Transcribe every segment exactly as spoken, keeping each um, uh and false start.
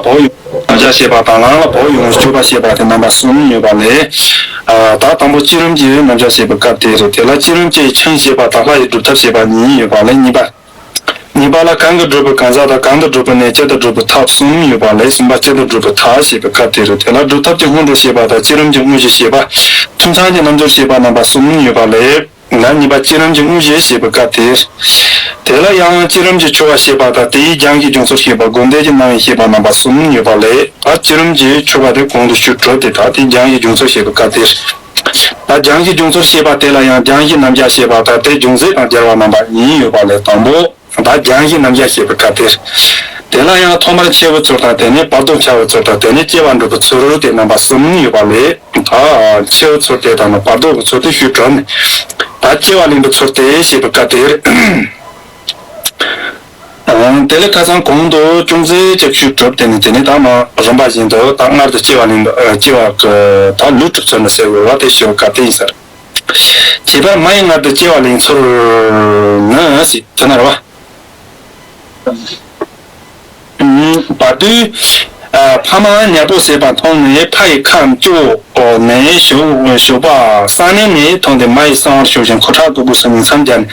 བོགས་དབྱུང་རྣམ་གཞག་བཤད་པ་དང་། ལམ་ལ་བོགས་དབྱུང་སྤྱོད་པ་བཤད་པ་དེ་རྣམ་པ་གསུམ་ཡོད་པ་ལས། ད་དང་པོ་བསྐྱེད་རིམ་གྱི་རྣམ་གཞག་བཤད་པའི་སྐབས་དེ་རེད། དེ་ལ་བསྐྱེད་རིམ་གྱི་ཆིངས་བཤད་པ་དང་ལྷ་ཡི་སྒྲུབ་ཐབས་བཤད་པ་གཉིས་ཡོད་པ་ལས། གཉིས་པ། གཉིས་པ་ལ་གང་གིས་སྒྲུབ་པའི་གང་ཟག་དང་། གང་དུ་སྒྲུབ་པའི་གནས། ཅི་ལྟར་སྒྲུབ་པའི་ཐབས་གསུམ་ཡོད་པ་ལས། གསུམ་པ་ཅི་ལྟར་སྒྲུབ་པའི་ཐབས་བཤད་པའི་སྐབས་དེ་རེད། དེ་ལ་སྒྲུབ་ཐབས་ཀྱི་སྔོན་འགྲོ་བཤད་པ་དང་། བསྐྱེད་རིམ་གྱི་དངོས་གཞི་བཤད་པ། ཐུན་མཚམས་ཀྱི་རྣམ་འགྱུར་བཤད་པ་རྣམ་པ་གསུམ་ཡོད་པ་ལས། ན་གཉིས་པ་བསྐྱེད་རིམ་གྱི་དངོས་གཞི་བཤད་པའི་སྐབས་དེར། དེ་ལ་ཡང་བསྐྱེད་རིམ་གྱི་ཆོ་ག་བཤད་པ་དང་། དེའི་རྒྱང་གི་འབྱུང་ཚུལ་བཤད་པ། དགོངས་འགྲེལ་གྱི་རྣམ་དབྱེ་བཤད་པ་རྣམ་པ་གསུམ་ཡོད་པ་ལས། ད་བསྐྱེད་རིམ་གྱི་ཆོ་ག་དེ་གོང་དུ་ཞུས་གྲུབ་སྟེ། ད་དེའི་རྒྱང་གི་འབྱུང་ཚུལ་བཤད་པའི་སྐབས་དེར། ད་རྒྱང་གི་འབྱུང་ཚུལ་བཤད་པ་དེ་ལ་ཡང་རྒྱང་གི་རྣམ་གཞག་བཤད་པ་དང་། དེ་འབྱུང་ཚུལ་དང་སྦྱར་བ་རྣམ་པ་གཉིས་ཡོད་པ་ལས། དང་པོ། ད་རྒྱང་གི་རྣམ་གཞག་བཤད་པའི་སྐབས་དེར། དེ་ལ་ཡང་ཐོག་མར་འཆད་པའི་ཚུལ་དང་། དེ་ནས་བར་དུ་འཆད་པའི་ཚུལ་དང་། དེ་ནས་སྐྱེ་བར་འགྲོ་བའི་ཚུལ་དེ་རྣམ་པ་གསུམ་ཡོད་པ་ལས། ད་འཆད་པའི་ཚུལ་དེ་དང་ནི་བར་དུ་གི་ཚུལ་དེ་ཞུས་གྲུབ་ནས། ད་སྐྱེ་བ་ལེན་པའི་ཚུལ་དེ་བཤད་པའི་སྐབས་དེར། དེ་ལས་ཁ་སང་གོང་དུ་ཅུང་ཟད་ཅིག་ཞུས་གྲུབ། དེ་ནས་དེ་ནས་ད་མ་རིམ་པ་བཞིན་དུ་ད་སྔར་དུ་སྐྱེ་བ་ལེན་པ། སྐྱེ་བ་གི་ད་ལུས་གྲུབ་ཚུལ་ནི་ཟེར་དགོས་པ་དེ་ཞུ་བའི་སྐབས་དེ་ཡིན་ས་རེད། བྱས་པར་མ་ཡི་མངལ་དུ་སྐྱེ་བ་ལེན་ཚུལ་ནི་ཟེར་དེ་ན་རེད་བ། བར་དུས། ཕ་མ་ཉལ་པོ་བཟས་པ་མཐོང་ནས། ཕ་ཡི་ཁའམ་ཅོ་ནས་ཞོག་ཞོག་པ་གསང་གནས་ནས་ཐོན་ཏེ། མ་ཡི་གསང་བར་ཞོག་ཅིང་། ཁོ་ཁྲག་གི་སྦུབས་སུ་ཉིང་མཚམས་སྦྱར་ནས།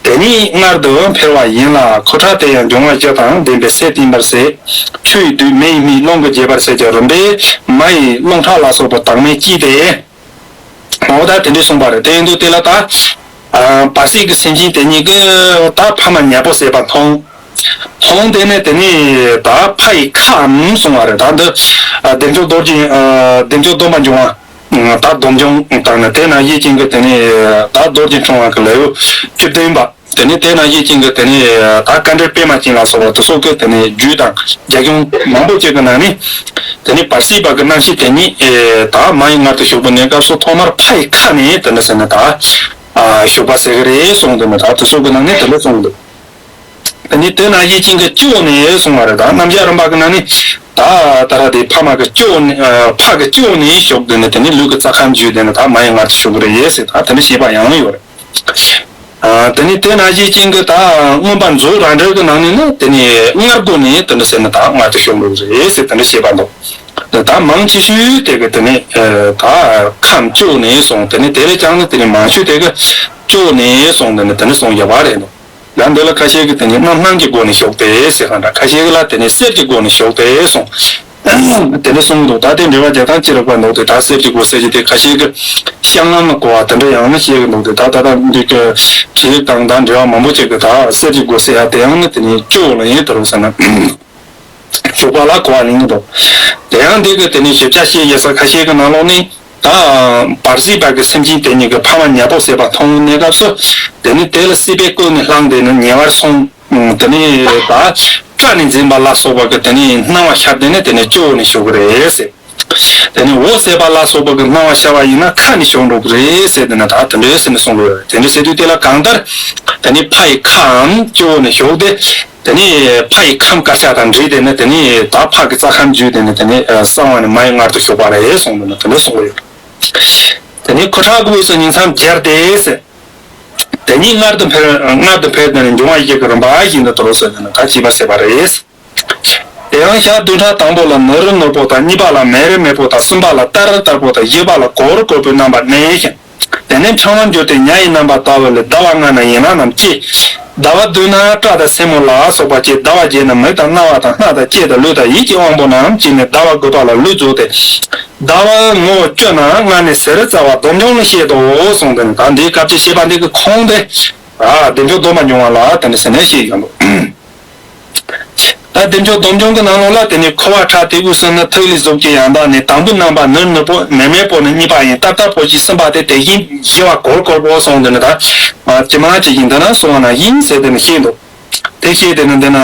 དེ་ནས་མངལ་དུ་འཕེལ་བ་ཡིན་ལ། ཁོ་ཁྲག་དེ་ཡང་འབྱུང་བ་བཞི་དང་ལྡན་པའི་སས་བསྟིམ་པར་ཟད། ཆུ་ཡིས་བསྡུས་མེ་ཡིས་སྨིན། རླུང་གིས་རྒྱས་པར་ཟད་ཀྱང་། རིམ་པས་མ་ཡི་རླུང་ཁྲག་ལ་སོགས་པ་དྭངས་མས་བསྐྱེད་དེ། འོ་ད་དེ་འདྲས་གསུངས་པ་རེད། དེ་ཡིན་དུས་དེ་ལ་ད། ཨ། བར་སྲིད་ཀྱི་སེམས་ཅན་དེ་གཉིས་ཀྱིས་ད་ཕ་མ་ཉལ་པོ་བཟས་པ་མཐོང་། མཐོང་དེ་ནས་དེ་ནས་ད་ཕ་ཡི་ཁའམ་གསུངས་པ་རེད། ད་འདི། ཨ། བདེ་མཆོག་རྡོ་རྗེ། ཨ། བདེ་མཆོག་སྡོམ་པ་འབྱུང་བ། ད་སྡོམ་འབྱུང་དང་ནི། དེ་ན་ཡིད་ཅན་གྱི་དེ་ནས་ད་རྡོ་རྗེ་འཆང་བ་གི་ལེའུ་བཅུ་བདུན་པ། དེ་ནས་དེ་ན་ཡིད་ཅན་གྱི་དེ་ནས་ད་དཀའ་འགྲེལ་པད་མ་ཅན་ལ་སོགས་པ་དེ་སོགས་ཀྱི་དེ་ནས་རྒྱུད་དང་རྒྱ་གཞུང་མང་པོ་ཅིག་གི་ནང་ནས། དེ་ནས་བར་སྲིད་པ་གི་རྣམ་ཤེས་དེ་ཉིད་ད་མ་ཡི་མངལ་དུ་ཞུགས་པའི་གནས་སྐབས་སུ་ཐོག་མར་ཕ་ཡི་ཁ་ནས་དེ་འདྲ་ཟེར་ནས་ད་ཞུགས་པ་ཟེར་གི་རེད་གསུངས་འདུག་ནས། ད་དེ་སོགས་ཀྱི་ནང་ནས་དེ་འདྲ་གསུངས་འདུག་དེ་ནས་དེ་ན་ཡིད་ཅན་གྱི་སྤྱི་བོ་ནས་གསུངས་པ་རེད། ད་རྣམ་གཞག་རིམ་པ་གི་ནང་ནས་ད་ད་ར་དེ་ཕ་མ་གི་སྤྱི་བོ་ནས། ཕ་གི་སྤྱི་བོ་ནས་ཞུགས་དེ་ནས་དེ་ནས་ལུས་ཀྱི་རྩ་ཁམས་བརྒྱུད་དེ་ནས་ད་མ་ཡི་མངལ་དུ་ཞུགས་གི་རེད་ཟེར། ད་དེ་འདྲ་བཤད་པ་ཡང་ཡོད་རེད། ཨ། དེ་ནས་དེ་ན་ཡིད་ཅན་གྱི་ད་མངོན་པ་རྫོགས་རང་འགྲེལ་གྱི་ནང་ནས་ནི་དེ་ནས་མངལ་སྒོ་ནས་དེ་འདྲ་ཟེར་ནས་ད་མངལ་དུ་ཞུགས་འགྲོ་གི་རེད་ཟེར་དེ་འདྲ་བཤད་པ་འདུག་ད་མང་ཆེ་ཤོས་དེ་གི་དེ་ནས་ད་ཁམས་སྤྱི་བོ་ནས་སོང་། དེ་ནས་དེ་ལས་ཀྱང་ནི་དེ་ནས་མང་ཤོས་དེ་གི་སྤྱི་བོ་ནས་སོང་། དེ་ནས་དེ་ནས་སོང་ཡོད་པ་རེད་འདུག་ཡང་འདི་ལ་ཁ་ཤས་ཀྱིས་དེ་ནས་རྣམ་སྣང་གི་སྒོ་ནས་ཞུགས་ཏེ་ཟེར་ག་འདྲ། ཁ་ཤས་ཀྱིས་ལ་དེ་ནས་གསེར་གྱི་སྒོ་ནས་ཞུགས་ཏེ་གསུངས། དེ་ནས་གསུངས་འདུག་ད་དེ་འགྲེལ་བ་རྒྱག་སྟངས་ཅི་རིགས་པ་འདུག་དེ་ད་གསེར་གྱི་སྒོ་ཟེར་གྱི་དེ་ཁ་ཤས་ཀྱིས་བཤང་ལམ་ལ་གོ་བ་དེ་འདྲ་ཡང་ན་བཤད་གི་འདུག་དེ་ད་ད་ད་འདི་གི་བྲིས་ལུགས་དང་ད་འགྲེལ་བ་མང་པོ་ཅིག་གིས་ད་གསེར་གྱི་སྒོ་ཟེར་ཡ་དེ་ཡང་ན་དེ་ནས་སྤྱི་བོ་ལ་ཡིན་ད་རུང་ཟེར་ན། ཞུགས་པ་ལ་གོ་བ་ལེན་གི་འདུག་དེ་ཡང་འདི་གི་དེ་ནས་ཞིབ་ཆ་བཤད་ཡོད་ས་ཁ་ཤས་ཀྱི་ནང་ལོགས་ནས། ད་བར་སྲིད་པ་གི་སེམས་ཅན་དེ་གཉིས་ཀྱིས་ཕ་མ་ཉལ་པོ་བཟས་པ་མཐོང་གནས་སྐབས་སུ། དེ་ནི་དེ་ལ་སྲིད་པའི་ཀུན་ནས་བསླངས་ཏེ་ནི་ཉལ་བར་སོང་། དེ་ནི་ད་སྐྲ་ནས་འཛིན་པ་ལ་སོགས་པ་གི་དེ་ནི་སྣང་བ་ཤར་ཏེ་ནི་དེ་ནི་སྤྱི་བོ་ནས་ཞུགས་ཀྱི་རེད་ཟེར། དེ་ནི་འོད་ཟེར་པ་ལ་སོགས་པ་གི་སྣང་བ་ཤར་བ་ཡིན་ན་ཁ་ནས་ཞུགས་འགྲོ་གི་རེད་ཟེར། དེ་ནི་ད་དེ་འདྲ་ཟེར་ནས་གསུངས་ཀྱི་ཡོད་རེད། དེ་འདྲ་ཟེར་དུས་དེ་ལ་གང་ལྟར་དེ་ནི་ཕ་ཡི་ཁའམ་སྤྱི་བོ་ནས་ཞུགས་ཏེ། དེ་ནས་ཕ་ཡི་ཁའམ་དཀར་ཆག་དང་འདྲེས་ཏེ་ནི་དེ་ནས་ད་ཕ་གི་རྩ་ཁམས་བརྒྱུད་དེ་ནི་དེ་ནས་གསང་བ་ནས་མ་ཡི་མངལ་དུ་ཞུགས་པ་རེད་གསུངས་འདུག་ནི་དེ་འདྲ་གསུངས་ཡོད། དེ་ནས་ཁོ་ཁྲག་གི་དབུས་སུ་ཉིང་མཚམས་སྦྱར་ཏེ་ཟེར། དེ་ནས་མངལ་དུ་འཕེལ། མངལ་དུ་འཕེལ་ཏེ་ནི་འབྱུང་བ་བཞི་གི་རིམ་པ་བཞིན་དུ་དོར་ཟེར་ནས་ད་བྱིས་པ་ཟེར་བ་རེད། དེ་ཡང་ཞག་བདུན་ཕྲག་དང་པོ་ལ་ནུར་ནུར་པོ་དང་། གཉིས་པ་ལ་མེར་མེར་པོ་དང་། གསུམ་པ་ལ་ཏར་ཏར་པོ་དང་། བཞི་པ་ལ་གོར་གོར་པོའི་རྣམ་པ་གནས་ཤིང་། དེ་ནས་ཕྲེང་བར་འགྱུར་ཏེ་ཉ་ཡི་རྣམ་པར་ལྟ་བུ་ལས། ཟླ་བ་ལྔ་ན་ཡན་ལག་རྣམས་སྐྱེ། ཟླ་བ་བདུན་ན་སྐྲ་དང་སེན་མོ་ལ་སོགས་པ་སྐྱེ། ཟླ་བ་བརྒྱད་ན་མིག་དང་རྣ་བ་དང་སྣ་དང་ལྕེ་དང་ལུས་དང་ཡིད་ཀྱི་དབང་པོ་རྣམས་སྐྱེས་ནས་ཟླ་བ་དགུ་པ་ལ་ལུས་རྫོགས་ཏེ། ཟླ་བ་ངོ་བཅུ་ན་མངལ་ནས་གཟེར་རྩ་བ་སྡོམ་འབྱུང་ལ་བཤད་དོ་གསུངས་ཏེ་ནི། ད་འདིའི་སྐབས་ཀྱི་བཤད་པ་འདི་གི་ཁུངས་དེ། ཨ། བདེ་མཆོག་སྡོམ་པ་འབྱུང་བ་ལ་དེ་འདྲ་ཟེར་ནས་བཤད་ཡོད་འདུག་ད་བདེ་མཆོག་སྡོམ་འབྱུང་གི་ནང་ལོགས་ལ་དེ་ནི་ཁོ་བོ་ཁྲག་དེ་དབུས་སུ་ནི་ཐིག་ལེ་གཟུགས་ཀྱི་ཡང་དག་ནི། དང་པོའི་རྣམ་པ་ནུར་ནུར་པོ་མེར་མེར་པོ་ནི་གཉིས་པ་ཡིན། ཏར་ཏར་པོ་ཞེས་གསུམ་པ་དེ་དེ་བཞིན་བཞི་བ་གོར་གོར་པོ་གསུངས་ཏེ་ནི་ད། ཇི་མ་ཇི་བཞིན་འདི་ན་གསུངས་པ་ན་བཞིན་ཟེར་ཏེ་ནི་བཤད་འདུག་དེ་བཤད་དེ་ནི་འདི་ན།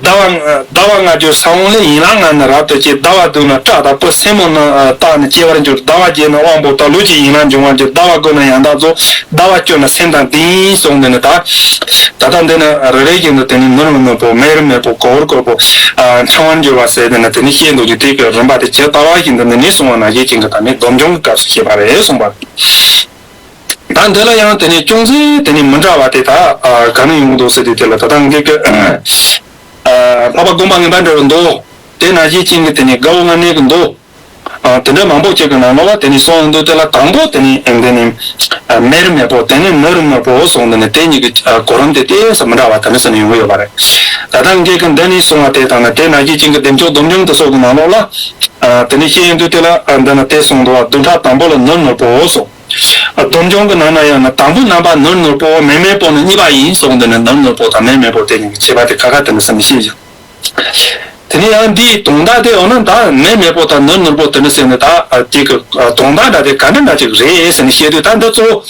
ཟླ་བ་ཟླ་བ་ལྔ་བརྒྱུད་ས་བོན་ལས་ཡན་ལག་ལྔ་ནི་རབ་ཏུ་སྐྱེ། ཟླ་བ་བདུན་ན་སྐྲ་དང་སྤུ་སེན་མོ་ནི་རྟགས་ནི་སྐྱེ་བར་འགྱུར། ཟླ་བ་བརྒྱད་ན་དབང་པོ་དང་ལུས་ཀྱི་ཡན་ལག་འབྱུང་བར་འགྱུར། ཟླ་བ་དགུ་ན་ཡང་དག་རྫོགས། ཟླ་བ་བཅུ་ན་སེམས་དང་ལྡན་གསུངས་ཏེ་ནི་ད། ད་ལྟ་འདི་ནི་རེ་རེ་བཞིན་དུ་དེ་ནི་ནུར་ནུར་པོ་མེར་མེར་པོ་གོར་གོར་པོ། ཕྲེང་བར་འགྱུར་བ་ཟེར་དེ་ནི་དེ་ནི་བཤད་འདུག་ཀྱི་དེ་གི་རིམ་པ་དེ་ཇི་ལྟ་བ་བཞིན་དུ་ནི་ནི་གསུངས་པ་ན་ཡིད་ཅན་གྱི་ད་ནི་སྡོམ་འབྱུང་གི་སྐབས་སུ་བཤད་པ་རེད་གསུངས་པ། ད་འདི་ལ་ཡང་དེ་ནས་ཅུང་ཟད་དེ་ནས་མི་འདྲ་བ་དེ་ད་ག་ནས་ཡོང་གི་འདུག་ཟེར་དུས་དེ་ལ་ད་ལྟ་འདི་གི་ཨ་འཕགས་པ་དགོངས་པ་ངན་པ་འདྲ་བོ་འདུག་དེ་ནང་བཞིན་ཅན་གྱི་དེ་ནི་དགའ་བོ་ལྔ་གནས་ཀྱི་མདོ། ཨ་དེ་འདྲ་མང་པོ་ཅིག་གི་ནང་ལོགས་ལ་དེ་ནི་གསུངས་འདུག་དེ་ལ་དང་པོ་དེ་ནི་ཨེ་འདི་ནི་ཨ་མེར་མེར་པོ། དེ་ནི་ནུར་ནུར་པོ་གསུངས་འདི་ནི་དེ་གཉིས་ཀྱི་ཨ་གོ་རིམ་དེ་ཏོག་ཙམ་མི་འདྲ་བ་དེ་འདྲ་ཟེར་ནས་ཡོང་གི་ཡོད་པ་རེད། ད་ལྟ་ངེད་ཀྱི་འདི་ནི་གསུངས་པ་དེ་དང་ནི་དེ་ནང་བཞིན་ཅན་གྱི་བདེ་མཆོག་སྡོམ་འཇོམས་དེ་སོགས་ཀྱི་ནང་ལོགས་ལ་ཨ་དེ་ནི་བཤད་ཡོང་དུས་དེ་ལ་ཨ་འདི་ན་དེ་གསུངས་འདུག་བ། བདུན་ཕྲག་དང་པོ་ལ་ནུར་ནུར་པོ་གསུངས། ཨ་སྡོམ་འཇོམས་ཀྱི་ནང་ན་ཡང་ན་དང་པོ་རྣམ་པ་ནུར་ནུར་པོ་མེར་མེར་པོ་ནི་གཉིས་པ་ཡིན་གསུངས་འདི་ནི་ནུར་ནུར་པོ་དང་མེར་མེར་པོ་དེ་གཉིས་ཀྱི་ཁྱད་པར་དེ་ཁ་ཁ་དེ་འདྲ་ཟེར་ནས་བཤད་ཡོད། དེ་ནས་ཡང་འདིའི་དོན་དག་དེ་འོ་ན་ད་མེར་མེར་པོ་དང་ནུར་ནུར་པོ་དེ་འདྲ་ཟེར་ནས་ད་ཨ་དེ་གི་ཨ་དོན་དག་འདྲ་དེ་ག་འདྲ་འདྲ་ཅིག་རེད་ཟེར་ནས་བཤད་དུས། ད་འདི་གཙོ་བོ་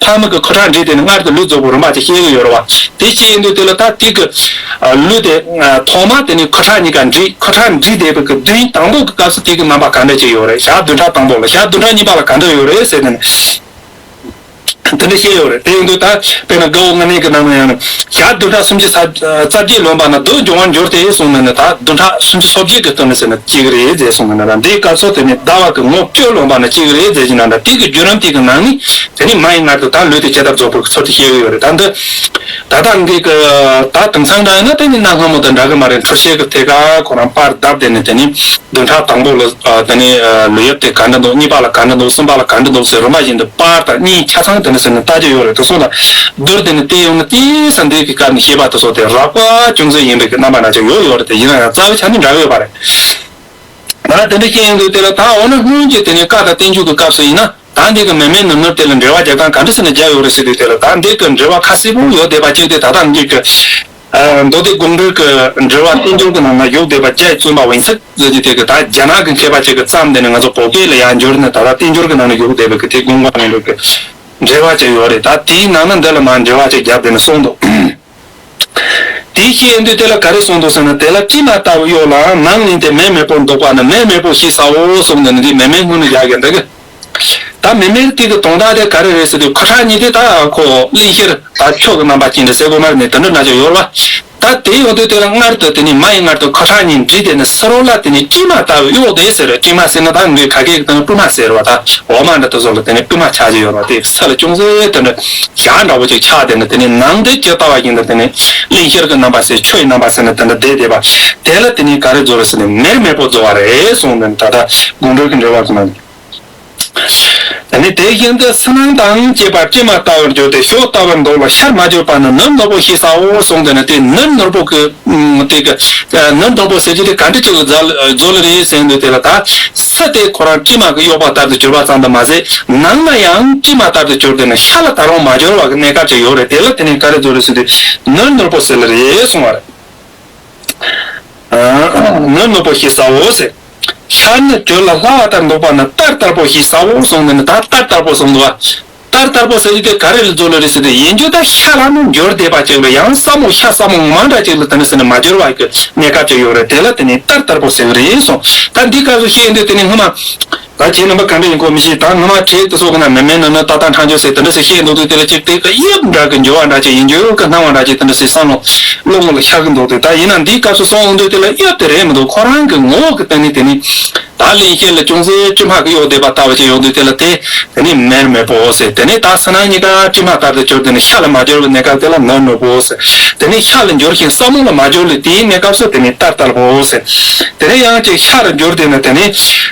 ཕ་མ་གི་ཁོ་ཁྲག་འདྲེས་དེ་ནི་སྔར་དུ་ལུས་རྫོགས་པའི་རིམ་པ་ཅིག་བཤད་ཀྱི་ཡོད་རེད་བ། དེ་བཤད་ཡོང་དུས་དེ་ལ་ད་དེ་གི་ཨ་ལུས་དེ་ཨ་ཐོག་མ་དེ་ནི་ཁོ་ཁྲག་གཉིས་ཀ་འདྲེས། ཁོ་ཁྲག་འདྲེས་བསྡད་པའི་གི་བདུན་དང་པོ་གི་སྐབས་སུ་དེ་གི་རྣམ་པ་ག་འདྲ་ཅིག་ཡོད་རེད། ཞག་བདུན་ཕྲག་དང་པོ་ལ། ཞག་བདུན་ཕྲག་གཉིས་པ་ལ་ག་འདྲ་ཡོད་རེད་ཟེར་ནས། དེ་འདྲ་བཤད་ཡོད་རེད། དེ་ཡིན་དུས་ད་དཔེར་ན་དགའ་བོ་ལྔ་གནས་ཀྱི་ནང་ན་ཡང་ན་ཞག་བདུན་ཕྲག་སུམ་ཅུ་རྩ་བརྒྱད་ལོན་པ་ན་སྡུག་འབྱུང་བར་འགྱུར་ཏེ་གསུངས་ནས་ནི། ད་བདུན་ཕྲག་སུམ་ཅུ་སོ་བརྒྱད་ཀྱི་སྟོན་ནས་ཟེར་ན་གཅིག་རེད་ཟེར་གསུངས་ནས་ནི། ད་འདིའི་སྐབས་སུ་དེ་ནི་ཟླ་བ་གི་ངོ་བཅུ་ལོན་པ་ན་གཅིག་རེད་ཟེར་གྱི་ན། ད་དེ་གི་བརྒྱུད་རིམ་དེ་གི་ནང་ནས་དེ་ནི་མ་ཡི་མངལ་དུ་ད་ལུས་དེ་བྱེ་བྲག་རྫོགས་པའི་ཚུལ་དུ་བཤད་ཀྱི་ཡོད་རེད། ད་འདི་ད་ལྟ་འདི་གི་ད་དེང་སང་འདྲ་ཡིན་ན་དེ་ནི་གནའ་སྔ་མོ་དང་འདྲ་གི་མ་རེད། འཕྲུལ་ཆས་ཀྱི་ཐད་ཀ་ཁོ་རང་པར་བརྡབས་དེ་ནི་དེ་ནི། བདུན་ཕྲག་དང་པོ་ལ་ཨ་དེ་ནས་ཨ་ལུས་དབྱིབས་དེ་ག་འདྲ་འདུག་གཉིས་པ་ལ་ག་འདྲ་འདུག་གསུམ་པ་ལ་ག་འདྲ་འདུག་ཟེར་རིམ་པ་བཞིན་དུ་པར་དང་གཉིས་ཆ་ཚང་དེ་འདྲ་ཟེར་ནས་བལྟ་རྒྱུ་ཡོད་རེད། དེ་སོགས་ལ་བསྡུར་དེ་ནས་བལྟས་ཡོང་ན་དེ་ས་འདི་གི་སྐབས་ནས་བཤད་པ་དེ་སོགས་དེ་རགས་པ་ཅུང་ཟད་ཡིན་པའི་གི་རྣམ་པ་འདྲ་ཅིག་ཡོད་ཡོད་རེད། དེ་ཡིན་ན་ཡང་རྩ་བའི་ཆ་ནས་འདྲ་གི་ཡོད་པ་རེད། ང་དེ་འདྲ་བཤད་ཡོང་དུས་དེ་ལ་ད་འོ་ན་སྔོན་གྱི་དེ་ནས་བཀའ་དང་བསྟན་བཅོས་ཀྱི་སྐབས་སུ་ཡིན་ན། ད་འདི་གི་མེར་མེར་ནུར་ནུར་དེ་ལ་འགྲེལ་པ་རྒྱག་སྟངས་ག་འདྲ་ཟེར་ནས་རྒྱག་ཡོད་རེད་ཟེར་དུས་དེ་ལ། ད་འདི་གི་འགྲེལ་པ་ཁ་གསལ་པོ་ཡོད་བསྡད་པ་ཅིག་དེ་ད་ལྟ་འདི་གི་ཨ་མདོ་སྡེ་དགོངས་འགྲེལ་གྱི་འགྲེལ་པ་བསྟན་འགྱུར་གྱི་ནང་ན་བཞུགས་བསྡད་པ་རྒྱ་ཡི་བཙུན་པ་ཝུན་ཚིག་ཟེར་གྱི་དེ་གི་ད་རྒྱ་ནག་གི་མཁས་པ་ཅིག་གིས་བརྩམས་དེ་ནས་ང་ཚོ་བོད་སྐད་ལ་ཡར་འགྱུར་ནས་ད་ལྟ་བསྟན་འགྱུར་གྱི་ནང་ན་བཞུགས་བསྡད་པའི་གི་དེ་དགོངས་པ་ནས་འགྲེལ་གྱི་འགྲེལ་པ་ཅིག་ཡོད་རེད། ད་དེའི་ནང་ན་འདི་ལ་མར་འགྲེལ་པ་ཅིག་བརྒྱབ་དེ་ནས་གསུངས་འདུག་དེའི་ཤེས་ཡོན་དུས་དེ་ལ་ག་རེ་གསུངས་འདུག་ཟེར་ན། དེ་ལ་སྲིན་མོ་ལྟ་བུ་གཡོག་ལ་ནང་ལེན་ཏེ་མེར་མེར་པོར་འདོགས་པ་ན་མེར་མེར་པོ་ཞེས་བྱའོ་གསུངས་ནས་ནི། འདི་མེར་མེར་སྔོན་ནས་བཞག་གི་འདུག་གི། ད་མེར་མེར་དེ་གི་དོན་དག་དེ་ག་རེ་རེད་ཟེར་དུས། ཁོ་ཁྲག་གཉིས་དེ་ད་ཁོ་གླིང་བཤེར་ད་ཆུ་གི་རྣམ་པ་ཅན་དེ་ཟེར་དགོས་མ་རེད་ནི། དེ་འདྲ་འདྲ་ཅིག་ཡོད་རེད་བ། ད་དེ་ཡོང་དུས་དེ་ལ་སྔར་དུ་དེ་ནི་མ་ཡི་མངལ་དུ་ཁོ་ཁྲག་གཉིས་འདྲེས་དེ་ནི་སྲིན་མོ་ལ་དེ་ནི་སྲིན་མོ་ལྟ་བུ་གཡོག་དེ་ཟེར་རེད། སྲིན་མོ་ཟེར་ན་ད་འདི་ཁ་སྐད་ཀྱི་སྟེང་ན་སྲིན་མོ་ཟེར་བ་ད་འོ་མ་འདྲ་དེ་ཚོ་ལ་དེ་ནི་སྲིན་མོ་ཆགས་ཀྱི་ཡོད་རེད་བ། དེ་ས་ལ་ཅུང་ཟད་དེ་འདྲ་ཞག་འདྲ་བོ་ཅིག་ཆགས་དེ་ནི་དེ་ནི་ནང་དེ་ཇི་ལྟ་བ་བཞིན་དུ་དེ་ནི་གླིང་བཤེར་གྱི་རྣམ་པ་ཟེར་ཆུ་ཡི་རྣམ་པ་ཟེར་ནི་དེ་འདྲ་བསྡད་བསྡད་པ་དེ་ལ་དེ་ནི་ག་རེ་རྫོགས་རེད་ཟེར་ནས་མེར་མེར་པོ་རྫོགས་པ་རེད་གསུངས་ནས། ད་ལྟ་དགོངས་འགྲེལ་གྱི་འགྲེལ་པ་ཟེར་ན། ཨ་ནི་དེ་བཞིན་དུ་སུན་སྣང་དང་བཅས་པ་སྲིན་མོ་ལྟ་བུར་འགྱུར་ཏེ་ཞོ་ལྟ་བུར་འདོགས་ལ་ཤར་མ་གྱུར་པ་ནི་ནུར་ནུར་པོ་ཞེས་བྱའོ་གསུངས་ཏེ་ནི། དེ་ནུར་ནུར་པོ་གི་དེ་གི་ནུར་ནུར་པོ་ཟེར་རྒྱུ་དེ་ག་འདྲ་ཅིག་ལ་རྫོགས་ལ་རེད་ཟེར་འདུག་དེ་ལ་ད་སྲིན་དེ་ཁོ་རང་སྲིན་མོ་གི་གཡོག་པ་ལྟར་དུ་གྱུར་པ་ཙམ་དུ་མ་ཟད། ནང་ན་ཡང་སྲིན་མོ་ལྟར་དུ་གྱུར་ཏེ་ནི་ཤར་ལ་ད་རུང་མ་གྱུར་བ་གི་གནས་སྐབས་ཅིག་ཡོད་རེད། དེ་ལ་དེ་ནི་ག་རེ་རྫོགས་རེད་ཟེར་དུས་ནུར་ནུར་པོ་ཟེར་ལ་རེད་གསུངས་པ་རེད། ནུར་ནུར་པོ་ཞེས་བྱའོ་ཟེར། ཤར་ནི་བྲོས་ལ་ལྷ་བ་ལྟར་འདོགས་པ་ནི་རྟར་རྟར་པོ་ཞེས་བྱའོ་གསུངས་ནས་ནི། ད་རྟར་རྟར་པོ་གསུངས་འདུག་བ། རྟར་རྟར་པོ་ཟེར་རྒྱུ་དེ་ག་རེ་ལ་རྫོགས་ལ་རེད་ཟེར་དུས། ཡིན་རྒྱུ་ད་ཤར་ལ་ནི་འགྱུར་བསྡད་པ་ཅིག་ལ་ཡང་ས་མོ་ཤར་ས་མོ་མ་འདྲ་ཅིག་ལ་དེ་ནི་ཟེར་ནས་མ་འགྱུར་བ་གི་གནས་སྐབས་ཅིག་ཡོད་རེད། དེ་ལ་དེ་ནི་རྟར་རྟར་པོ་ཟེར་གི་རེད་གསུངས། ད་འདི་སྐབས་སུ་བཤད་ཡོང་དུས་དེ་ནི་སྔོན་མ། ད་ཁྱེད་རྣམ་པ་ག་འདྲ་ཡིན་གོ་མི་ཤེས། ད་སྔོན་མ་བྲིས་དེ་ཚོ་གི་ན་མེར་མེར་ནུར་ནུར་ཏག་ཏག་འཕྲང་སྦྱོར་ཟེར་དེ་འདྲ་ཟེར་བཤད་འདུག་དུས། དེ་ལ་ཅིག་དེ་གི་དབྱིབས་འདྲ་གི་འགྱུར་བ་འདྲ་ཅིག་ཡིན་རྒྱུ་གི་སྣང་བ་འདྲ་ཅིག་དེ་འདྲ་ཟེར་བསམ་བློ་བློ་ངོ་ལ་ཤར་གི་འདུག་དུས། ད་ཡིན་ན་འདིའི་སྐབས་སུ་སོང་འོང་དུས་དེ་ལ་དབྱིབས་དེ་རེད་མི་འདུག་ཁོ་རང་གི་ངོ་བོ་གི་སྟེང་ནས་དེ་ནི་ད་གླིང་བཤེར་ལ་ཅུང་ཟད་སྲིན་མོ་གི་གཡོག་བསྡད་པ་ལྟ་བུ་ཅིག་ཡོང་དུས། དེ་ལ་དེ་དེ་ནི་མེར་མེར་པོ་ཟེར། དེ་ནི་ད་སུན་སྣང་གཉིས་ཀ་སྲིན་མོ་ལྟར་དུ་གྱུར་དེ་ནི་ཤར་ལ་མ་གྱུར་བའི་གནས་སྐབས་དེ་ལ་ནུར་ནུར་པོ་ཟེར། དེ་ནི་ཤར་ལ་འགྱུར་ཞིང་ས་མོ་ལ་མ་གྱུར་ལ་དེའི་གནས་སྐབས་སུ་དེ་ནི་རྟར་རྟར་པོ་ཟེར། དེ་ནས་ཡང་ཅིག་ཤར་འགྱུར་དེ་ནི་དེ་ནི་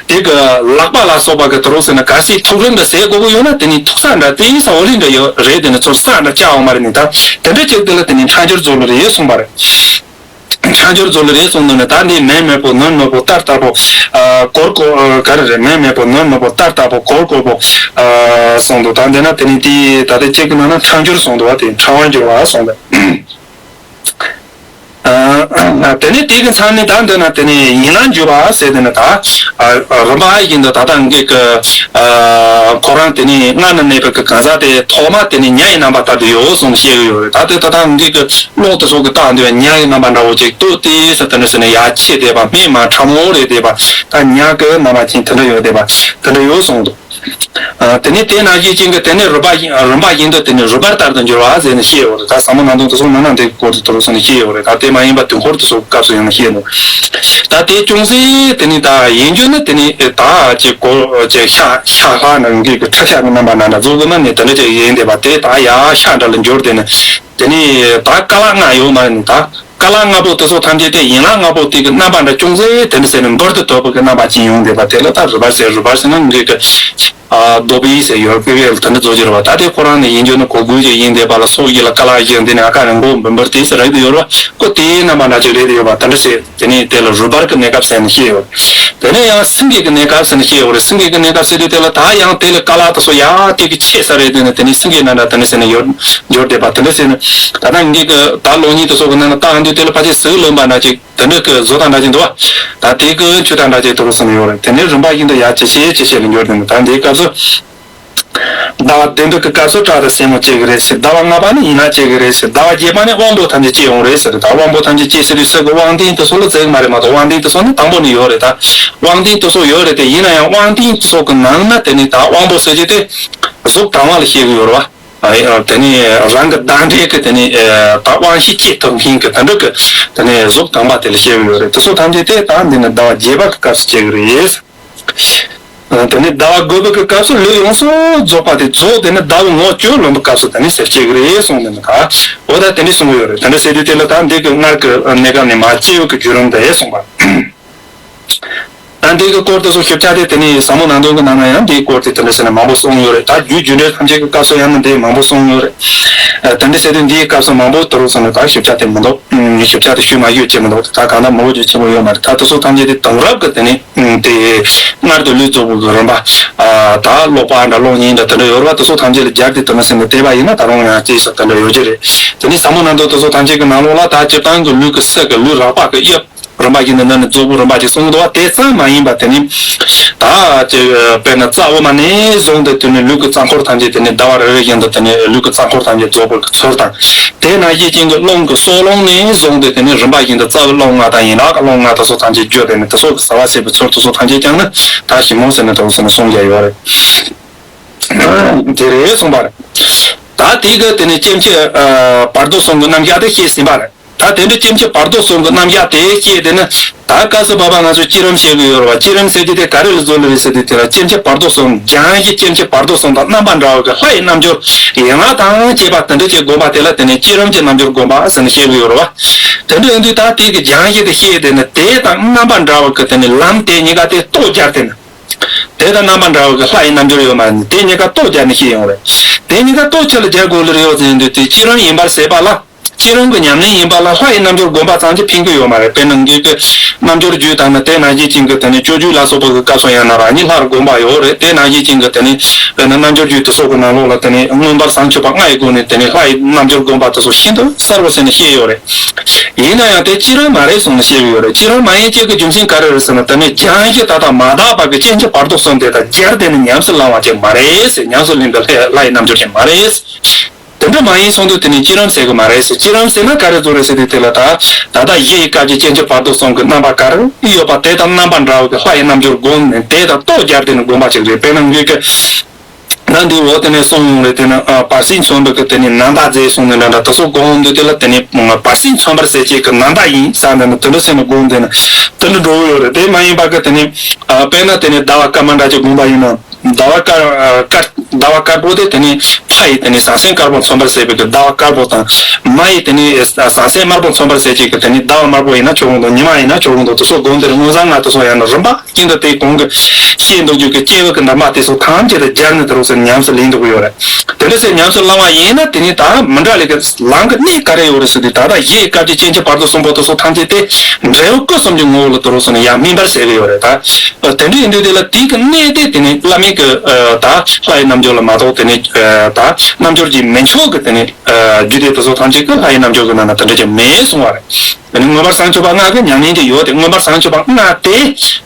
དེ་གི་ལག་པ་ལ་སོགས་པ་གི་དུ་རུ་ཟེར་ན་གལ་སྲིད་ཐུག་རིམ་འདྲ་ཟེར་དགོས་ཀྱི་ཡོད་ན་དེ་ནི་ཐུག་ས་འདྲ་དེའི་ས་འོ་ལི་འདྲ་ཡོད་རེད། དེ་ནི་ཚུར་ས་འདྲ་བཅའ་འོང་མ་རེད་ནི། ད་དེ་འདྲ་ཅིག་དེ་ལ་དེ་ནི་འཕྲང་སྦྱོར་རྫོགས་ལ་རེད་གསུངས་པ་རེད། འཕྲང་སྦྱོར་རྫོགས་ལ་རེད་གསུངས་ནོ་ནི། ད་འདི་མེར་མེར་པོ་ནུར་ནུར་པོ་རྟར་རྟར་པོ་ཨ་གོར་གོར་ཨ་ག་རེ་རེད། མེར་མེར་པོ་ནུར་ནུར་པོ་རྟར་རྟར་པོ་གོར་གོར་པོ་ཨ་གསུངས་འདུག་ད་འདི་ན་དེ་ནི་དེ་ད་ལྟ་གཅིག་གི་ནང་ན་འཕྲང་སྦྱོར་གསུངས་འདུག་བ། དེ་འཕྲང་བར་འགྱུར་བ་གསུངས་འདུག་ཨ་དེ་ནི་དེ་གི་མཚམས་ནི་ད་འདི་ན་དེ་ནི་ཡན་ལག་འཇུག་པ་ཟེར། དེ་ནི་ད་ཨ་རིམ་པ་བཞིན་དུ་ད་ལྟ་འགྲིག་གི་ཨ་ཁོ་རང་དེ་ནི་སྔར་ན་གནས་པའི་གི་གང་ཟག་དེ་ཐོག་མ་དེ་ནི་ཉ་ཡི་རྣམ་པ་ལྟར་དུ་ཡོད་གསུངས་བཤད་ཀྱི་ཡོད་རེད། ད་དེ་ད་ལྟ་འགྲིག་གི་གློག་དེ་ཚོ་གི་རྟགས་འདི་བས་ཉ་ཡི་རྣམ་པ་འདྲ་བོ་ཅིག་ཏུ་ཏི་སི་དེ་འདྲ་ཟེར་ནས་ཡར་ཆེ་བསྡད་པ་སྨད་མར་ཁྲ་མོ་རེ་བསྡད་པ། ད་ཉ་གི་རྣམ་པ་ཅན་དེ་འདྲ་ཡོད་བསྡད་པ་དེ་འདྲ་ཡོད་གསུངས་འདུག་ཨ་དེ་ནས་དེ་ནང་བཞིན་ཅན་གྱི་དེ་ནས་རིམ་པ་བཞིན་རིམ་པ་བཞིན་དུ་དེ་ནས་རུས་སྦལ་ལྟར་དུ་འགྱུར་བ་ཟེར་ནས་བཤད་ཡོད་རེད། ད་ཟབ་མོ་སྣང་སྟོང་དེ་ཚོ་ནང་ན་འདི་སྐོར་དུ་དེ་རུ་སོང་ནས་བཤད་ཡོད་རེད། ད་དེ་མ་ཡིན་པ་དུས་འཁོར་དེ་ཚོ་སྐབས་སུ་ཡང་བཤད་འདུག་ད་དེ་ཅུང་ཟད་དེ་ནས་ད་ཡིན་རྒྱུ་ནི་དེ་ནས་ད་ཅིག་གོ་ཅིག་ཤ་ཤ་ལྷག་ནང་གི་ཁྲག་ཤ་གི་རྣམ་པ་ནང་འདྲ་བཟོ་དགོས་ན་ནི་དེ་འདྲ་ཅིག་ཡིན་བསྡད་པ་དེ་ད་ཡ་ཤ་འདྲ་ལ་འགྱུར་དེ་ནི། དེ་ནས་ད་ཀ་ལ་ལྔ་ཡོད་མ་རེད་ནི། ད་ ཀ་ལ་ལྔ་པོ་དེ་ཚོ་ཐམས་ཅད་དེ་ཡན་ལག་ལྔ་པོ་དེ་གི་རྣམ་པ་འདྲ་ཅུང་ཟད་དེ་འདྲ་ཟེར་ནས་འབུར་དུ་དོད་པོ་གི་རྣམ་པ་ཅན་ཡོང་བསྡད་པ་དེ་ལ་ད་རུས་སྦལ་ཟེར། རུས་སྦལ་ཟེར་ན་ངེད་ཀྱི་ཨ་རྡོ་བི་ཟེར་ཡོད་པི་བེལ་དེ་འདྲ་བཟོ་རྒྱུ་རེད་བ། ད་དེ་ཁོ་རང་ནས་ཡིན་རྒྱུ་ནི་གོ་དགོས་ཀྱི་ཡིན་བསྡད་པ་ལ། སོ་ཡི་ལ་ཀ་ལ་ཡི་འདི་ནས་ཨ་ཀ་ནས་མགོ་འབུར་འབུར་དེ་ཟེར་རེད་དེ་ཡོད་རེད་བ། ཁོ་དེའི་རྣམ་པ་འདྲ་ཅིག་རེད་དེ་ཡོད་པ་དེ་འདྲ་ཟེར། དེ་ནས་དེ་ལ་རུས་སྦལ་གྱི་གནས་སྐབས་ཟེར་ནས་བཤད་ཡོད། དེ་ནས་ཡང་སེང་གེ་གི་གནས་སྐབས་ཟེར་ནས་བཤད་ཡོད་རེད། སེང་གེ་གི་གནས་སྐབས་ཟེར་དུས་དེ་ལ་ད་ཡང་དེ་ལ་ཀ་ལ་དེ་ཚོ་ཡ་དེ་གི་ཆེ་ས་རེད། དེ་ནས་དེ་ནས་སེང་གེ་ན་འདྲ་དེ་འདྲ་ཟེར་ནས་ཡོད་འབྱོར་བསྡད་པ་དེ་འདྲ་ཟེར་ནས། ད་ལྟ་ངེད་ཀྱི་ད་གློག་བརྙན་དེ་ཚོ་གི་ནང་ལ་བཏང་དུས་དེ་ལ་ཕལ་ཆེར་ཟིལ་ལོན་པ་འདྲ་ཅིག་དེ་འདྲ་གི་བཟོ་སྟངས་འདྲ་ཅིག་འདུག་བ། ད་དེ་གི་ཆུ་དང་འདྲ་ཅིག་དེ་རུ་སོང་ཡོད་རེད། དེ་ནས་རིམ་པ་བཞིན་དུ་ཡར་ཇེ་ཆེ་ཇེ་ཆེ་ལ་འགྱུར་དེ་ནས་ད་འདིའི་སྐབས་སུ་ཟླ་བ་བདུན་པའི་སྐབས་སུ་བྲག་དང་སྲིན་མོ་སྐྱེ་གི་རེད་ཟེར། ཟླ་བ་ལྔ་པ་ནི་ཡན་ལག་སྐྱེ་གི་རེད་ཟེར། ཟླ་བ་བརྒྱད་པ་ནི་དབང་པོ་ཐམས་ཅད་སྐྱེ་ཡོང་རེད་ཟེར། ད་དབང་པོ་ཐམས་ཅད་སྐྱེ་ཟེར་དུས་ས་གི་དབང་ལྡན་དེ་ཚོ་ལ་བརྩི་གི་མ་རེད་མ་གཏོགས། དབང་ལྡན་དེ་ཚོ་ནི་དང་པོ་ནས་ཡོད་རེད། ད་དབང་ལྡན་དེ་ཚོ་ཡོད་རེད་དེ། ཡིན་ན་ཡང་དབང་ལྡན་ཚོ་གི་ནང་ན་དེ་ནི་ད་དབང་པོ་ཟེར་གྱི་དེ་གཟུགས་དང་བ་ལ་བཤད་གི་ཡོད་རེད་བ། ཨ་དེ་ནི་རང་གི་བདག་འབྲས་ཀྱི་དེ་ནི་ད་དབང་ཤེས་སྐྱེ་ཐུབ་མཁན་གྱི་དེ་འདྲ་གི་དེ་ནི་གཟུགས་དང་བ་དེ་ལ་བཤད་གི་ཡོད་རེད། དེ་ཚོ་ཐམས་ཅད་དེ་ད་འདི་ནི་ཟླ་བ་བརྒྱད་པ་གི་སྐབས་སུ་སྐྱེ་གི་རེད། དེ་ནས་ཟླ་བ་དགུ་པའི་གི་སྐབས་སུ་ལུས་ཡོངས་སུ་རྫོགས་པ་དེ་རྫོགས། དེ་ནས་ཟླ་བའི་ངོ་བཅུ་ལོན་པའི་སྐབས་སུ་དེ་ནས་ཟེར་སྐྱེ་གི་རེད་གསུངས་ནས་ད། འོ་ད་དེ་འདྲ་གསུང་གི་ཡོད་རེད། དེ་འདྲ་ཟེར་དུས་དེ་ལ་ད་འདི་གི་སྔར་གྱི་གནས་སྐབས་ནས་མར་སྐྱེ་བའི་གི་བརྒྱུད་རིམ་དེ་གསུངས་པ། ད་འདི་གི་སྐོར་དེ་ཚོ་ཞིབ་ཆ་དེ་དེ་ནས་ཟབ་མོ་སྣང་སྟོན་གྱི་ནང་ན་ཡང་འདིའི་སྐོར་དེ་དེ་འདྲ་ཟེར་ནས་མང་པོ་གསུངས་ཡོད་རེད། ད་རྒྱུད་རྒྱུ་འབྲས་ཐམས་ཅད་ཀྱི་སྐབས་སུ་ཡང་ན་འདི་མང་པོ་གསུངས་ཡོད་རེད། དེ་འདྲ་ཟེར་དུས་འདིའི་སྐབས་སུ་མང་པོ་དེ་རུ་སོང་ནས་ད་ཞིབ་ཆ་དེ་མི་འདུག་ཞིབ་ཆ་དེ་ཞུས་མ་ཞུས་བྱེད་མི་འདུག་ད་གང་ལྟར་མང་པོ་ཅིག་བྱེད་དགོས་ཡོད་མ་རེད། ད་དེ་ཚོ་ཐམས་ཅད་དེ་དེང་རབས་ཀྱི་དེ་ནས་དེ་སྔར་དུ་ལུས་རྫོགས་པའི་རིམ་པ། ད་ཀློག་པ་འདྲ་གློག་བརྙན་འདྲ་དེ་འདྲ་ཡོད་རེད་བ། དེ་ཚོ་ཐམས་ཅད་ལ་སྦྱར་ཏེ་དེ་མི་སེམས་ནས་བལྟས་པ་ཡིན་ན་ད་རུང་ཡང་ཅིག་ས་དེ་འདྲ་ཡོད་ཀྱི་རེད། དེ་ནས་ཟབ་མོ་སྣང་སྟོན་དེ་ཚོ་ཐམས་ཅད་ཀྱི་ནང་ལོགས་ལ་ད་སྤྱིར་བཏང་གི་ལུས་ཀྱི་ས་གི་ལུས་རགས་པ་གི་དབྱིབས་རིམ་པ་བཞིན་དུ་འདི་ནི་རྫོགས་པའི་རིམ་པ་ཅིག་གསུངས་འདུག་བ། དེ་ཙམ་མ་ཡིན་པ་དེ་ནི་ད་ཅིག་དཔེར་ན་རྩ་དབུ་མ་ནས་བཟུང་སྟེ་དེ་ནི་ལུས་ཀྱི་རྩ་འཁོར་ཐམས་ཅད་དེ་ནི་ཟླ་བ་རེ་རེ་བཞིན་དུ་དེ་ནི་ལུས་ཀྱི་རྩ་འཁོར་ཐམས་ཅད་རྫོགས་པའི་གི་ཚུལ་དང་། དེ་ནང་བཞིན་ཅན་གྱི་རླུང་གི་སྲོག་རླུང་ནས་བཟུང་སྟེ་དེ་ནི་རིམ་པ་བཞིན་དུ་རྩ་བའི་རླུང་ལྔ་དང་ཡན་ལག་གི་རླུང་ལྔ་དེ་ཚོ་ཐམས་ཅད་བརྗོད་དེ་ནི་དེ་ཚོ་གི་ཟ་བ་ཟས་པའི་ཚུལ་དེ་ཚོ་ཐམས་ཅད་ཀྱང་ནི་ད་ཞིབ་མོ་ཟེར་ནས་དེ་ཚོ་ནི་གསུངས་ཀྱང་ཡོད་རེད། དེ་རེད་གསུངས་པ་རེད། ད་དེ་གི་དེ་ནི་སྐྱེ་མཆེད་བར་དོ་གསུམ་གྱི་རྣམ་གཞག་དེ་བཤད་ཟིན་པ་རེད། ད་དེ་འདྲ་སྐྱེ་མཆེད་བར་དོ་གསུམ་གྱི་རྣམ་གཞག་དེ་བཤད་དེ་ནི་ད་སྐབས་སུ་བབ་པ་ང་ཚོས་བསྐྱེད་རིམ་བཤད་གི་ཡོད་རེད་བ། བསྐྱེད་རིམ་ཟེར་དུས་དེ་ག་རེ་ལ་བཟོ་ལེ་རེད་ཟེར་དུས་དེ་ལ་སྐྱེ་མཆེད་བར་དོ་གསུམ་སྦྱང་གཞི་སྐྱེ་མཆེད་བར་དོ་གསུམ་དང་རྣམ་པ་འདྲ་བ་གི་ལྷ་ཡི་རྣམ་འགྱུར་ཡན་ལག་དང་བཅས་པ་དེ་འདྲ་ཅིག་བསྒོམ་པ་དེ་ལ་དེ་ནི་བསྐྱེད་རིམ་གྱི་རྣམ་འགྱུར་བསྒོམ་པ་ཟེར་ནས་བཤད་གི་ཡོད་རེད་བ། དེ་འདྲ་ཡིན་དུས་ད་དེ་གི་སྦྱང་གཞི་དེ་བཤད་དེ་ནི་དེ་དང་རྣམ་པ་འདྲ་བ་གི་དེ་ནི་ལམ་དེ་གཉིས་ཀ་དེ་ལྟོ་སྦྱར་དེ་ནི། དེ་དང་རྣམ་པ་འདྲ་བ་གི་ལྷ་ཡི་རྣམ་འགྱུར་ཡོད་མ་རེད། དེ་གཉིས་ཀ་ལྟོ་སྦྱར་ནས་བཤད་ཡོང་རེད། དེ་གཉིས་ཀ་ལྟོ་ཆེ་ལ་སྦྱར་དགོས་ལེ་རེད་ཡོད་ཟེར་དུས་དེ་བསྐྱེད་རིམ་ཡིན་པར་ཟད་པ་ལ། བསྐྱེད་རིམ་གྱི་ཉམས་ལེན་ཡིན་པ་ལ་ལྷ་ཡི་རྣམ་འགྱུར་བསྒོམ་པ་ཙམ་གྱིས་ཕན་གྱི་ཡོད་མ་རེད། དཔེར་ན་འདི་གི་རྣལ་འབྱོར་རྒྱུད་དང་ནི་དེ་ནང་བཞིན་ཅན་གྱི་དེ་ནི་སྤྱོད་འཇུག་ལ་སོགས་པ་གི་སྐབས་སུ་ཡང་ན་རང་ཉིད་ལྷར་བསྒོམ་པ་ཡོད་རེད། དེ་ནང་བཞིན་ཅན་གྱི་དེ་ནི་དཔེར་ན་རྣལ་འབྱོར་རྒྱུད་དེ་སོགས་ཀྱི་ནང་ལོགས་ལ་དེ་ནི་མངོན་པར་བྱང་ཆུབ་པ་ལྔ་ཡི་སྒོ་ནས་དེ་ནི་ལྷ་ཡི་རྣམ་འགྱུར་བསྒོམ་པ་དེ་ཚོ་ཤིན་ཏུ་གསལ་པོ་ཟེར་ནས་བཤད་ཡོད་རེད། ཡིན་ན་ཡང་དེ་བསྐྱེད་རིམ་མ་རེད་གསུངས་ནས་བཤད་ཀྱི་ཡོད་རེད། བསྐྱེད་རིམ་མ་ཡིན་ཅིག་གི་རྒྱུ་མཚན་ག་རེ་རེད་ཟེར་ན། དེ་ནི་སྦྱང་གཞི་ད་ལྟ་མ་དག་པ་གི་སྐྱེ་མཆེད་བར་དོ་གསུམ་དེ་དང་སྦྱར་དེ་ནི་ཉམས་སུ་བླང་བ་ཅིག་མ་རེད་ཟེར། ཉམས་སུ་ལེན་པའི་ལྷ་ལྷ་ཡི་རྣམ་འགྱུར་ཅིག་མ་རེད། དེ་འདྲ་མ་ཡིན་གསུངས་དུས་དེ་ནི་བསྐྱེད་རིམ་ཟེར་གི་མ་རེད་ཟེར། བསྐྱེད་རིམ་ཟེར་ན་ག་རེ་བཟོ་རེད་ཟེར་དུས་དེ་ལ་ད་ད་ལྟ་གཞི་ཡི་སྐབས་ཀྱི་སྐྱེ་མཆེད་བར་དོ་གསུམ་གྱི་རྣམ་པ་ག་རེ་ཡོད་པ་དེ་དང་རྣམ་པ་འདྲ་བ་གི་ལྷ་ཡི་རྣམ་འགྱུར་བསྒོམས་ནས་དེ་དང་ལྟོ་སྦྱར་དེ་ནི་བསྒོམ་པ་ཅིག་རེད། དཔེར་ན་ངོས་ཀྱི། ད་འདི་འོག་དེ་ནས་གསུངས་ཡོང་རེད། དེ་ནི་ཨ་བར་སྲིད་མཚོན་པའི་གི་དེ་ནི་ནཱ་ད་མཛད་གསུངས་ནས་འདྲ་འདྲ་དེ་ཚོ་གོང་འདི་དེ་ལ་དེ་ནི་བར་སྲིད་མཚོན་པར་ཟད་བྱེད་ཀྱི་ནཱ་ད་ཡིན་ས་འདི་ནི་དེ་འདྲ་ཟེར་ནས་གོང་དེ་ནི་དེ་འདྲ་འགྲོ་གི་ཡོད་རེད། དེ་མ་ཡིན་པ་གི་དེ་ནི་ཨ་དཔེར་ན་དེ་ནི་ཟླ་བ་སྐར་མ་འདྲ་ཅིག་བསྒོམ་པ་ཡིན་ན་ཟླ་བ་སྐར་སྐར་ཟླ་བ་དཀར་པོ་དེ་དེ་ནི་ཕ་ཡི་དེ་ནི་ཟང་ཟིང་དཀར་པོ་མཚོན་པར་ཟད་པའི་གི་ཟླ་བ་དཀར་པོ་དང་། མ་ཡི་དེ་ནི་ཟང་ཟིང་དམར་པོ་མཚོན་པར་ཟད་བྱེད་ཀྱི་དེ་ནི་ཟླ་བ་དམར་པོ་ཡིན་ན་ཆོག་གི་འདུག་ཉི་མ་ཡིན་ན་ཆོག་གི་འདུག་དེ་ཚོ་གོང་དེ་ནི་མངོན་བྱང་ལྔ་དེ་ཚོ་ཡང་ན་རིམ་པ། ཀྱིན་ད་དེ་གོང་གི་ཤེས་འདུག་རྒྱུ་གི་སྐྱེ་བ་གི་འདབ་མ་དེ་ཚོ་ཐམས་ཅད་དུ་སྦྱར་ནས་དེ་རུ་ཟེར་ཉམས་སུ་ལེན་འདུག་གི་ཡོད་རེད། དེ་འདྲ་ཟེར་ཉམས་སུ་བླང་བ་ཡིན་ན་དེ་ནི་ད་མི་འདྲ་ལས་ཀྱི་ལམ་གི་གནད་ག་རེ་ཡོད་རེད་ཟེར་དུས་ད་ལྟ་གཞི་ཡི་སྐབས་ཀྱི་སྐྱེ་མཆེད་བར་དོ་གསུམ་པོ་དེ་ཚོ་ཐམས་ཅད་དེ་འབྲས་བུ་སྐུ་གསུམ་གྱི་ངོ་བོ་ལ་དེ་རུ་ཟེར་ནས་ཡང་སྨིན་པར་ཟད་གི་ཡོད་རེད། ད་དེ་འདྲ་ཡིན་དུས་དེ་ལ་དེ་གི་གནད་དེ་དེ་ནི་བླ་མེད་ཀྱི་ད་ལྷ་ཡི་རྣམ་འགྱུར་ལ་མ་གཏོགས་དེ་ནི་ད་རྣལ་འབྱོར་གྱི་མི་མཆོག་གི་དེ་ནི་རྒྱུད་སྡེ་དེ་ཚོ་ཐམས་ཅད་ཀྱི་ལྷ་ཡི་རྣམ་འགྱུར་གྱི་ནང་ན་དེ་འདྲ་ཅིག་མེད་གསུང་བ་རེད། དེ་ནི་མངོན་པར་བྱང་ཆུབ་པ་ལྔ་གི་ཉམས་ལེན་དེ་ཡོད་དེ། མངོན་པར་བྱང་ཆུབ་པ་ལྔ་དེ་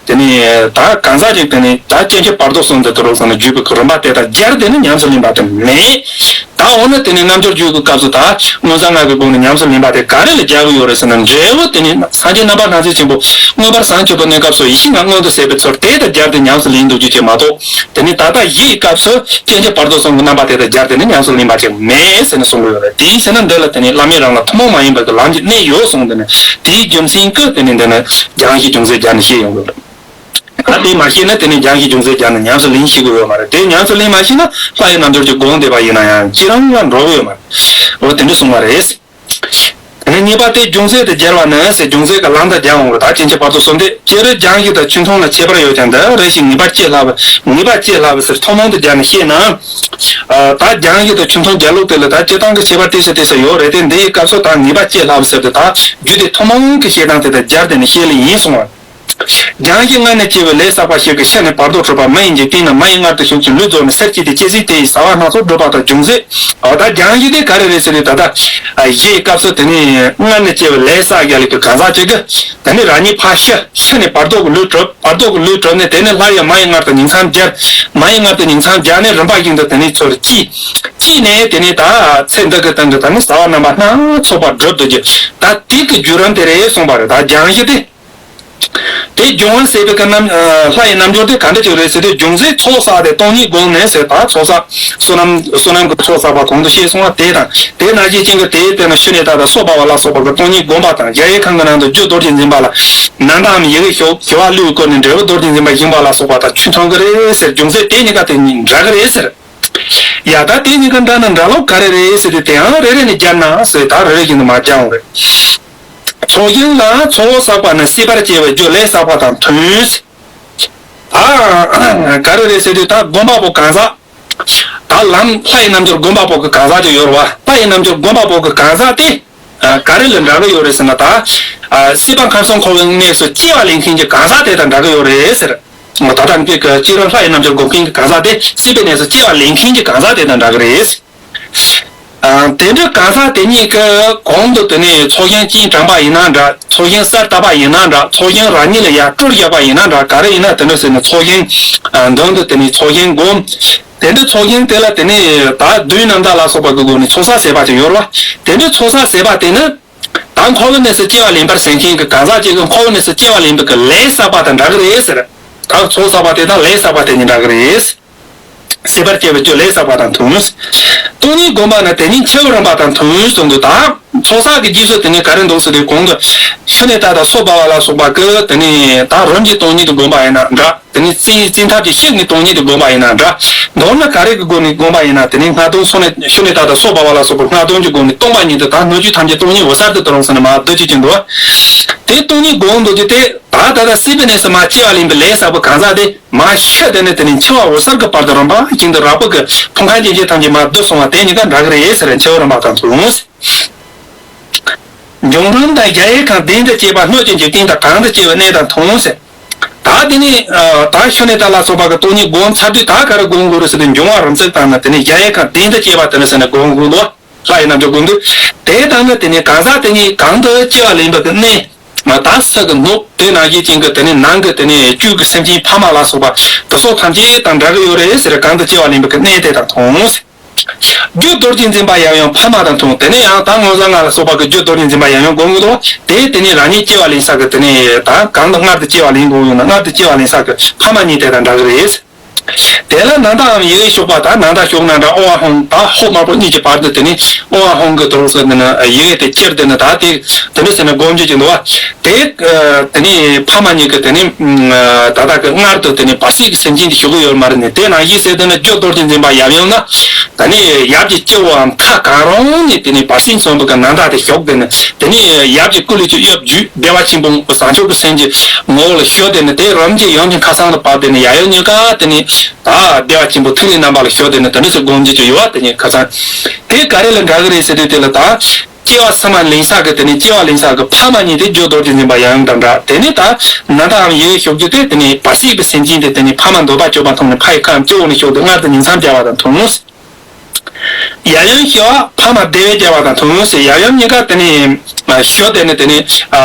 དེ་ནི་ད་གང་ཟག་ཅིག་དེ་ནི་ད་སྐྱེ་མཆེད་བར་དོ་གསུམ་དེ་དེ་རུ་ཟེར་ནས་བརྒྱུད་པའི་གི་རིམ་པ་དེ་དང་སྦྱར་དེ་ནི་ཉམས་སུ་ལེན་པ་དེ་མེད། ད་འོ་ན་དེ་ནི་རྣལ་འབྱོར་རྒྱུད་ཀྱི་སྐབས་སུ་ད་མངོན་བྱང་ལྔ་གི་སྒོ་ནས་ཉམས་སུ་ལེན་པ་དེ་ག་རེ་ལ་སྦྱར་གི་ཡོད་རེད་ཟེར་ན། འབྲས་བུ་དེ་ནི་སངས་རྒྱས་རྣམ་པར་སྣང་མཛད་ཆེན་པོ་མངོན་པར་བྱང་ཆུབ་པའི་གནས་སྐབས་སུ་ཡེ་ཤེས་ལྔ་མངོན་དུ་ཟད་པའི་ཚུལ་དེ་དང་སྦྱར་ཏེ་ཉམས་སུ་ལེན་འདུག་རྒྱུ་ཅིག་མ་གཏོགས། དེ་ནི་ད་ལྟ་གཞི་ཡི་སྐབས་སུ་སྐྱེ་མཆེད་བར་དོ་གསུམ་གྱི་རྣམ་པ་དེ་དང་སྦྱར་ཏེ་ནི་ཉམས་སུ་ལེན་པ་ཅིག་མེད་ཟེར་ནས་གསུང་གི་ཡོད་རེད། དེའི་ཕྱིར་ན་འདི་ལ་དེ་ནི་བླ་མེད་རང་ལ་ཐུན་མོང་མ་ཡིན་པ་གི་ལམ་གྱི་གནད་ཡོད་གསུངས། དེ་ནི་དེའི་རྒྱུ་མཚན་གྱིས་དེ་ནི་འདི་ནི་སྦྱང་གཞི་ཅུང་ཟད་སྦྱར་ནས་བཤད་ཡོང་གི་ཡོད་རེད། ད་དེ་མ་ཤེས་ན་དེ་ནི་སྦྱང་གཞི་ཅུང་ཟད་སྦྱར་ནས་ཉམས་སུ་ལེན་ཤེས་ཀྱི་ཡོད་མ་རེད། དེ་ཉམས་སུ་ལེན་མ་ཤེས་ན་ལྷ་ཡི་རྣལ་འབྱོར་གྱི་སྒོམ་བསྡད་པ་ཡིན་ན་ཡང་བསྐྱེད་རིམ་ལ་འགྲོ་གི་ཡོད་མ་རེད། འོ་དེ་འདྲ་གསུངས་པ་རེད། གཉིས་པ་དེ་ཅུང་ཟད་དུ་སྦྱར་བ་ནི་ཟེར། ཅུང་ཟད་ཀྱི་ལམ་དུ་སྦྱར་འོང་བ་དང་སྐྱེ་མཆེད་བར་དོ་གསུམ་སྟེ། སྤྱིར་སྦྱང་གཞི་དང་ཆོས་མཐུན་ལ་ཁྱད་པར་ཡོད་ཀྱང་འདི་རེ་ཞིག་ངེས་པ་སྐྱེ་སླ་བ། ངེས་པ་སྐྱེ་སླ་བ་ཟེར་ཐུན་མོང་དུ་སྦྱར་ནས་བཤད་ན། ད་སྦྱང་གཞི་དང་ཆོས་མཐུན་སྦྱར་ལུགས་དེ་ལ་ད་སྤྱིར་བཏང་གི་ཁྱད་པར་ཏོག་ཙམ་ཏོག་ཙམ་ཡོད་རེད་དེ། འདི་ཡི་སྐབས་སུ་ད་ངེས་པ་སྐྱེ་སླ་བ་ཟེར་ཏེ་ད་རྒྱུ་དེ་ཐུན་མོང་གི་བཤད་སྟངས་དེ་དང་སྦྱར་ཏེ་ནས་བཤད་ལེ་ཡིན་གསུང་བ། སྦྱང་གཞི་སྔར་ནས་སྐྱེ་བའི་ལས་བསགས་པ་ཞིག་གིས་ཤ་ནས་བར་དོ་གྲུབ་པ་མི་ཡིན་གྱི་སྟེང་ན་མ་ཡི་མངལ་དུ་ཞུགས་ཀྱི་ལུས་རྫོགས་ནས་སར་སྐྱེས་ཏེ་སྐྱེ་ཚེ་དེ་ཡི་བྱ་བ་སྣ་ཚོགས་བསྒྲུབ་པ་དང་འབྱུང་ཚེ། འོ་ད་སྦྱང་གཞི་དེ་ག་རེ་རེད་ཟེར་དུས་ད་ལྟ་གཞི་ཡི་སྐབས་སུ་དེ་ནས་སྔར་ནས་སྐྱེ་བའི་ལས་བསགས་རྒྱ་ལས་ཀྱི་གང་ཟག་ཅིག་གིས་དེ་ནས་རང་ཉིད་ཕར་ཤི་ཤི་ནས་བར་དོ་གི་ལུས་གྲུབ། བར་དོ་གི་ལུས་གྲུབ་ནས་དེ་ནས་སླར་ཡང་མ་ཡི་མངལ་དུ་ཉིང་མཚམས་སྦྱར། མ་ཡི་མངལ་དུ་ཉིང་མཚམས་སྦྱར་ནས་རིམ་པ་བཞིན་དུ་དེ་ནས་ཚུར་སྐྱེས། སྐྱེས་ནས་དེ་ནས་ད་ཚེ་འདི་གི་སྟེང་གི་ད་ནི་བྱ་བ་རྣམ་པ་སྣ་ཚོགས་པ་བསྒྲུབ་ཏུ་གྱུར། ད་དེ་གི་བརྒྱུད་རིམ་དེ་རེད་གསུངས་པ་རེད། ད་སྦྱང་གཞི་དེ། དེ་སྦྱོང་བ་ཟེར་བའི་གི་རྣམ་ལྷ་ཡི་རྣལ་འབྱོར་དེ་ག་འདྲ་ཅིག་རེད་ཟེར་དུས། སྦྱོང་ཚེ་ཚོགས་བསགས་ཏེ་སྟོང་ཉིད་བསྒོམས་ནས་ཟེར། ད་ཚོགས་བསགས་བསོད་ནམས་བསོད་ནམས་ཀྱི་ཚོགས་བསགས་པ་གོང་དུ་བཤད་སོང་བ་དེ་དང་། དེ་ནང་བཞིན་ཅན་གྱི་དེའི་སྟེང་ན་ཤུལ་ནས་ད་ལྟ་སོ་སྦ་བ་ལ་སོགས་པ་གི་སྟོང་ཉིད་བསྒོམ་པ་དང་། གཞལ་ཡས་ཁང་གི་ནང་དུ་རྒྱུ་རྡོ་རྗེ་འཛིན་པ་ལ་ནམ་ཟླའམ་ཡི་གེ་ཞོག་ཞི་བ་ལྷུན་གྱིས་བསྐོར་ནས་འབྲས་བུ་རྡོ་རྗེ་འཛིན་པ་བཞེངས་པ་ལ་སོགས་པ་དང་ཆོས་མཐུན་གྱི་རེད་ཟེར། སྦྱོང་ཚེ་དེ་གཉིས་ཀ་དེ་གཉིས་འདྲ་གི་རེད་ཟེར། ཡ་ད་དེ་གཉིས་ཀ་འདྲ་ན་འདྲ་ལོག་ག་རེ་རེད་ཟེར་དུས། དེའང་རེ་རེ་ནས་སྦྱར་ན་ཟེར། ད་རེ་རེ་བཞིན་དུ་མར་སྦྱར་འོང་རེད། ཚོགས་ཞིང་ལ་ཚོགས་བསགས་པ་ནི་སྲིད་པར་སྐྱེ་བའི་རྒྱུ་ལས་བསགས་པ་དང་མཐུན། ད་ག་རེ་རེད་ཟེར་དུས། ད་སྒོམ་པ་པོ་གང་ཟག་ད་ལམ་ལྷ་ཡི་རྣལ་འབྱོར་སྒོམ་པ་པོ་གི་གང་ཟག་ཅིག་ཡོད་རེད་བ། ལྷ་ཡི་རྣལ་འབྱོར་སྒོམ་པ་པོ་གི་གང་ཟག་དེ་ག་རེ་ལ་འདྲ་གི་ཡོད་རེད་ཟེར་ན། ད་སྲིད་པ་ཁམས་གསུམ་འཁོར་བའི་གནས་སུ་སྐྱེ་བ་ལེན་མཁན་གྱི་གང་ཟག་དེ་དང་འདྲ་གི་ཡོད་རེད་ཟེར། ད་ལྟ་འདི་གི་སྤྱིར་ལྷ་ཡི་རྣལ་འབྱོར་སྒོམ་མཁན་གྱི་གང་ཟག་དེ་སྲིད་པའི་གནས་སུ་སྐྱེ་བ་ལེན་མཁན་གྱི་གང་ཟག་དེ་དང་འདྲ་གི་རེད། ཨ། དེ་འདྲའི་གང་ཟག་དེ་གཉིས་ཀྱི་གོང་དུ་དེ་ནས་ཚོགས་ཞིང་སྤྱན་དྲངས་པ་ཡིན་ན་འདྲ། ཚོགས་ཞིང་གསལ་བཏབ་པ་ཡིན་ན་འདྲ། ཚོགས་ཞིང་རང་ཉིད་ལ་ཡར་སྤྲུལ་བཞག་པ་ཡིན་ན་འདྲ། ག་རེ་ཡིན་ན་དེ་འདྲ་ཟེར་ནས་ཚོགས་ཞིང་། ཨ། མདུན་དུ་དེ་ནས་ཚོགས་ཞིང་བསྒོམ། དེ་འདྲའི་ཚོགས་ཞིང་དེ་ལ་དེ་ནས་ད་བདུན་རྣམ་དག་ལ་སོགས་པ་གི་སྒོ་ནས་ཚོགས་བསགས་ཟད་པ་ཅིག་ཡོད་རེད་བ། དེ་འདྲའི་ཚོགས་བསགས་ཟད་པ་དེ་ནི་ད་འཁོར་བའི་གནས་སུ་སྐྱེ་བ་ལེན་པར་སེམས་ཅན་གྱི་གང་ཟག་ཅིག་གིས་འཁོར་བའི་གནས་སུ་སྐྱེ་བ་ལེན་པའི་གི་ལས་བསགས་པ་དང་འདྲ་གི་རེད་ཟེར། ད་ཚོགས་བསགས་པ་དེ་དང་ལས་བསགས་པ་དེ་གཉིས་འདྲ་གི་རེད། སྲིད་པར་སྐྱེ་བའི་རྒྱུ་ལས་བསགས་པ་དང་མཐུན། སྟོང་ཉིད་བསྒོམ་པ་ནི་དེ་ཉིད་འཆི་བའི་རིམ་པ་དང་མཐུན་གསུངས་འདུག་ད་ཚོགས་བསགས་ཀྱི་རྗེས་སུ་དེ་ནས་ག་རེ་འདུག་ཟེར་དུས། གོང་དུ་ཤུལ་ནས་ད་ལྟ་སོ་སྦ་བ་ལ་སོགས་པ་གིས་དེ་ནས་ད་རིམ་གྱིས་སྟོང་ཉིད་དུ་བསྒོམ་པ་ཡིན་ན་འདྲ། དེ་ནས་རྩིས་རྩིས་ཐབས་ཀྱིས་ཤུགས་ནས་སྟོང་ཉིད་དུ་བསྒོམ་པ་ཡིན་ན་འདྲ། མདོར་ན་ག་རེ་གི་སྒོ་ནས་བསྒོམ་པ་ཡིན་ན། དེ་ནས་སྔགས་སྡོམ་སོ་ནས་ཤུལ་ནས་ད་ལྟ་སོ་སྦ་བ་ལ་སོགས་པ་སྔགས་སྡོམ་གྱི་སྒོ་ནས་སྟོང་པ་ཉིད་དུ་ད་སྣོད་བཅུད་ཐམས་ཅད་སྟོང་ཉིད་འོད་གསལ་དུ་དོར་རོགས་ཟེར་ནས་མར་སྡོད་ཀྱི་ཀྱང་འདུག་དེ་སྟོང་ཉིད་བསྒོམ་འདུག་རྒྱུ་དེ། ད་ད་ལྟ་སྲིད་པའི་གནས་སུ་མར་སྐྱེ་བ་ལེན་པའི་ལས་བསགས་པའི་གང་ཟག་དེ། མ་ཤི་དེ་ནས་དེ་ནས་འཆི་བ་འོད་གསལ་གྱི་བར་དུ་རིམ་པ་བཞིན་དུ་རགས་པ་གི་ཕུང་ཁམས་ཅན་ཐམས་ཅད་མར་བསྡུ་སོང་བ་དེ་གཉིས་ཀ་འདྲ་གི་རེད་ཟེར། འཆི་བའི་རིམ་པ་དང་མཚུངས། འབྱུང་ཁམས་དང་གཞལ་ཡས་ཁང་གདན་དུ་སྐྱེས་པ་སྣོད་ཀྱི་འཇིག་རྟེན་དང་གང་དུ་སྐྱེ་བའི་གནས་དང་མཚུངས་ཟེར། ད་དེ་ནས་ད་ཤུལ་ནས་ད་ལ་སོགས་པ་གི་སྟོང་ཉིད་བསྒོམ་ཚར་དུས་ད་ག་རེ་བསྒོམ་དགོས་རེད་ཟེར་དུས། འབྱུང་བ་རིམ་བརྩེགས་དང་ནི་དེ་ནས་གཞལ་ཡས་ཁང་གདན་དུ་སྐྱེས་པ་དེ་ནི་ཟེར་ནས་བསྒོམ་དགོས་འདུག་ལྷ་ཡི་རྣལ་འབྱོར་སྒོམ་དུས། དེ་ལྟར་ན་དེ་ནས་གང་ཟག་དེ་གཉིས་གང་དུ་སྐྱེ་བ་ལེན་པའི་གི་གནས། ད་ས་གི་ནུབ་དེ་ནང་བཞིན་ཅན་གྱི་དེ་ནས་ནང་གི་དེ་ནས་བཅུད་ཀྱི་སེམས་ཅན་ཕ་མ་ལ་སོགས་པ་དེ་ཚོ་ཐམས་ཅད་དང་འདྲ་གི་ཡོད་རེད་ཟེར། གང་དུ་སྐྱེ་བ་ལེན་པའི་གི་གནས་དེ་དང་མཚུངས། རྒྱུ་རྡོ་རྗེ་འཛིན་པ་ཡབ་ཡུམ་ཕ་མ་དང་མཚུངས། དེ་ནས་ཡང་ད་མངོན་བཟང་ང་ལ་སོགས་པ་གི་རྒྱུ་རྡོ་རྗེ་འཛིན་པ་ཡབ་ཡུམ་སྒོམ་གི་འདུག་དེ་དེ་ནས་རང་ཉིད་སྐྱེ་བ་ལེན་ས་གི་དེ་ནས་ད་གང་དུ་སྔར་དུ་སྐྱེ་བ་ལེན་དགོས་ཡོད་ན་སྔར་དུ་སྐྱེ་བ་ལེན་ས་གི་ཕ་མ་གཉིས་དེ་དང་འདྲ་གི་རེད། དེ་ལ་ནམ་ཟླའམ་ཡི་གེ་ཞོག་པ་དང་། ནམ་ཟླ་ཞོག་ན་འདྲ། ཨོ་ཝ་ཧོང་ད་ཧོ་དམར་པོ་གཉིས་ཀྱི་བར་དུ་དེ་ནི་ཨོ་ཝ་ཧོང་གི་དོ་རུག་ཟེར་དེ་ནི་ཡི་གེ་དེ་ཅེར་དེ་ནི་ད་དེ་དེ་འདྲ་ཟེར་ནས་སྒོམ་རྒྱུ་ཅིག་འདུག་བ། དེ་དེ་ནི་ཕ་མ་གཉིས་ཀྱི་དེ་ནི་ད་ལྟ་གི་སྔར་དུ་དེ་ནི་བར་སྲིད་ཀྱི་སེམས་ཅན་དེ་ཞུགས་ཀྱི་ཡོད་མ་རེད་ནི། དེ་ནང་བཞིན་ཟེར་དེ་ནི་རྒྱུ་རྡོ་རྗེ་འཛིན་པ་ཡབ་ཡུམ་ན་ད་ནི་ཡབ་ཀྱི་སྤྱི་བོའམ་མཐའ་གང་རུང་ནས་དེ་ནི་བར་སྲིད་མཚོན་པ་གི་ནམ་ཟླ་དེ་ཞོག་དེ་ནི་དེ་ནི་ཡབ་ཀྱི་སྐུ་ལུས་ཀྱི་གཡོ་སྒྱུ་བདེ་བ་ཆེན་པོ་བཟང་ཕྱོགས་ཀྱི་སེམས་ཀྱི་ངོ་བོ་ལ་ཞུགས་དེ་ནི་དེ་རིམ་གྱིས་ཡུམ་གྱི་མཁའ་གསང་དུ་བབས་དེ་ནི་ཡབ་ཡུམ་གཉིས་ཀ་དེ་ནི། ད་བདེ་བ་ཆེན་པོ་ཐིག་ལེའི་རྣམ་པ་ལ་ཞུགས་དེ་ནི་དེ་འདྲ་ཞིག་སྒོམ་རྒྱུ་ཅིག་ཡོད་པ་དེ་ཉིད་ཁ་སང་། དེ་ག་རེ་ལ་འདྲ་གི་རེད་ཟེར་དུས། དེ་ལ་ད་སྐྱེ་བ་ཕྱི་མ་ལེན་ས་གི་དེ་ནི་སྐྱེ་བ་ལེན་ས་གི་ཕ་མ་གཉིས་དེ་རྒྱུ་རྡོ་རྗེ་འཛིན་པ་ཡབ་ཡུམ་དང་འདྲ། དེ་ནི་ད་ནམ་ཟླའམ་ཡི་གེ་ཞོག་རྒྱུ་དེ་དེ་ནི་བར་སྲིད་པའི་སེམས་ཅན་དེ་དེ་ནི་ཕ་མ་འདོད་པ་སྤྱོད་པ་མཐོང་ནས་ཕ་ཡི་ཁའམ་སྤྱི་བོ་ནས་ཞོག་སྟེ་མངལ་དུ་ཉིང་མཚམས་སྦྱར་བ་དང་མཚུངས། ཡབ་ཡུམ་ཞེས་པ་ཕ་མ་བདེ་བས་སྦྱར་བ་དང་མཚུངས་ཟེར། ཡབ་ཡུམ་གཉིས་ཀ་དེ་ནི་ཞོ་དེ་ནི་དེ་ནི་ད་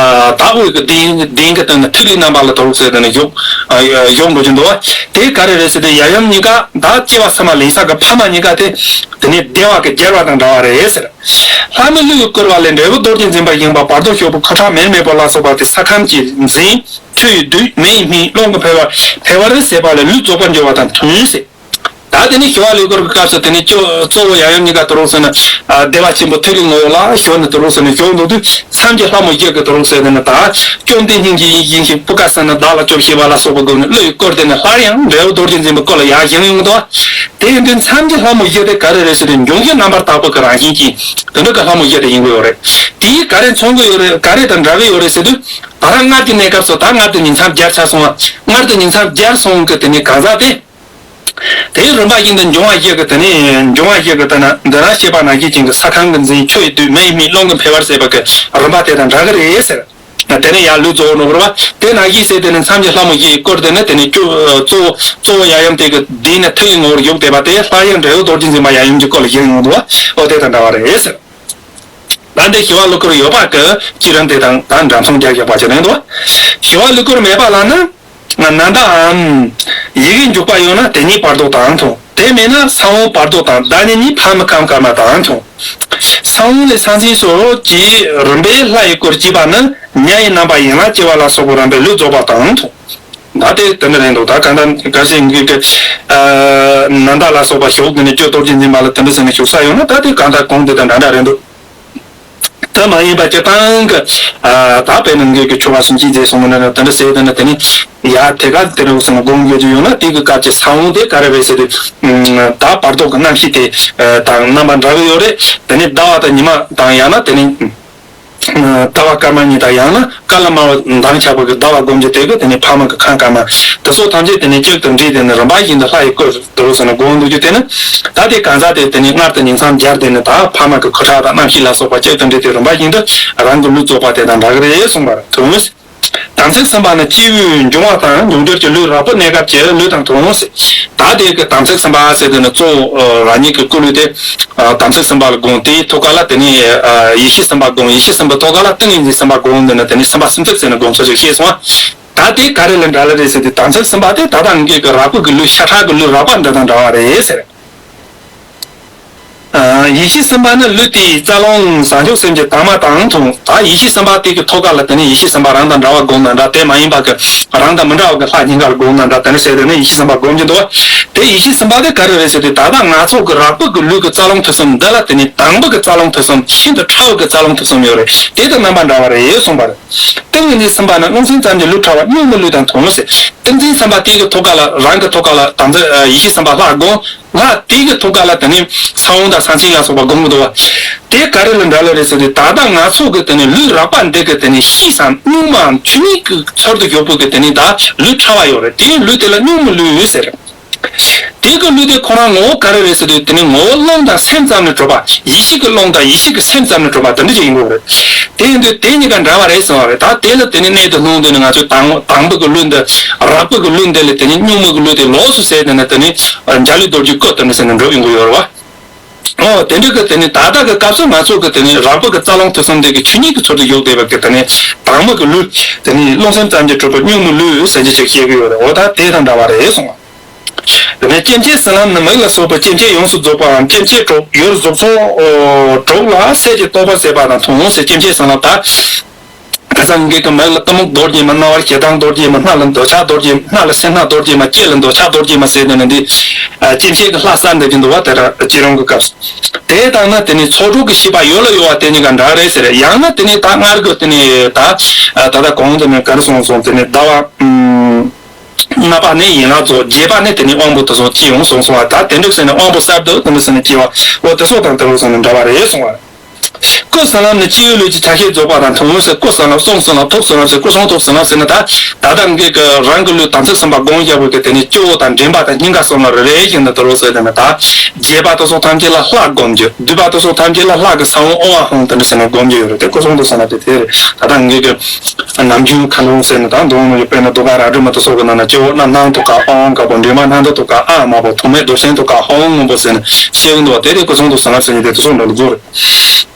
དབུས་ཀྱི་གདན་གདན་གྱི་སྟེང་ན་ཐིག་ལེའི་རྣམ་པ་ལ་དོ་རུག་ཟེར་དེ་ནི་ཞོག་ཞོག་འགྲོ་གྱི་འདུག་བ། དེ་ག་རེ་རེད་ཟེར་དུས། ཡབ་ཡུམ་གཉིས་ཀ་ད་སྐྱེ་བ་ཕྱི་མ་ལེན་ས་གི་ཕ་མ་གཉིས་ཀ་དེ་དེ་ནི་བདེ་བ་གི་སྦྱར་བ་དང་འདྲ་བ་རེད་ཟེར། ལྷ་མི་ལུས་ཀྱིས་བསྐོར་བ་ལས་འབྲས་བུ་རྡོ་རྗེ་འཛིན་པ་བཞེངས་པ་བར་དོ་ཞོག་པོ་ཁ་དྲག་མེར་མེར་པོ་ལ་སོགས་པ་དེ་ས་ཁམས་ཀྱི་འཛིན། ཆུ་ཡི་བདུད། མེ་ཡི་སྨན། རླུང་གི་འཕེལ་བ་འཕེལ་བར་ཟད་པ་ལས་ལུས་རྫོགས་པར་འགྱུར་བ་དང་མཐུན་ཟེར། ད་ ཨ་དེ་ནས་ཞི་བ་ལྷུ་གུར་གྱི་སྐབས་སུ་དེ་ནས་གཙོ་གཙོ་བོ་ཡབ་ཡུམ་གཉིས་ཀ་དུ་རུང་ཟེར་ན་བདེ་བ་ཆེན་པོ་ཐུགས་ཀྱི་ངོ་བོ་ལ་ཞོན་ནས་དུ་རུང་ཟེར་ནས་ཞོན་འདུག་དུས། མཚམས་ཀྱི་ལྷ་མོ་བཞི་གི་དུ་རུང་ཟེར་ནས་ད་བཅོམ་ལྡན་སྙིང་རྗེ་ཡིད་བཞིན་ཞིང་བུ་ག་ས་ན་བདག་ལ་སྐྱབས་ཞུས་པ་ལ་སོགས་པ་བསྒོམས་ནས་གླུ་ཡི་སྐོར་དེ་ནས་སླར་ཡང་འབྲས་བུ་རྡོ་རྗེ་འཛིན་པའི་སྐོར་ལ་ཡར་བཞེངས་ཡོང་འདུག་དེ་ཡིན་དུས་མཚམས་ཀྱི་ལྷ་མོ་བཞི་དེ་ག་རེ་རེད་ཟེར་དུས་འབྱུང་བཞི་རྣམ་པར་དག་པ་གི་རང་བཞིན་གྱི་དེ་འདྲ་གི་ལྷ་མོ་བཞི་དེ་ཡིན་གྱི་ཡོད་རེད། དེས་ག་རེ་མཚོན་གྱི་ཡོད་རེད། ག་རེ་དང་འདྲ་གི་ཡོད་རེད་ཟེར་དུས། ད་རང་སྔར་གྱི་གནས་སྐབས་སུ་ད་སྔར་དུ་ཉིང་མཚམས་བརྒྱབ་ཚར་སོང་བ། སྔར་དུ་ཉིང་མཚམས་བརྒྱབ་སོང་གི་དེ་ནས་གང་ཟག་དེ། དེའི་རིམ་པ་བཞིན་དུ་འབྱུང་བ་བཞི་གི་དེ་ནས་འབྱུང་བ་བཞི་གི་དེ་ན་འདི་ན་ཞེས་པ་ནང་བཞིན་ཅན་གྱི་ས་ཁམས་ཀྱི་འཛིན། ཆུ་ཡི་བདུད། མེ་ཡི་མེ། རླུང་གི་འཕེལ་བར་བྱེད་པ་གི་རིམ་པ་དེ་དང་འདྲ་གི་རེད་ཟེར། དེ་ནས་ཡར་ལུས་རྫོགས་ནོ་བར་བ་དེ་ནང་བཞིན་ཟེར། དེ་ནས་མཚམས་ཀྱི་ལྷ་མོ་བཞི་ཡི་སྐོར་དེ་ནི་དེ་ནས་གཙོ་གཙོ་བོ་ཡབ་ཡུམ་དེ་གི་དེ་ནས་ཐུགས་ཀྱི་ངོ་བོར་བཞུགས་བསྡད་པ་དེ་སླར་ཡང་འབྲས་བུ་རྡོ་རྗེ་འཛིན་པ་ཡབ་ཡུམ་གྱི་སྐོར་ལ་བཞེངས་ཡོང་འདུག་བ། འོ་དེ་དང་འདྲ་བ་རེད་ཟེར། ད་འདི་ཞི་བ་ལྷུ་གུར་ཡོད་པ་གི་བྱེད་རིམ་དེ་དང་ད་འདྲ་མཚུངས་རྒྱག་ཡག་པ་ཅིག་རེད་འདུག་ཞི་བ་ལྷུ་གུར་མེད་པ་ལ་ནི། ན་ད་འམ། ཡི་གེ་འཇུག་པ་ཡོད་ན་དེ་ཉིད་བར་དོ་དང་མཐུན། དེ་མེད་ན་ས་བོན་བར་དོ་དང་བདག་ཉིད་ནི་ཕ་མའི་ཁམས་དཀར་དམར་དང་མཐུན། ས་བོན་ལས་ས་འཛིན་སོགས་ཀྱི་རིམ་པས་ལྷ་ཡི་སྐུར་བསྐྱེད་པ་ནི་ཉ་ཡི་རྣམ་པ་ཡན་ལག་བྱེ་བ་ལ་སོགས་པའི་རིམ་པས་ལུས་རྫོགས་པ་དང་མཐུན། ད་དེ་དེ་འདྲ་རེད་འདུག་ད་གང་ལྟར་གལ་སྲིད་ངེད་ཀྱི་ནན་ད་ལ་སོགས་པ་ཞོག་དེ་ནས་ཇོ་རྡོ་རྗེ་འཛིན་པ་ལ་དེ་འདྲ་ཟེར་ནས་ཞུགས་ས་ཡོད་ན་ད་དེ་གང་ལྟར་གོང་དེ་དང་འདྲ་འདྲ་རེད་འདུག་དེ་མ་ཡིན་པ་སྤྱིར་བཏང་གི་ད་དཔེར་ན་ངེད་ཀྱི་ཆོ་ག་སུམ་ཅུ་རྫོགས་སོང་ན་དེ་འདྲ་ཟེར་དེ་ནས་དེ་ནས་ཡ་དེ་ག་དེ་རུ་སོང་ན་དགོངས་ཡོད་ཀྱི་ཡོད་ན་དེ་གི་སྐབས་ཀྱི་ས་བོན་དེ་ག་རེ་རེད་ཟེར་དུས། ད་བར་དོ་གི་རྣམ་ཤེས་དེ་དང་རྣམ་པ་འདྲ་གི་ཡོད་རེད། དེ་ནས་ཟླ་བ་དང་ཉི་མ་དང་ཡང་ན་དེ་ནས། ཟླ་བ་སྐར་མ་གཉིས་དང་ཡང་ན་ཀ་ལ་དམར་བ་མདངས་ཆགས་པ་གི་ཟླ་བ་སྒོམ་རྒྱུ་དེ་གི་དེ་ནས་ཕ་མ་གི་ཁམས་དཀར་དམར་དེ་ཚོ་ཐམས་ཅད་དེ་ནས་གཅིག་ཏུ་འདྲེས་དེ་ནས་རིམ་པ་བཞིན་དུ་ལྷ་ཡི་སྐུ་དུ་རུ་སོང་ན་དགོངས་འདུག་རྒྱུ་དེ་ནི། ད་དེ་གང་ཟག་དེ་དེ་ནས་སྔར་དུ་ཉིང་མཚམས་སྦྱར་དེ་ནས་ད་ཕ་མ་གི་ཁུ་ཁྲག་དང་རྣམ་ཤེས་ལ་སོགས་པ་གཅིག་ཏུ་འདྲེས་ཏེ་རིམ་པ་བཞིན་དུ་རང་གི་ལུས་རྫོགས་པ་དེ་དང་འདྲ་གི་རེད་གསུངས་པར་མཐོང་། དམ་ཚིག་གསུམ་པ་ནི་སྐྱེས་བུའི་འབྱུང་བ་དང་འབྱུང་འགྱུར་གྱི་ལུས་རགས་པའི་གནས་སྐབས་ཀྱི་ལུས་དང་མཐུན་ཟེར། ད་དེ་གི་དམ་ཚིག་གསུམ་པ་ཟེར་དེ་ནི་གཙོ་བོ་རང་ཉིད་ཀྱི་སྐུ་ལུས་དེ། དམ་ཚིག་གསུམ་པ་ལ་དགོངས་ཏེ་ཐུགས་ཀ་ལ་དེ་ནས་ཡེ་ཤེས་གསུམ་པ་དགོངས། ཡེ་ཤེས་གསུམ་པའི་ཐུགས་ཀ་ལ་ཏིང་ངེ་འཛིན་གསུམ་པ་དགོངས། འདི་ནི་དེ་ནས་གསུམ་པ་སུམ་ཚིགས་ཟེར་ནས་དགོངས་ཚུལ་ཞིག་ཤེས་སོང་། ད་དེ་ག་རེ་ལ་འདྲ་ལ་རེད་ཟེར་དུས་དམ་ཚིག་གསུམ་པ་དེ་ད་ལྟ་ངེད་ཀྱི་རགས་པའི་གི་ལུས་ཤ་ཁྲག་གི་ལུས་རགས་པ་འདི་དང་འདྲ་བ་རེད་ཟེར། ཡེ་ཤེས་གསུམ་པ་ནི་ལུས་དེའི་རྩ་རླུང་བྱང་ཆུབ་སེམས་ཀྱི་དྭངས་མ་དང་མཐུན། ད་ཡེ་ཤེས་གསུམ་པ་དེ་གི་ཐུགས་ཀ་ལ་དེ་ནས་ཡེ་ཤེས་གསུམ་པ་རང་དང་འདྲ་བ་སྒོམ་ན་འདྲ། དེ་མ་ཡིན་པ་གི་རང་དང་མི་འདྲ་བ་གི་ལྷ་གཉིས་ཀ་ལ་སྒོམ་ན་འདྲ། དེ་ནས་ཟེར་དེ་ནས་ཡེ་ཤེས་གསུམ་པ་སྒོམ་གྱི་འདུག་དེ་ཡེ་ཤེས་གསུམ་པ་དེ་ག་རེ་རེད་ཟེར་དུས་ད་ལྟ་ང་ཚོ་གི་རགས་པའི་གི་ལུས་ཀྱི་རྩ་རླུང་མཐུ་གསུམ་འདི་ལ་དེ་ནས་དང་པོ་གི་རྩ་རླུང་མཐུ་གསུམ་ཤིན་ཏུ་ཕྲ་བ་གི་རྩ་རླུང་མཐུ་གསུམ་ཡོད་རེད། དེ་དང་རྣམ་པ་འདྲ་བ་རེད་གསུངས་པ་རེད། ཏིང་ངེ་འཛིན་གསུམ་པ་ནི་རླུང་སེམས་ཙམ་གྱི་ལུས་ཕྲ་བ་གཉུག་མའི་ལུས་དང་མཐུན་ཟེར། ཏིང་འཛིན་གསུམ་པ་དེ་གི་ཐུགས་ཀ་ལ་རང་གི་ཐུགས་ཀ་ལ་དམ་ཚིག་ཡེ་ཤེས་གསུམ་པ་ལྷ་སྒོམ། ལྷ་དེ་གི་ཐུགས་ཀ་ལ་དེ་ནས་ས་བོན་དང་ས་འཛིན་ལ་སོགས་པ་སྒོམ་གྱི་འདུག་བ། དེ་ག་རེ་ལ་འདྲ་ལ་རེད་ཟེར་དུས་ད་ལྟ་ང་ཚོ་གི་དེ་ནས་ལུས་རགས་པ་འདི་གི་དེ་ནས་ཤིས་སམ་གཉུག་མའམ་ཆོས་ཉིད་ཀྱི་ཚུལ་དུ་ཡོད་པོ་གི་དེ་ནས་ད་ལུས་ཕྲ་བ་ཡོད་རེད། དེ་ལུས་དེ་ལ་གཉུག་མའི་ལུས་ཟེར། དེ་གི་ལུས་དེ་ཁོ་རང་ངོ་བོ་ག་རེ་རེད་ཟེར་དུས་དེ་ནི་ངོ་བོ་རླུང་དང་སེམས་ཙམ་ལས་གྲུབ་པ། ཡེ་ཤེས་ཀྱི་རླུང་དང་ཡེ་ཤེས་ཀྱི་སེམས་ཙམ་ལས་གྲུབ་པ་དེ་འདྲ་ཅིག་ཡིན་དགོས་རེད། དེ་ཡིན་དུས་དེ་གཉིས་ཀ་འདྲ་བ་རེད་གསུངས་པ་རེད། ད་དེ་ལ་དེ་ནི་གནད་དུ་སྣང་དུས་ནི་ང་ཚོས་དང་དང་པོ་གི་ལུས་འདི་རགས་པ་གི་ལུས་འདི་ལས་དེ་ནི་གཉུག་མ་གི་ལུས་དེ་ལོགས་སུ་བྱས་དེ་ནི་དེ་ནི་འཇའ་ལུས་རྡོ་རྗེ་སྐུ་དེ་འདྲ་ཟེར་ནས་འགྲུབ་ཡོང་གི་ཡོད་རེད་བ། ཨོ་དེ་འདྲ་གི་དེ་ནི་ད་ལྟ་གི་སྐབས་སུ་ང་ཚོ་གི་དེ་ནི་རགས་པ་གི་རྩ་རླུང་མཐུ་གསུམ་དེ་གི་ཆོས་ཉིད་ཀྱི་ཚུལ་དུ་ཡོད་བསྡད་པ་གི་དེ་ནི་དྭངས་མ་གི་ལུས་དེ་ནི་རླུང་སེམས་ཙམ་གྱིས་གྲུབ་པའི་གཉུག་མའི་ལུས་ཟེར་གྱི་ཅིག་བཤད་གི་ཡོད་རེད། འོ་ད་དེ་དང་འདྲ་བ་རེད་གསུངས་པ། དེ་ནས་སྐྱེ་མཆེད་ཟིན་ལམ་ནི་མིག་ལ་སོགས་པའི་སྐྱེ་མཆེད་ཡོངས་སུ་རྫོགས་པའམ་སྐྱེ་མཆེད་དྲུག་ཡུལ་རྫོགས་སོ་དྲུག་ལ་སད་ཀྱིས་རྟོགས་པར་བྱེད་པ་དང་མཐུན་ཟེར། སྐྱེ་མཆེད་ཟིན་ལམ་ད། ཁ་སང་གི་མིག་ལ་གཏི་མུག་རྡོ་རྗེ་མ། རྣ་བར་ཞེ་སྡང་རྡོ་རྗེ་མ། སྣ་ལ་འདོད་ཆགས་རྡོ་རྗེ་མ། སྣ་ལ་སེར་སྣ་རྡོ་རྗེ་མ། ལྕེ་ལ་འདོད་ཆགས་རྡོ་རྗེ་མ་ཟེར་དེ་ནི་འདི། སྐྱེ་མཆེད་ཀྱི་ལྷ་གསར་འདི་བཞིན་དུ་བ་དེ་ར་སྐྱེ་རུང་གི་སྐབས་སུ། དེ་ལྟར་ན་དེ་ནི་ཚོགས་དྲུག་གི་ཤེས་པ་ཡོད་ལ་ཡོད་པ་དེ་གཉིས་ཀ་འདྲ་རེད་ཟེར། ཡང་ན་དེ་ནི་ད་སྔར་གི་དེ་ནི་ད་ད་ལྟ་གོང་དུ་ནི་ག་རེ་གསུངས་སོང་། དེ་ནི་ཟླ་བ། ལྔ་པ་ནི་ཡན་ལག་རྫོགས། བརྒྱད་པ་ནི་དེ་ནི་དབང་པོ་དེ་ཚོ་སྐྱེ་ཡོང་གསུངས་སོང་བ། ད་དེ་འདྲ་ཟེར་ནས་དབང་པོ་གསར་དུ་དེ་འདྲ་ཟེར་ནས་སྐྱེ་བ་འོ་དེ་ཚོ་དང་དེ་རོ་ཟེར་ནས་འདྲ་བ་རེད་གསུངས་བ། སྐུ་ཟིན་ལམ་ནི་སྐྱེ་བོའི་ལུས་ཀྱི་ཆ་ཤས་རྫོགས་པ་དང་མཐུན་ཟེར། སྐུ་ཟིན་ལམ་གསུང་ཟིན་ལམ་ཐུགས་ཟིན་ལམ་ཟེར། སྐུ་གསུང་ཐུགས་ཟིན་ལམ་ཟེར་ན་ད་ད་ལྟ་ངེད་ཀྱི་རང་གི་ལུས་དམ་ཚིག་གསུམ་པ་སྒོམ་བཞག་པའི་གི་དེ་ནི་སྐྱེ་བོ་དང་འདྲེན་པ་དང་སྙིང་ག་གསུམ་ལ་རེ་རེ་བཞིན་དུ་དེ་རོ་ཟེར་དེ་ནི་ད་བརྒྱད་པ་དེ་ཚོ་ཐམས་ཅད་ལ་ལྷ་སྒོམ་རྒྱུ། བདུན་པ་དེ་ཚོ་ཐམས་ཅད་ལ་ལྷ་གི་ས་བོན་ཨོ་ཨ་ཧོང་དེ་འདྲ་ཟེར་ནས་སྒོམ་རྒྱུ་ཡོད་རེད། དེ་སྐུ་གསུང་ཐུགས་ཟིན་ལམ་དེ་དེ་རེད། ད་ལྟ་ངེད་ཀྱི་ནམ་རྒྱུན་མཁའ་རླུང་ཟེར་ནས་ད་མདོ་ནང་ཡོད་པས་ན་རྡོ་ཀ་ར་སྒྲོལ་མ་དེ་ཚོ་གི་ནང་ན་སྐྱེ་བོ་རྣམ་སྣང་དུ་ཀ་ཨོང་དཀར་པོ། འདྲེན་པ་སྣང་མཐའ་དུ་ཀ་ཨ་དམར་པོ། ཐོགས་མེད་རྡོར་སེམས་དུ་ཀ་ཧོང་སྔོན་པོ་ཟེར་ནས་བཤད་ཀྱི་འདུག་བ། དེ་དེ་སྐུ་གསུང་ཐུགས་ཟིན་ལམ་ཟེར་ནས་དེ་དེ་ཚོ་འདྲ་ལ་རྫོགས་རེད།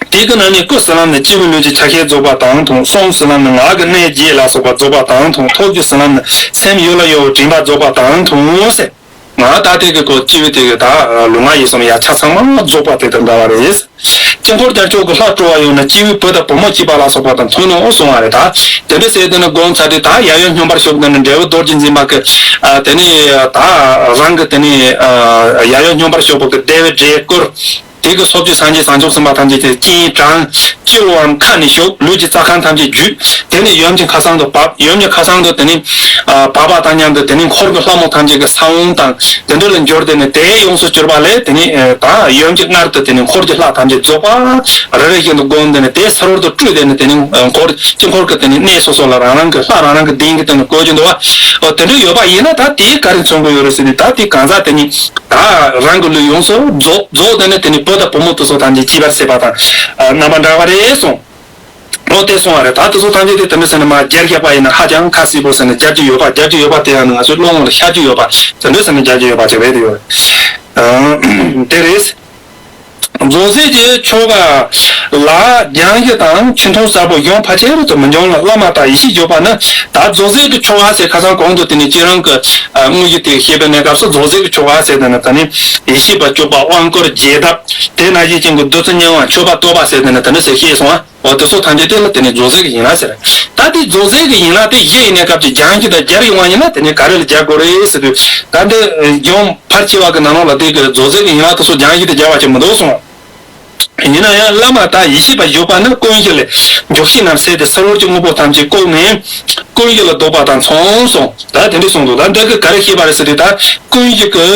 དེ་གི་ནང་ནས་སྐུ་ཟིན་ལམ་ནི་སྐྱེ་བོའི་ལུས་ཀྱི་ཆ་ཤས་རྫོགས་པ་དང་མཐུན། གསུང་ཟིན་ལམ་ནི་ངག་གི་གནས་བརྒྱད་ལ་སོགས་པ་རྫོགས་པ་དང་མཐུན། ཐུགས་རྒྱུད་ཟིན་ལམ་ནི་སེམས་ཡུལ་ལ་གཡོ་བའི་དྲན་པ་རྫོགས་པ་དང་མཐུན་ཟེར། ང་ད་ལྟའི་གི་གོ་སྐྱེ་བོའི་དེ་གི་ད་ལུས་ངག་ཡིད་གསུམ་ཡ་ཆ་ཚང་མ་རྫོགས་པ་དེ་དང་འདྲ་བ་རེད། དཀྱིལ་འཁོར་རྒྱལ་མཆོག་གི་ལྷ་སྤྲོ་བ་ཡོང་ན། སྐྱེས་བུའི་བུ་དང་བུ་མོ་སྐྱེས་པ་ལ་སོགས་པ་དང་མཐུན་ནོ་གསུང་བ་རེད། ད་དེ་འདྲ་ཟེར་དེ་ནི་སྒོམ་ཚར་དུས། ད་ཡབ་ཡུམ་སྙོམས་པར་ཞོག་དེ་ནི་འབྲས་བུ་རྡོ་རྗེ་འཛིན་པ་གི་ཨ་དེ་ནི་ད་རང་གི་དེ་ནི་ཨ་ཡབ་ཡུམ་སྙོམས་པར་ཞོག་པོ་གི་བདེ་བའི་འབྲས་བསྐུར། དེ་གི་ཚོགས་ཀྱི་སངས་རྒྱས་བྱང་ཆུབ་སེམས་དཔའ་ཐམས་ཅད་ཀྱི་སྤྱན་དྲངས། སྤྱི་བོའམ་ཁ་ནས་ཞུགས། ལུས་ཀྱི་རྩ་ཁམས་ཐམས་ཅད་བརྒྱུད། དེ་ནས་ཡུམ་གྱི་མཁའ་གསང་དུ་བབས། ཡུམ་གྱི་མཁའ་གསང་དུ་དེ་ནས་ཨ་བབས་པ་དང་མཉམ་དུ་དེ་ནས་འཁོར་གྱི་ལྷ་མོ་ཐམས་ཅད་ཀྱི་ས་བོན་དང་དེ་འདྲ་ལ་འགྱུར་ཏེ་ནི་དེ་ཡོངས་སུ་གྱུར་པ་ལས། དེ་ནས་ཨ་ད་ཡུམ་གྱི་མངལ་དུ་དེ་ནས་འཁོར་གྱི་ལྷ་ཐམས་ཅད་རྫོགས་པ་རེ་རེ་བཞིན་དུ་བསྒོམས་ཏེ་ནི་དེ་ཚུར་དུ་སྤྲུལ་ཏེ་ནི་དེ་ནས་ཨ་འཁོར་དཀྱིལ་འཁོར་གྱི་དེ་ནས་གནས་སོ་སོ་ལ་རང་རང་གི་ལྷ་རང་རང་གི་གདན་གྱི་སྟེང་ནས་བཀོད་ཀྱི་འདུག་པ། ཨོ་དེ་འདྲ་ཡོད་པ་ཡིན་ན་ད་དེ་ག་རེ་མཚོན་གྱི་ཡོད་རེད་ཟེར་དུས། ད་དེ་གང་ཟག་དེ་ནི་ད་རང་གི་ལུས་ཡོངས་སུ་རྫོགས་རྫོགས་དེ་ནི་དེ་ནི་བུ་དང་བུ་མོ་དེ་ཚོ་ཐམས་ཅད་སྐྱེས་པར་བྱེད་པ་དང་ཨ་རྣམ་པ་འདྲ་བ་རེད་གསུངས། འོ་དེ་གསུངས་པ་རེད། ད་དེ་ཚོ་ཐམས་ཅད་དེ་དེ་འདྲ་ཟེར་ནས་མར་སྦྱར་བཞག་པ་ཡིན་ན་ཧ་ཅང་ཁ་གསལ་པོ་ཟེར་ནས་སྦྱར་གྱི་ཡོད་པ། སྦྱར་གྱི་ཡོད་པ་དེ་ཡང་ང་ཚོའི་བློ་ངོ་ལ་ཤར་གྱི་ཡོད་པ། དེ་འདྲ་ཟེར་ནས་སྦྱར་གྱི་ཡོད་པ་ཅིག་རེད་དེ་ཡོད་རེད། དེ་རེད། རྫོགས་སྲས་ཀྱི་ཆོ་ག་ལ་སྦྱང་གཞི་དང་ཆོས་མཐུན་གསལ་པོ་གཞུང་ཕལ་ཆེར་དུ་མི་འབྱུང་ལ། བླ་མ་དང་ཡེ་ཤེས་བརྗོད་པ་ནི། ད་རྫོགས་སྲས་ཀྱི་ཆོ་ག་ཟེར་ཁ་སང་གོང་དུ་དེ་ནས་ཁྱེད་རང་གི་ཨ་དངོས་གཞི་དེ་བཤད་པའི་གནས་སྐབས་སུ། རྫོགས་སྲས་ཀྱི་ཆོ་ག་ཟེར་དེ་ནི་ད་ནི་ཡེ་ཤེས་པ་སྤྱོད་པ། དབང་བསྐུར་རྒྱས་གདབ། དེ་ནང་བཞིན་ཅན་གྱི་བདུད་རྩི་མྱང་བ། མཆོད་པ་བསྟོད་པ་ཟེར་དེ་ནི་དེ་འདྲ་ཟེར་བཤད་སོང་ང་། འོ་དེ་ཚོ་ཐམས་ཅད་དེ་ལ་དེ་ནི་རྫོགས་སྲས་ཀྱི་ཡན་ལག་ཟེར། ད་དེ་རྫོགས་སྲས་ཀྱི་ཡན་ལག་དེ་བཞི་ཡིན་ནའི་སྐབས་ཀྱི་སྦྱང་གཞི་དང་སྦྱར་ཡོང་བ་ཡིན་ན་དེ་ནི་ག་རེ་ལ་སྦྱར་དགོས་རེད་ཟེར་དུས། ད་འདི་སྦྱོང་ཕལ་ཆེ་བ་གི་ནང་ལོགས་ལ་དེ་གི་རྫོགས་སྲས་ཀྱི་ཡན་ལག་དེ་ཚོ་སྦྱང་གཞི་དེ་སྦྱར་བ་ཅིག་མི་འདུག་གསུངས། ཡིན་ན་ཡང་བླ་མ་དང་ཡེ་ཤེས་པ་བཞུགས་པ་ནི་ཀུན་གཞི་ལས་འཇུག་ཤེས་རྣམས་གསལ་ཏེ། ཕྱི་རོལ་གྱི་དངོས་པོ་ཐམས་ཅད་བཀོད་ནས་ཀུན་གཞི་ལ་ལྡོག་པ་དང་མཚུངས་གསུངས། ད་དེ་འདྲ་གསུངས་འདུག་ད་འདི་གི་ག་རེ་བཤད་པ་རེད་ཟེར་དུས། ད་ཀུན་གཞི་གི་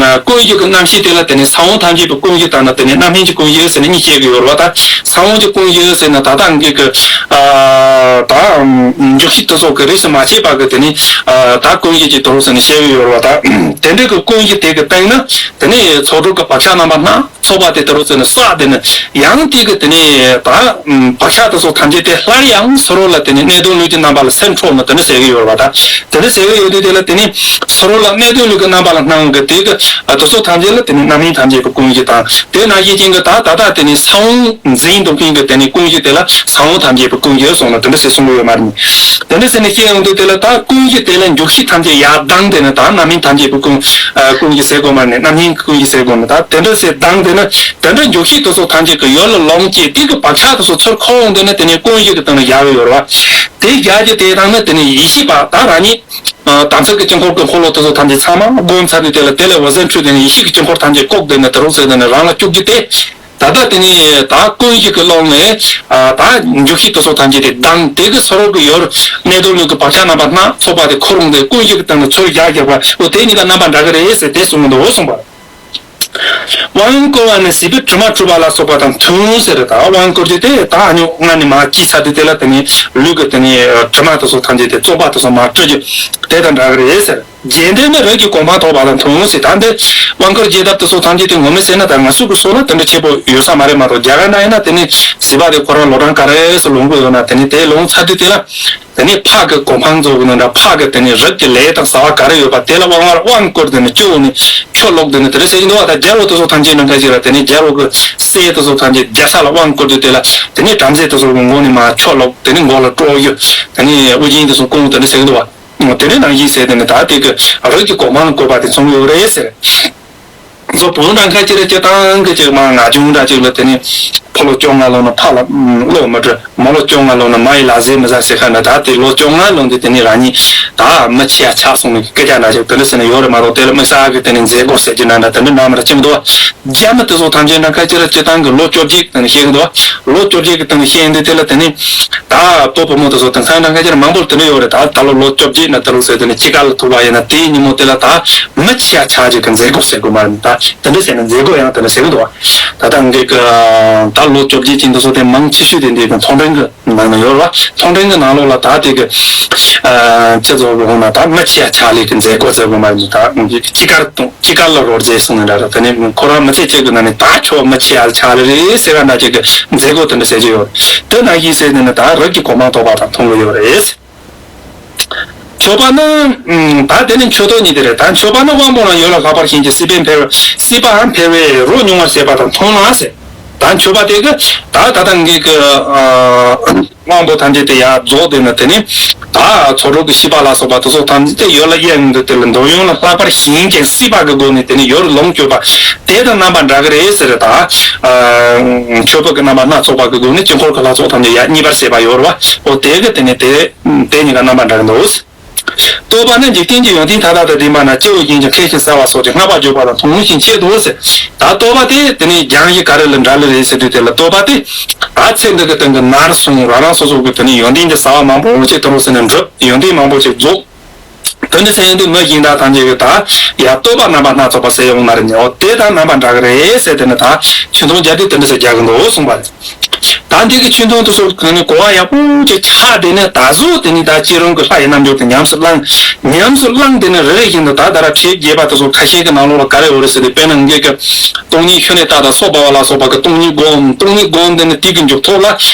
ཨ་ཀུན་གཞི་གི་རྣམ་ཤེས་དེ་ལ་དེ་ནི་ས་བོན་ཐམས་ཅད་པའི་ཀུན་གཞི་དང་ནི། དེ་ནི་རྣམ་སྨིན་གྱི་ཀུན་གཞི་ཟེར་ནས་གཉིས་བཤད་ཀྱི་ཡོད་རེད་པ། ད་ས་བོན་གྱི་ཀུན་གཞི་ཟེར་ན་ད་ལྟ་འགའ་གི་ཨ་ད་འཇུག་ཤེས་དེ་ཚོ་གི་རིགས་སུ་མ་ཆད་པ་གི་དེ་ནི་ཨ་ད་ཀུན་གཞི་གི་དོ་རུ་ཟེར་ནས་བཤད་ཀྱི་ཡོད་རེད་པ། ད་དེ་འདྲ་གི་ཀུན་གཞི་དེ་གི་སྟེང་ན་དེ་ནི་ཚོགས་དྲུག་གི་བག་ཆགས་རྣམ་པ་སྣ་ཚོགས་པ་དེ་དེ་རུ་ཟེར་ནས་བསགས། དེ་ནི་ཡང་དེ་གི་དེ་ནི་ད་བག་ཆགས་དེ་ཚོ་ཐམས་ཅད་དེ་སླར་ཡང་ཕྱི་རོལ་ལ་དེ་ནི་གནས་དོན་ལུས་ཀྱི་རྣམ་པ་ལ་སེམས་འཕྲོག་ནས་དེ་འདྲ་ཟེར་གྱི་ཡོད་རེད་པ། ད་དེ་འདྲ་ཟེར་གྱི་ཡོད་དུས་དེ་ལ་དེ་ནི་ཕྱི་རོལ་ལ་གནས་དོན་ལུས་ཀྱི་རྣམ་པ་ལ་སྣང་གི་དེ་གི་ཨ་དེ་ཚོ་ཐམས་ཅད་ལ་དེ་ནི་རྣམ་སྨིན་ཐམས་ཅད་ཀྱི་ཀུན་གཞི་དང་། དེ་ནང་བཞིན་ཅན་གྱི་ད་ད་ལྟ་དེ་ནི་ས་བོན་འཛིན་འདུག་མཁན་གྱི་དེ་ནི་ཀུན་གཞི་དེ་ལ་ས་བོན་ཐམས་ཅད་ཀྱི་ཀུན་གཞི་གསུངས་ནས་དེ་འདྲ་ཟེར་གསུང་གི་ཡོད་མ་རེད། དེ་འདྲ་ཟེར་ནས་བཤད་ཡོང་དུས་དེ་ལ་ད་ཀུན་གཞི་དེ་ལ་འཇུག་ཤེས་ཐམས་ཅད་ཡར་ལྡང་སྟེ་ནི། ད་རྣམ་སྨིན་ཐམས་ཅད་ཀྱི་ཀུན་ཨ་ཀུན་གཞི་ཟེར་དགོས་མ་རེད། རྣམ་སྨིན་ཀུན་གཞི་ཟེར་དགོས་མ་རེད། ད་དེ་འདྲ་ཟེར་ལྡང་སྟེ་ནི་དེ་འདྲ་འཇུག་ཤེས་དེ་ཚོ་ཐམས་ཅད་ཀྱི་ཡུལ་ལ་ལོངས་སྤྱད། དེ་གི་བག་ཆགས་དེ་ཚོ་ཚུར་འཁོར་ཡོང་དུས་ནི་དེ་ནི་ཀུན་གཞི་གི་སྟེང་ལ་བཞག་གི་ཡོད་རེད་པ། དེ་བཞག་རྒྱུ་དེ་དང་ནི་དེ་ནི་ཡེ་ཤེས་པ་ད་རང་ཉིད་ཨ་དམ་ཚིག་གི་དཀྱིལ་འཁོར་གྱི་འཁོར་ལོ་དེ་ཚོ་ཐམས་ཅད་ཚང་མ་བསྒོམས་ཚར་དུས་དེ་ལ་དེ་ལས་འོད་ཟེར་འཕྲོས་ཏེ་ནི་ཡེ་ཤེས་ཀྱི་དཀྱིལ་འཁོར་ཐམས་ཅད་བཀུག་སྟེ་ནི་དེ་རུ་ཟེར་ཏེ་ནི་རང་ལ་བཅུག་རྒྱུ་དེ། ད་ལྟ་དེ་ནི་ད་ཀུན་གཞི་གི་ཀློང་ནས་ཨ་ད་འཇུག་ཤེས་དེ་ཚོ་ཐམས་ཅད་དེ་ལྡང་། དེ་གི་ཕྱི་རོལ་གྱི་ཡུལ་གནས་དོན་ལུས་ཀྱི་བག་ཆགས་རྣམ་པ་སྣ་ཚོགས་པ་དེ་འཁོར་ཡོང་སྟེ་ཀུན་གཞི་གི་སྟེང་ལ་ཚུར་བཞག་བཞག་པ། འོ་དེ་གཉིས་ཀ་རྣམ་པ་འདྲ་གི་རེད་ཟེར་དེ་གསུངས་འདུག་གསུངས་པ། དབང་བསྐུར་བ་ནི་བྱིས་པའི་དྲི་མ་བཀྲུ་བ་ལ་སོགས་པ་དང་མཐུན་ཟེར། ད་དབང་བསྐུར་རྒྱུ་དེ་ད་ཨ་ཉོ་སྔ་ནས་མར་གྱིས་ཚར་དུས་དེ་ལ་དེ་ནི་ལུས་ཀྱི་དེ་ནི་དྲི་མ་དེ་ཚོ་ཐམས་ཅད་དེ་བཙོག་པ་དེ་ཚོ་མར་བཀྲུ་རྒྱུ་དེ་དང་འདྲ་གི་རེད་ཟེར། རྒྱས་འདེབས་ནི་རིགས་ཀྱི་གོ་འཕང་ཐོབ་པ་དང་མཐུན་ཟེར། ད་འདི་དབང་བསྐུར་རྒྱས་གདབ་དེ་ཚོ་ཐམས་ཅད་དེ་ངོ་མས་བཤད་ན་ད་ང་ཚོ་གི་སྲོལ་ལ་དེ་འདྲ་ཆེ་པོ་ཡོད་ས་མ་རེད་མ་གཏོགས། རྒྱ་གར་ན་ཡིན་ན་དེ་ནི་བྱིས་པ་དེ་ཁོ་རང་ལོ་གྲངས་ག་རེ་སུ་ལོངས་གི་ཡོད་ན་དེ་ནི་དེ་ལོངས་ཚར་དུས་དེ་ལ། དེ་ནས་ཕ་གི་གོ་འཕང་རྫོགས་ཀྱི་ནང་འདྲ། ཕ་གི་དེ་ནས་རིགས་ཀྱི་ལས་དང་བྱ་བ་ག་རེ་ཡོད་པ་དེ་ལ་དབང་བསྐུར་དེ་ནས་སྤྱི་བོ་ནས་ཆུ་བླུགས་དེ་ནས་དེ་འདྲ་ཟེར་གྱི་འདུག་བ། ད་རྒྱལ་པོ་དེ་ཚོ་ཐམས་ཅད་ནང་ཁ་ཅིག་ལ་དེ་ནས་རྒྱལ་པོ་གི་སྲས་དེ་ཚོ་ཐམས་ཅད་རྒྱལ་ས་ལ་དབང་བསྐུར་དུས་དེ་ལ་དེ་ནས་བྲམ་ཟེ་དེ་ཚོ་གི་མགོ་ནས་མར་ཆུ་བླུགས། དེ་ནས་མགོ་ལ་དཀྲོག་རྒྱུ། དེ་ནས་དབུ་རྒྱན་དེ་ཚོ་བསྐུམ། དེ་འདྲ་ཟེར་གྱི་འདུག་བ། དེ་འདྲ་ནང་བཞིན་ཟེར་དེ་ནས་ད་དེ་གི་རིགས་ཀྱི་གོ་འཕང་ལ་བཀོད་པ་དེ་མཚོན་གྱི་ཡོད་རེད་ཟེར། ང་ཚོ་བོད་འདྲ་ཁ་ཅིག་རེ་སྤྱིར་བཏང་གི་ཅིག་མ་ང་ཆུང་འདྲ་ཅིག་ལ་དེ་ནི་ཕོ་ལོ་བཅོ་ལྔ་ལོན་ན་ཕ་ལ་བློ་མི་གྲོས། མོ་ལོ་བཅོ་ལྔ་ལོན་ན་མ་ཡི་ལ་ཟས་མི་ཟ་ཟེར་ཁ་ན། ད་དེ་ལོ་བཅོ་ལྔ་ལོན་དུས་དེ་ནི་རང་ཉིད་ད་མི་ཆེ་ཡ་ཆགས་སོང་ནི་སྐད་ཆ་འདྲ་ཅིག་དེ་འདྲ་ཟེར་ནི་ཡོད་རེད་མ་གཏོགས། དེ་ལ་དམིགས་བསལ་གི་དེ་ནི་མཛད་སྒོ་ཟེར་གྱི་འདྲ་འདྲ་དེ་འདྲ་གནང་མི་ར་ཅིག་མི་འདུག་བ། རྒྱ་མི་དེ་ཚོ་ཐམས་ཅད་འདྲ་ཁ་ཅིག་རེ་སྤྱིར་བཏང་གི་ལོ་བཅོ་བརྒྱད་དེ་ནི་བཤད་གི་འདུག་བ། ལོ་བཅོ་བརྒྱད་ཀྱི་སྟེང་བཤད་ཡིན་དུས་དེ་ལ་དེ་ནི་ད་བུ་བུ་མོ་དེ་ཚོ་དེང་སང་འདྲ་ཁ་ཅིག་རེ་མང་པོ་དེ་འདྲ་ཡོད་རེད། ད་ད་ལོ་ལོ་བཅོ་བརྒྱད་ན་དེ་ལོ་ཟེར་དེ་ནི་དཔྱིད་ཀ་ལ་ཐུག་པ་ཡིན་ན་དེའི་ཉིན་མོ་དེ་ལ་ད་མི་ཆེ་ཡ་ཆགས་ཅིག་གི་མཛད་སྒོ་ཟེར་དགོས་མ་རེད། ད་དེ་འདྲ་ཟེར་ན་མཛད་སྒོ་ཡང་དེ་འདྲ་ཟེར་གི་འདུག་བ། ད་ལྟ་འགའ་གི་ད་ལོ་བཅོ་བརྒྱད་ཅན་དེ་ཚོ་དེ་མང་ཆེ་ཤོས་དེ་འདི་གི་ཚོང་འབྲེལ་གི་ནང་ན་ཡོད་རེད་བ། ཚོང་འབྲེལ་གི་ནང་ལོགས་ལ་ད་དེ་གི་ཨ་ཁྱེད་ཚོ་གི་འོང་ན་ད་མི་ཆེ་ཡ་ཆགས་ལས་གི་མཛད་སྒོ་ཟེར་དགོས་མ་རེད། ད་དཔྱིད་ཀ་ལ་དཔྱིད་ཀ་ལ་རོལ་རྩེད་གསུངས་ནས་འདྲ་རེད། དེ་ནས་ཁོ་རང་མི་ཚེ་གཅིག་གི་ནང་ནས་ད་ཁྱོད་མི་ཆེ་ཡ་ཆགས་ལེ་རེད་ཟེར་བ་འདྲ་ཅིག་གི་མཛད་སྒོ་དེ་འདྲ་ཟེར་གྱི་ཡོད་རེད། དེ་ནང་བཞིན་ཟེར་ནས་ནི་ད་རིགས་ཀྱི་གོ་འཕང་ཐོབ་པ་དང་མཐུན་གྱི་ཡོད་རེད། མཆོད་པ་ནི་ད་དེ་ནི་མཆོད་བསྟོད་གཉིས་དེ་རེད། ད་མཆོད་པ་ནི་དབང་པོ་རྣམས་ཡོ་ལ་ལྷག་པར་ཞིང་གི་སྲིད་པའི་འཕེལ་བ། སྲིད་པའམ་འཕེལ་བའི་རོ་མྱོང་བར་བྱེད་པ་དང་མཐུན་ལ་ཟེར། ད་མཆོད་པ་དེ་གི་ད་ད་ལྟ་ངེད་ཀྱི་དབང་པོ་ཐམས་ཅད་དེ་ཡར་རྫོགས་དེ་ནི་དེ་ནི་ད་ཚོགས་དྲུག་གི་ཤེས་པ་ལ་སོགས་པ་དེ་ཚོ་ཐམས་ཅད་དེ་ཡོད་ལ་གཡས་གཡོན་དུ་དེ་ལ་འདོད་ཡོན་ལ་ལྷག་པར་ཞེན་ཅིང་སྲིད་པ་གི་སྒོ་ནས་དེ་ནི་ཡོད་ལོངས་སྤྱོད་པ་དེ་དང་རྣམ་པ་འདྲ་གི་རེད་ཟེར་ད། མཆོད་པ་གི་རྣམ་པ་སྣ་ཚོགས་པ་གི་སྒོ་ནས་དཀྱིལ་འཁོར་གྱི་ལྷ་ཚོགས་ཐམས་ཅད་ཡར་མཉེས་པར་བྱེད་པ་ཡོད་རེད་བ། འོ་དེ་གི་དེ་ནི་དེ་དེ་གཉིས་ཀ་རྣམ་པ་འདྲ་གི་འདུག། བསྟོད་པ་ནི་འཇིག་རྟེན་གྱི་ཡོན་ཏན་མཐའ་དག་ཏུ་ལྡན་པ་རྣམས་སྐྱེ་བོ་གཞན་གྱིས་མཁས་ཤིང་གསལ་བར་གསུངས་ཏེ་བསྔགས་པར་བརྗོད་པ་དང་མཐུན་ཞིང་ཆེད་དུ་ཟེར། ད་བསྟོད་པ་དེ་དེ་ནི་སྦྱང་གཞི་ག་རེ་ལ་འདྲ་ལེ་རེད་ཟེར་དུས་དེ་ལ་བསྟོད་པ་དེ་ད་ཚེ་འདི་གི་སྟེང་གི་ནར་སོང་རང་རང་སོ་སོ་གི་དེ་ནི་ཡོན་ཏན་གྱི་བྱ་བ་མང་པོ་ཞིག་དུ་རུ་ཟེར་ནས་འགྲུབ་ཡོན་ཏན་མང་པོ་ཞིག་རྫོགས། དེ་འདྲ་ཟེར་ཡོན་ཏན་མི་གཞན་དག་ཐམས་ཅད་ཀྱི་ད་ཡ་བསྟོད་པ་རྣམ་པ་སྣ་ཚོགས་པ་ཟེར་ཡོང་ན་རེ་ཉེ་བ་དེ་དང་རྣམ་པ་འདྲ་གི་རེད་ཟེར་དེ་ནི་ད་ཆོས་མཐུན་སྦྱར་དུས་དེ་འདྲ་ཟེར་རྒྱག་གི་འདུག་གསུངས་པ་རེད། ད་འདི་གི་ཆོས་མཐུན་དུ་སོགས་གང་ནས་གོ་བ་ཡག་པོ་ཅིག་ཆགས་དེ་ནས་ད་གཟོད་དེ་ནས་ད་སྤྱིར་བཏང་གི་ལྷ་ཡི་རྣལ་འབྱོར་དེ་ཉམས་སུ་བླངས། ཉམས་སུ་བླངས་དེ་ནས་རེ་རེ་བཞིན་དུ་ད་ད་ར་ཁྲིད་རྒྱས་པ་དེ་ཚོ་ཁ་ཤས་ཀྱི་ནང་ལོགས་ལ་ག་རེ་ཡོད་རེད་ཟེར་དུས་དཔེར་ན་ངེད་ཀྱི་སྟོང་ཉིད་ཤུན་ནེ་ཏ་དང་སོ་བྷ་བ་ལ་སོགས་པ་གི་སྟོང་ཉིད་སྒོམ་སྟོང་ཉིད་སྒོམ་དེ་ནས་དེ་གི་མཇུག་ཐོག་ལ་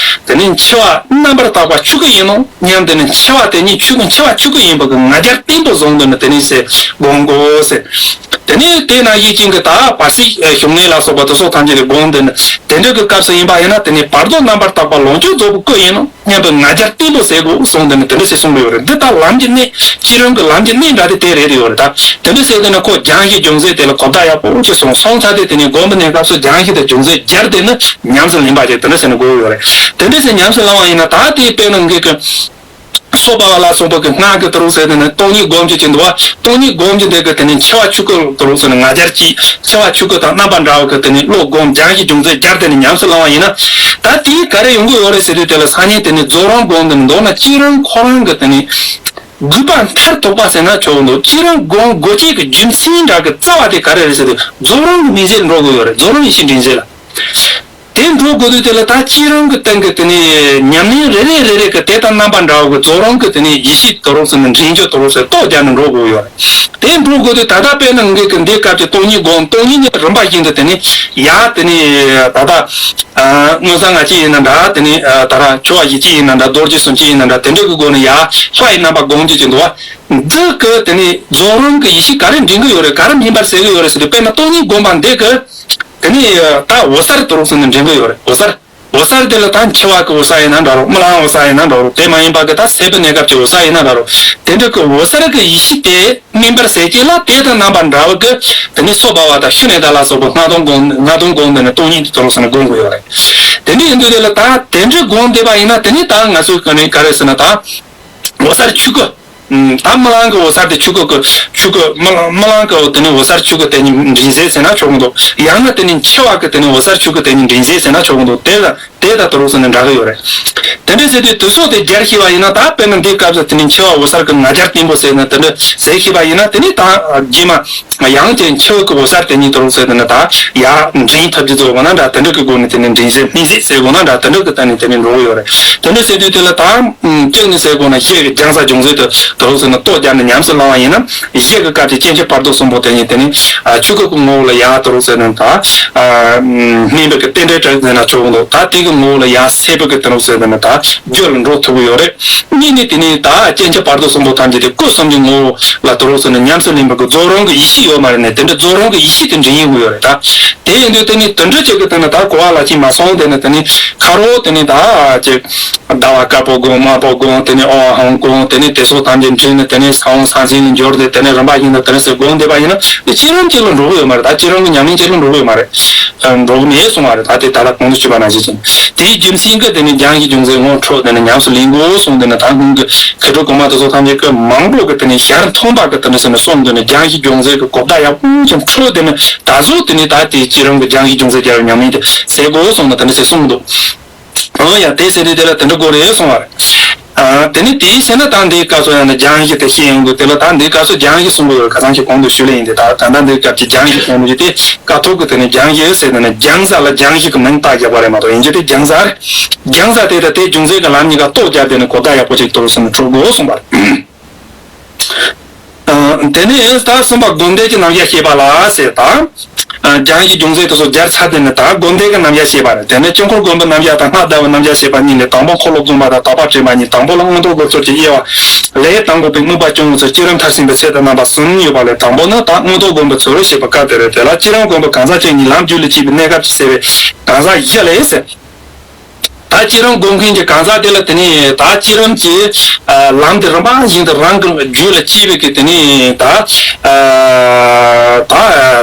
དེ་ནས་འཆི་བ་རྣམ་པར་དག་པ་ཆོས་སྐུ་ཡིན་ནོ་སྙམ་དེ་ནས་འཆི་བ་དེ་ཉིད་ཆོས་སྐུ་འཆི་བ་ཆོས་སྐུ་ཡིན་པ་གི་ང་རྒྱལ་བརྟན་པོ་བཟུང་དེ་ནས་དེ་ནས་ཟེར་སྒོམ་དགོས་ཟེར། དེ་ནས་དེ་ན་ཡིད་ཅན་གྱི་ད་བར་སྲིད་ཞུགས་གནས་ལ་སོགས་པ་དེ་སོགས་ཐམས་ཅད་ཀྱི་སྒོམ་དེ་ནི་དེ་འདྲ་གི་སྐབས་སུ་ཡིན་པ་ཡིན་ན་དེ་ནི་བར་དོ་རྣམ་པར་དག་པ་ལོངས་སྤྱོད་རྫོགས་པའི་སྐུ་ཡིན་ནོ་སྙམ་པའི་ང་རྒྱལ་བརྟན་པོ་ཟེར་དགོས་གསུངས་དེ་ནི་དེ་འདྲ་ཟེར་གསུངས་པ་ཡོད་རེད། འདི་ལྟར་ལམ་གྱི་གནད་སྤྱིར་བཏང་གི་ལམ་གྱི་གནད་འདྲ་དེ་དེ་རེད་ཡོད་རེད། ད་དེ་འདྲ་ཟེར་དེ་ནི་ཁོ་སྦྱང་གཞི་སྦྱོང་ཚུལ་དེ་ལ་གོ་བརྡ་ཡག་པོ་ཅིག་སོང་སོང་ཚར་དེ་དེ་ནི་སྒོམ་པའི་གནས་སྐབས་སུ་སྦྱང་གཞི་དང་སྦྱོང་ཚུལ་སྦྱར་དེ་ནི་ཉམས་སུ་ལེན་པ་ཅིག་དེ་འདྲ་ཟེར་ནི་དགོས་ཡོད་རེད། དེ་འདྲ་ཟེར་ཉམས་སུ་བླང་བ་ཡིན་ན་ད་དེ་དཔེར་ན་ངེད་ཀྱི་སོ་བྷ་བ་ལ་སོགས་པ་གི་སྔགས་ཀྱི་དུ་རུ་ཟེར་དེ་ནི་སྟོང་ཉིད་སྒོམ་གྱི་ཅི་འདུག་བ། སྟོང་ཉིད་སྒོམ་གྱི་འདི་གི་དེ་ནི་འཆི་བ་ཆོས་སྐུ་དུ་རུ་ཟེར་ནི་ང་རྒྱལ་གྱིས་འཆི་བ་ཆོས་སྐུ་དང་རྣམ་པ་འདྲ་བ་གི་དེ་ནི་བློ་སྒོམ་སྦྱང་གཞི་སྦྱོང་ཚུལ་སྦྱར་དེ་ནི་ཉམས་སུ་བླང་བ་ཡིན་ན། ད་དེའི་ག་རེ་ཡོང་གི་ཡོད་རེད་ཟེར་དུས་དེ་ལ་སང་ཉིན་དེ་ནི་རྫོགས་རིམ་སྒོམ་དེ་ནི་མདོར་ན་སྤྱིར་བཏང་ཁོ་རང་གི་དེ་ནི་དགོས་པ་མཐར་ཐུག་པ་ཟེར་ན་ཆོག་གི་འདུག་སྤྱིར་བཏང་སྒོམ་དགོས་ཆེད་ཀྱི་རྒྱུ་མཚན་འདྲ་གི་རྩ་བ་དེ་ག་རེ་རེད་ཟེར་དུས་རྫོགས་རིམ་གྱི་མིང་ཚིག་འགྲོ་དགོས་ཡོད་རེད། རྫོགས་རིམ་ཡེ་ཤེས་འབྲིང་རྫས་ལ། དེ་འགྲོ་དགོས་དུས་དེ་ལ་ད་སྤྱིར་བཏང་གི་སྟེང་གི་དེ་ནས་ཉམས་ལེན་རེ་རེ་རེ་རེ་གི་དེ་དང་རྣམ་པ་འདྲ་བ་གི་རྫོགས་རིམ་གི་དེ་ནས་ཡེ་ཤེས་དོ་རུང་ཟེར་ནས་འདྲེན་རྒྱུ་དོ་རུང་ཟེར་རྟོགས་རྒྱག་ནས་འགྲོ་དགོས་ཡོད་རེད། དེ་འགྲོ་དགོས་དུས་ད་ལྟ་དཔེར་ན་ངེད་ཀྱི་འདི་སྐབས་ཀྱི་སྟོང་ཉིད་སྒོམ་སྟོང་ཉིད་ནི་རིམ་པ་བཞིན་དུ་དེ་ནས་ཡ་དེ་ནས་ད་ལྟ་མངོན་གསལ་ལྔ་བཅུ་ཡིན་ན་འདྲ་དེ་ནས་ད་ལྟ་ཆོ་ག་བཞི་བཅུ་ཡིན་ན་འདྲ་རྡོ་རྗེ་སུམ་བཅུ་ཡིན་ན་འདྲ་དེ་འདྲ་གི་སྒོ་ནས་ཡ་ལྷ་ཡི་རྣམ་པ་སྒོམ་རྒྱུ་ཅིག་འདུག་བ། འདི་གི་དེ་ནས་རྫོགས་རིམ་གི་ཡེ་ཤེས་ག་རེ་འདྲེན་གི་ཡོད་རེད་ག་རེ་སྨིན་པར་བྱེད་གི་ཡོད་རེད་ཟེར་དུས་དཔེར་ན་སྟོང་ཉིད་སྒོམ་པ་འདི་གི་དེ་ནས་ད་འོད་གསལ་དོ་རུང་ཟེར་ནས་འདྲེན་གི་ཡོད་རེད། འོད་གསལ། འོད་གསལ་དེ་ལ་ད་འཆི་བ་གི་འོད་གསལ་ཡིན་ན་འདྲ་རོ། རྨི་ལམ་འོད་གསལ་ཡིན་ན་འདྲ་རོ། དེ་མ་ཡིན་པ་གི་ད་སད་པའི་གནས་སྐབས་ཀྱི་འོད་གསལ་ཡིན་ན་འདྲ་རོ། དེ་འདྲ་གི་འོད་གསལ་གི་ཡེ་ཤེས་དེ་སྨིན་པར་བྱེད་ཀྱི་ལ་དེ་དང་རྣམ་པ་འདྲ་བ་གི་དེ་ནི་སོ་བྷ་བ་དང་ཤུན་ནེ་ཏ་ལ་སོགས་པའི་སྔགས་དོན་སྒོམ་སྔགས་དོན་སྒོམ་དེ་ནི་སྟོང་ཉིད་དོ་རུང་ཟེར་ནས་སྒོམ་དགོས་ཡོད་རེད། དེ་འདྲ་ཡིན་དུས་དེ་ལ་ད་དེ་འདྲ་སྒོམ་བསྡད་པ་ཡིན་ན་དེ་ནི་ད་ང་ཚོའི་ག་ནས་ག་རེ་ཟེར་ན་ད་འོད་གསལ་ཆོས་སྐུ། ད་རྨི་ལམ་གྱི་འོད་གསལ་དེ་ཆོས་སྐུ་གི་ཆོས་སྐུ་རྨི་ལམ་རྨི་ལམ་གྱི་དེ་ནི་འོད་གསལ་ཆོས་སྐུ་དེ་ཉིད་འདྲེན་ཟེར་ཟེར་ན་ཆོག་གི་འདུག་ཡང་ན་དེ་ནི་འཆི་བ་གི་དེ་ནི་འོད་གསལ་ཆོས་སྐུ་དེ་ཉིད་འདྲེན་ཟེར་ཟེར་ན་ཆོག་གི་འདུག་དེ་ལ་དེ་དང་དུ་རུང་ཟེར་ནས་འདྲ་གི་ཡོད་རེད། དེ་འདྲ་ཟེར་དུས་དུས་སོགས་དེ་སྦྱར་ཤེས་པ་ཡིན་ན་ད་དཔེར་ན་འདིའི་སྐབས་སུ་དེ་ནི་འཆི་བ་འོད་གསལ་གྱི་ང་རྒྱལ་བརྟན་པོ་ཟེར་ན་དེ་འདྲ་ཟེར་ཤེས་པ་ཡིན་ན་དེ་ནི་ད་རྗེས་མ་ཡང་ཅིག་འཆི་བ་གི་འོད་གསལ་དེ་ཉིད་དུ་རུང་ཟེར་དེ་ནི་ད་ཡ་འདྲེན་ཐབས་ཀྱི་ཚོད་དགོས་ན་འདྲ་དེ་འདྲ་གི་སྒོ་ནས་དེ་ནི་འདྲེན་ཟེར་སྨིན་ཟེར་ཟེར་དགོས་ན་འདྲ་དེ་འདྲ་གི་ད་ནི་དེ་ནི་འགྲོ་གི་ཡོད་རེད། དེ་འདྲ་ཟེར་དུས་དེ་ལ་ད་གཅིག་ནི་ཟེར་དགོས་ན་གཞི་གི་སྦྱང་ས་སྦྱོང་ཚུལ་དུ་དུ་རུང་ཟེར་ན་རྟོགས་རྒྱབ་ནས་ཉམས་སུ་བླང་བ་ཡིན་ན་གཞི་གི་སྐབས་ཀྱི་སྐྱེ་མཆེད་བར་དོ་གསུམ་པོ་དེ་ཉིད་དེ་ནི་ཆོས་སྐུ་གི་ངོ་བོ་ལ་ཡ་དུ་རུང་ཟེར་ན་ད་སྨིན་པའི་གི་རྟེན་འབྲེལ་གྲུབ་ཟེར་ན་ཆོག་གི་འདུག་ད་དེ་གི་ངོ་བོ་ལ་ཡ་སད་པའི་གི་དུ་རུང་ཟེར་ན་ད་རྒྱུ་ལ་འགྲོ་ཐུབ་གི་ཡོད་རེད། གཉིས་ནི་དེ་ནི་ད་སྐྱེ་མཆེད་བར་དོ་གསུམ་པོ་ཐམས་ཅད་དེ་སྐུ་གསུམ་གྱི་ངོ་བོ་ལ་དུ་རུང་ཟེར་ན་ཉམས་སུ་ལེན་པའི་གི་རྫོགས་རིམ་གྱི་ཡེ་ཤེས་ཡོད་མ་རེད་ནས་དེ་འདྲ་རྫོགས་རིམ་གྱི་ཡེ་ཤེས་དེ་འདྲ་ཡིན་དགོས་ཡོད་རེད་ད། དེ་ཡིན་དུས་དེ་ནི་དུད་འགྲོ་གཅིག་གི་སྟེང་ན་ད་གོ་བ་ལ་ཅིག་མ་སོང་དེ་ནི་དེ་ནི་ཁ་རོག་དེ་ནི་ད་ཅིག་ཟླ་བ་དཀར་པོ་དགོན་དམར་པོ་དགོན་དེ་ནི་ཨོ་ཧོང་དགོན་དེ་ནི་དེ་སོགས་ཐམས་ཅད་འཁྲིལ་ནས་དེ་ནི་ས་བོན་ས་འཛིན་ནས་འབྱོར་ཏེ་དེ་ནི་རིམ་པ་བཞིན་དུ་དེ་ནི་ཟེར་དགོན་བསྡད་པ་ཡིན་ན་དེ་སྤྱིར་རང་གཅིག་ལ་འགྲོ་གི་ཡོད་མ་རེད། ད་སྤྱིར་རང་གི་ཉམས་ལེན་གཅིག་ལ་འགྲོ་གི་ཡོད་མ་རེད། འགྲོ་གི་མེད་གསུང་བ་རེད། ད་དེ་ད་ལྟ་གོང་དུ་ཞུས་པ་ནང་བཞིན་ཅིང་དེའི་རྒྱུ་མཚན་གྱིས་དེ་ནི་སྦྱང་གཞི་སྦྱོང་ཚུལ་ངོ་འཕྲོད་དེ་ནི་ཉམས་སུ་ལེན་དགོས་གསུངས་དེ་ནི་ད་སྔོན་གྱི་མཁས་གྲུབ་གོང་མ་དེ་ཚོ་ཐམས་ཅད་ཀྱིས་མང་པོ་གི་དེ་ནི་ཞལ་མཐུན་པ་གི་དེ་ནི་ཟེར་ནས་གསུངས་དེ་ནི་སྦྱང་གཞི་སྦྱོང་ཚུལ་གྱི་གོ་བརྡ་ཡག་པོ་ཅིག་འཕྲོད་དེ་ནི་ད་གཟོད་དེ་ནི་ད་དེ་སྤྱིར་རང་གི་སྦྱང་གཞི་སྦྱོང་ཚུལ་རྒྱལ་བའི་ཉམས་ལེན་དེ་ཟེར་དགོས་གསུངས་ནས་དེ་འདྲ་ཟེར་གསུངས་འདུག་ཨང་ཡ་དེ་ཟེར་དུས་དེ་ལ་དེ་འདྲ་དགོས་རེད་གསུངས་པ་རེད། ཨ་དེ་ནི་དེའི་ཟེར་ན་ད་འདིའི་སྐབས་སུ་ཡང་ན་སྦྱང་གཞི་དེ་ཤེས་ཡོང་དགོས། དེ་ལ་ད་འདིའི་སྐབས་སུ་སྦྱང་གཞི་གསུང་གི་ཡོད་རེད། ཁ་སང་ཞིག་གོང་དུ་ཞུས་ལེ་ཡིན་ཏེ་ད་ད་ལྟ་འདིའི་སྐབས་ཀྱི་སྦྱང་གཞི་གསུང་གི་ཡོད་དེ་སྐབས་ཐོག་གི་དེ་ནི་སྦྱང་གཞི་ཟེར་དེ་ནི་སྦྱང་ས་ལ་སྦྱང་གཞི་གི་མིང་བཏགས་བརྒྱབ་པ་རེད་མ་གཏོགས་ཡིན་གྱི་དེ་སྦྱང་ས་རེད། སྦྱང་ས་དེ་དང་དེ་སྦྱོང་ཚུལ་གྱི་ལམ་གཉིས་ཀ་རྟོགས་བརྒྱབ་དེ་ནི་གོ་བརྡ་ཡག་པོ་ཅིག་ཐོབ་ཟེར་ནས་འཕྲོད་དགོས་གསུངས་པ་རེད། དེ་ནས་ད་གསུམ་པ་སྒོམ་བཟླས་ཀྱི་རྣམ་གཞག་བཤད་པ་ལ་ཟེར་དང་། སྦྱང་གཞི་སྦྱོང་ཚུལ་དེ་ཚོ་སྦྱར་ཚར་དེ་ནས་ད་སྒོམ་བཟླས་ཀྱི་རྣམ་གཞག་བཤད་པ་རེད། དེ་ནས་དཀྱིལ་འཁོར་སྒོམ་པའི་རྣམ་གཞག་དང་སྔགས་བཟླ་བའི་རྣམ་གཞག་བཤད་པ་གཉིས་ལས། དང་པོ་འཁོར་ལོ་སྒོམ་པ་དང་དག་པ་དྲན་པ་གཉིས། དང་པོ་ལ་མངོན་རྟོགས་སྒོམ་ཚུལ་གྱི་དབྱེ་བ། ལས་དང་པོ་པའི་དམིགས་པ་བཅུ་གཉིས་ཚུལ་བསྐྱེད་རིམ་མཐར་ཕྱིན་པའི་ཚུལ་དང་རྣམ་པ་གསུམ་ཡོད་པ་ལས། དང་པོ་ནི་ད་མངོན་རྟོགས་སྒོམ་པའི་ཚུལ་བཤད་པའི་སྐབས་དེ་རེད། དེ་ལ་བསྐྱེད་རིམ་སྒོམ་པའི་གང་ཟག་བཅུ་གཉིས། ལམ་རྒྱུད་ལ་སྐྱེས་པའི་གནས་སྐབས་ཀྱི་སེལ་བའི་གང་ཟག་བཞི་ལས་ཟེར། ད་བསྐྱེད་རིམ་སྒོམ་མཁན་གྱི་གང་ཟག་དེ་ལ་དེ་ནས་ད་བསྐྱེད་རིམ་གྱི་ལམ་དེ་རིམ་པ་བཞིན་དུ་རང་གི་རྒྱུད་ལ་སྐྱེས་པའི་གི་དེ་ནས་ད་ད་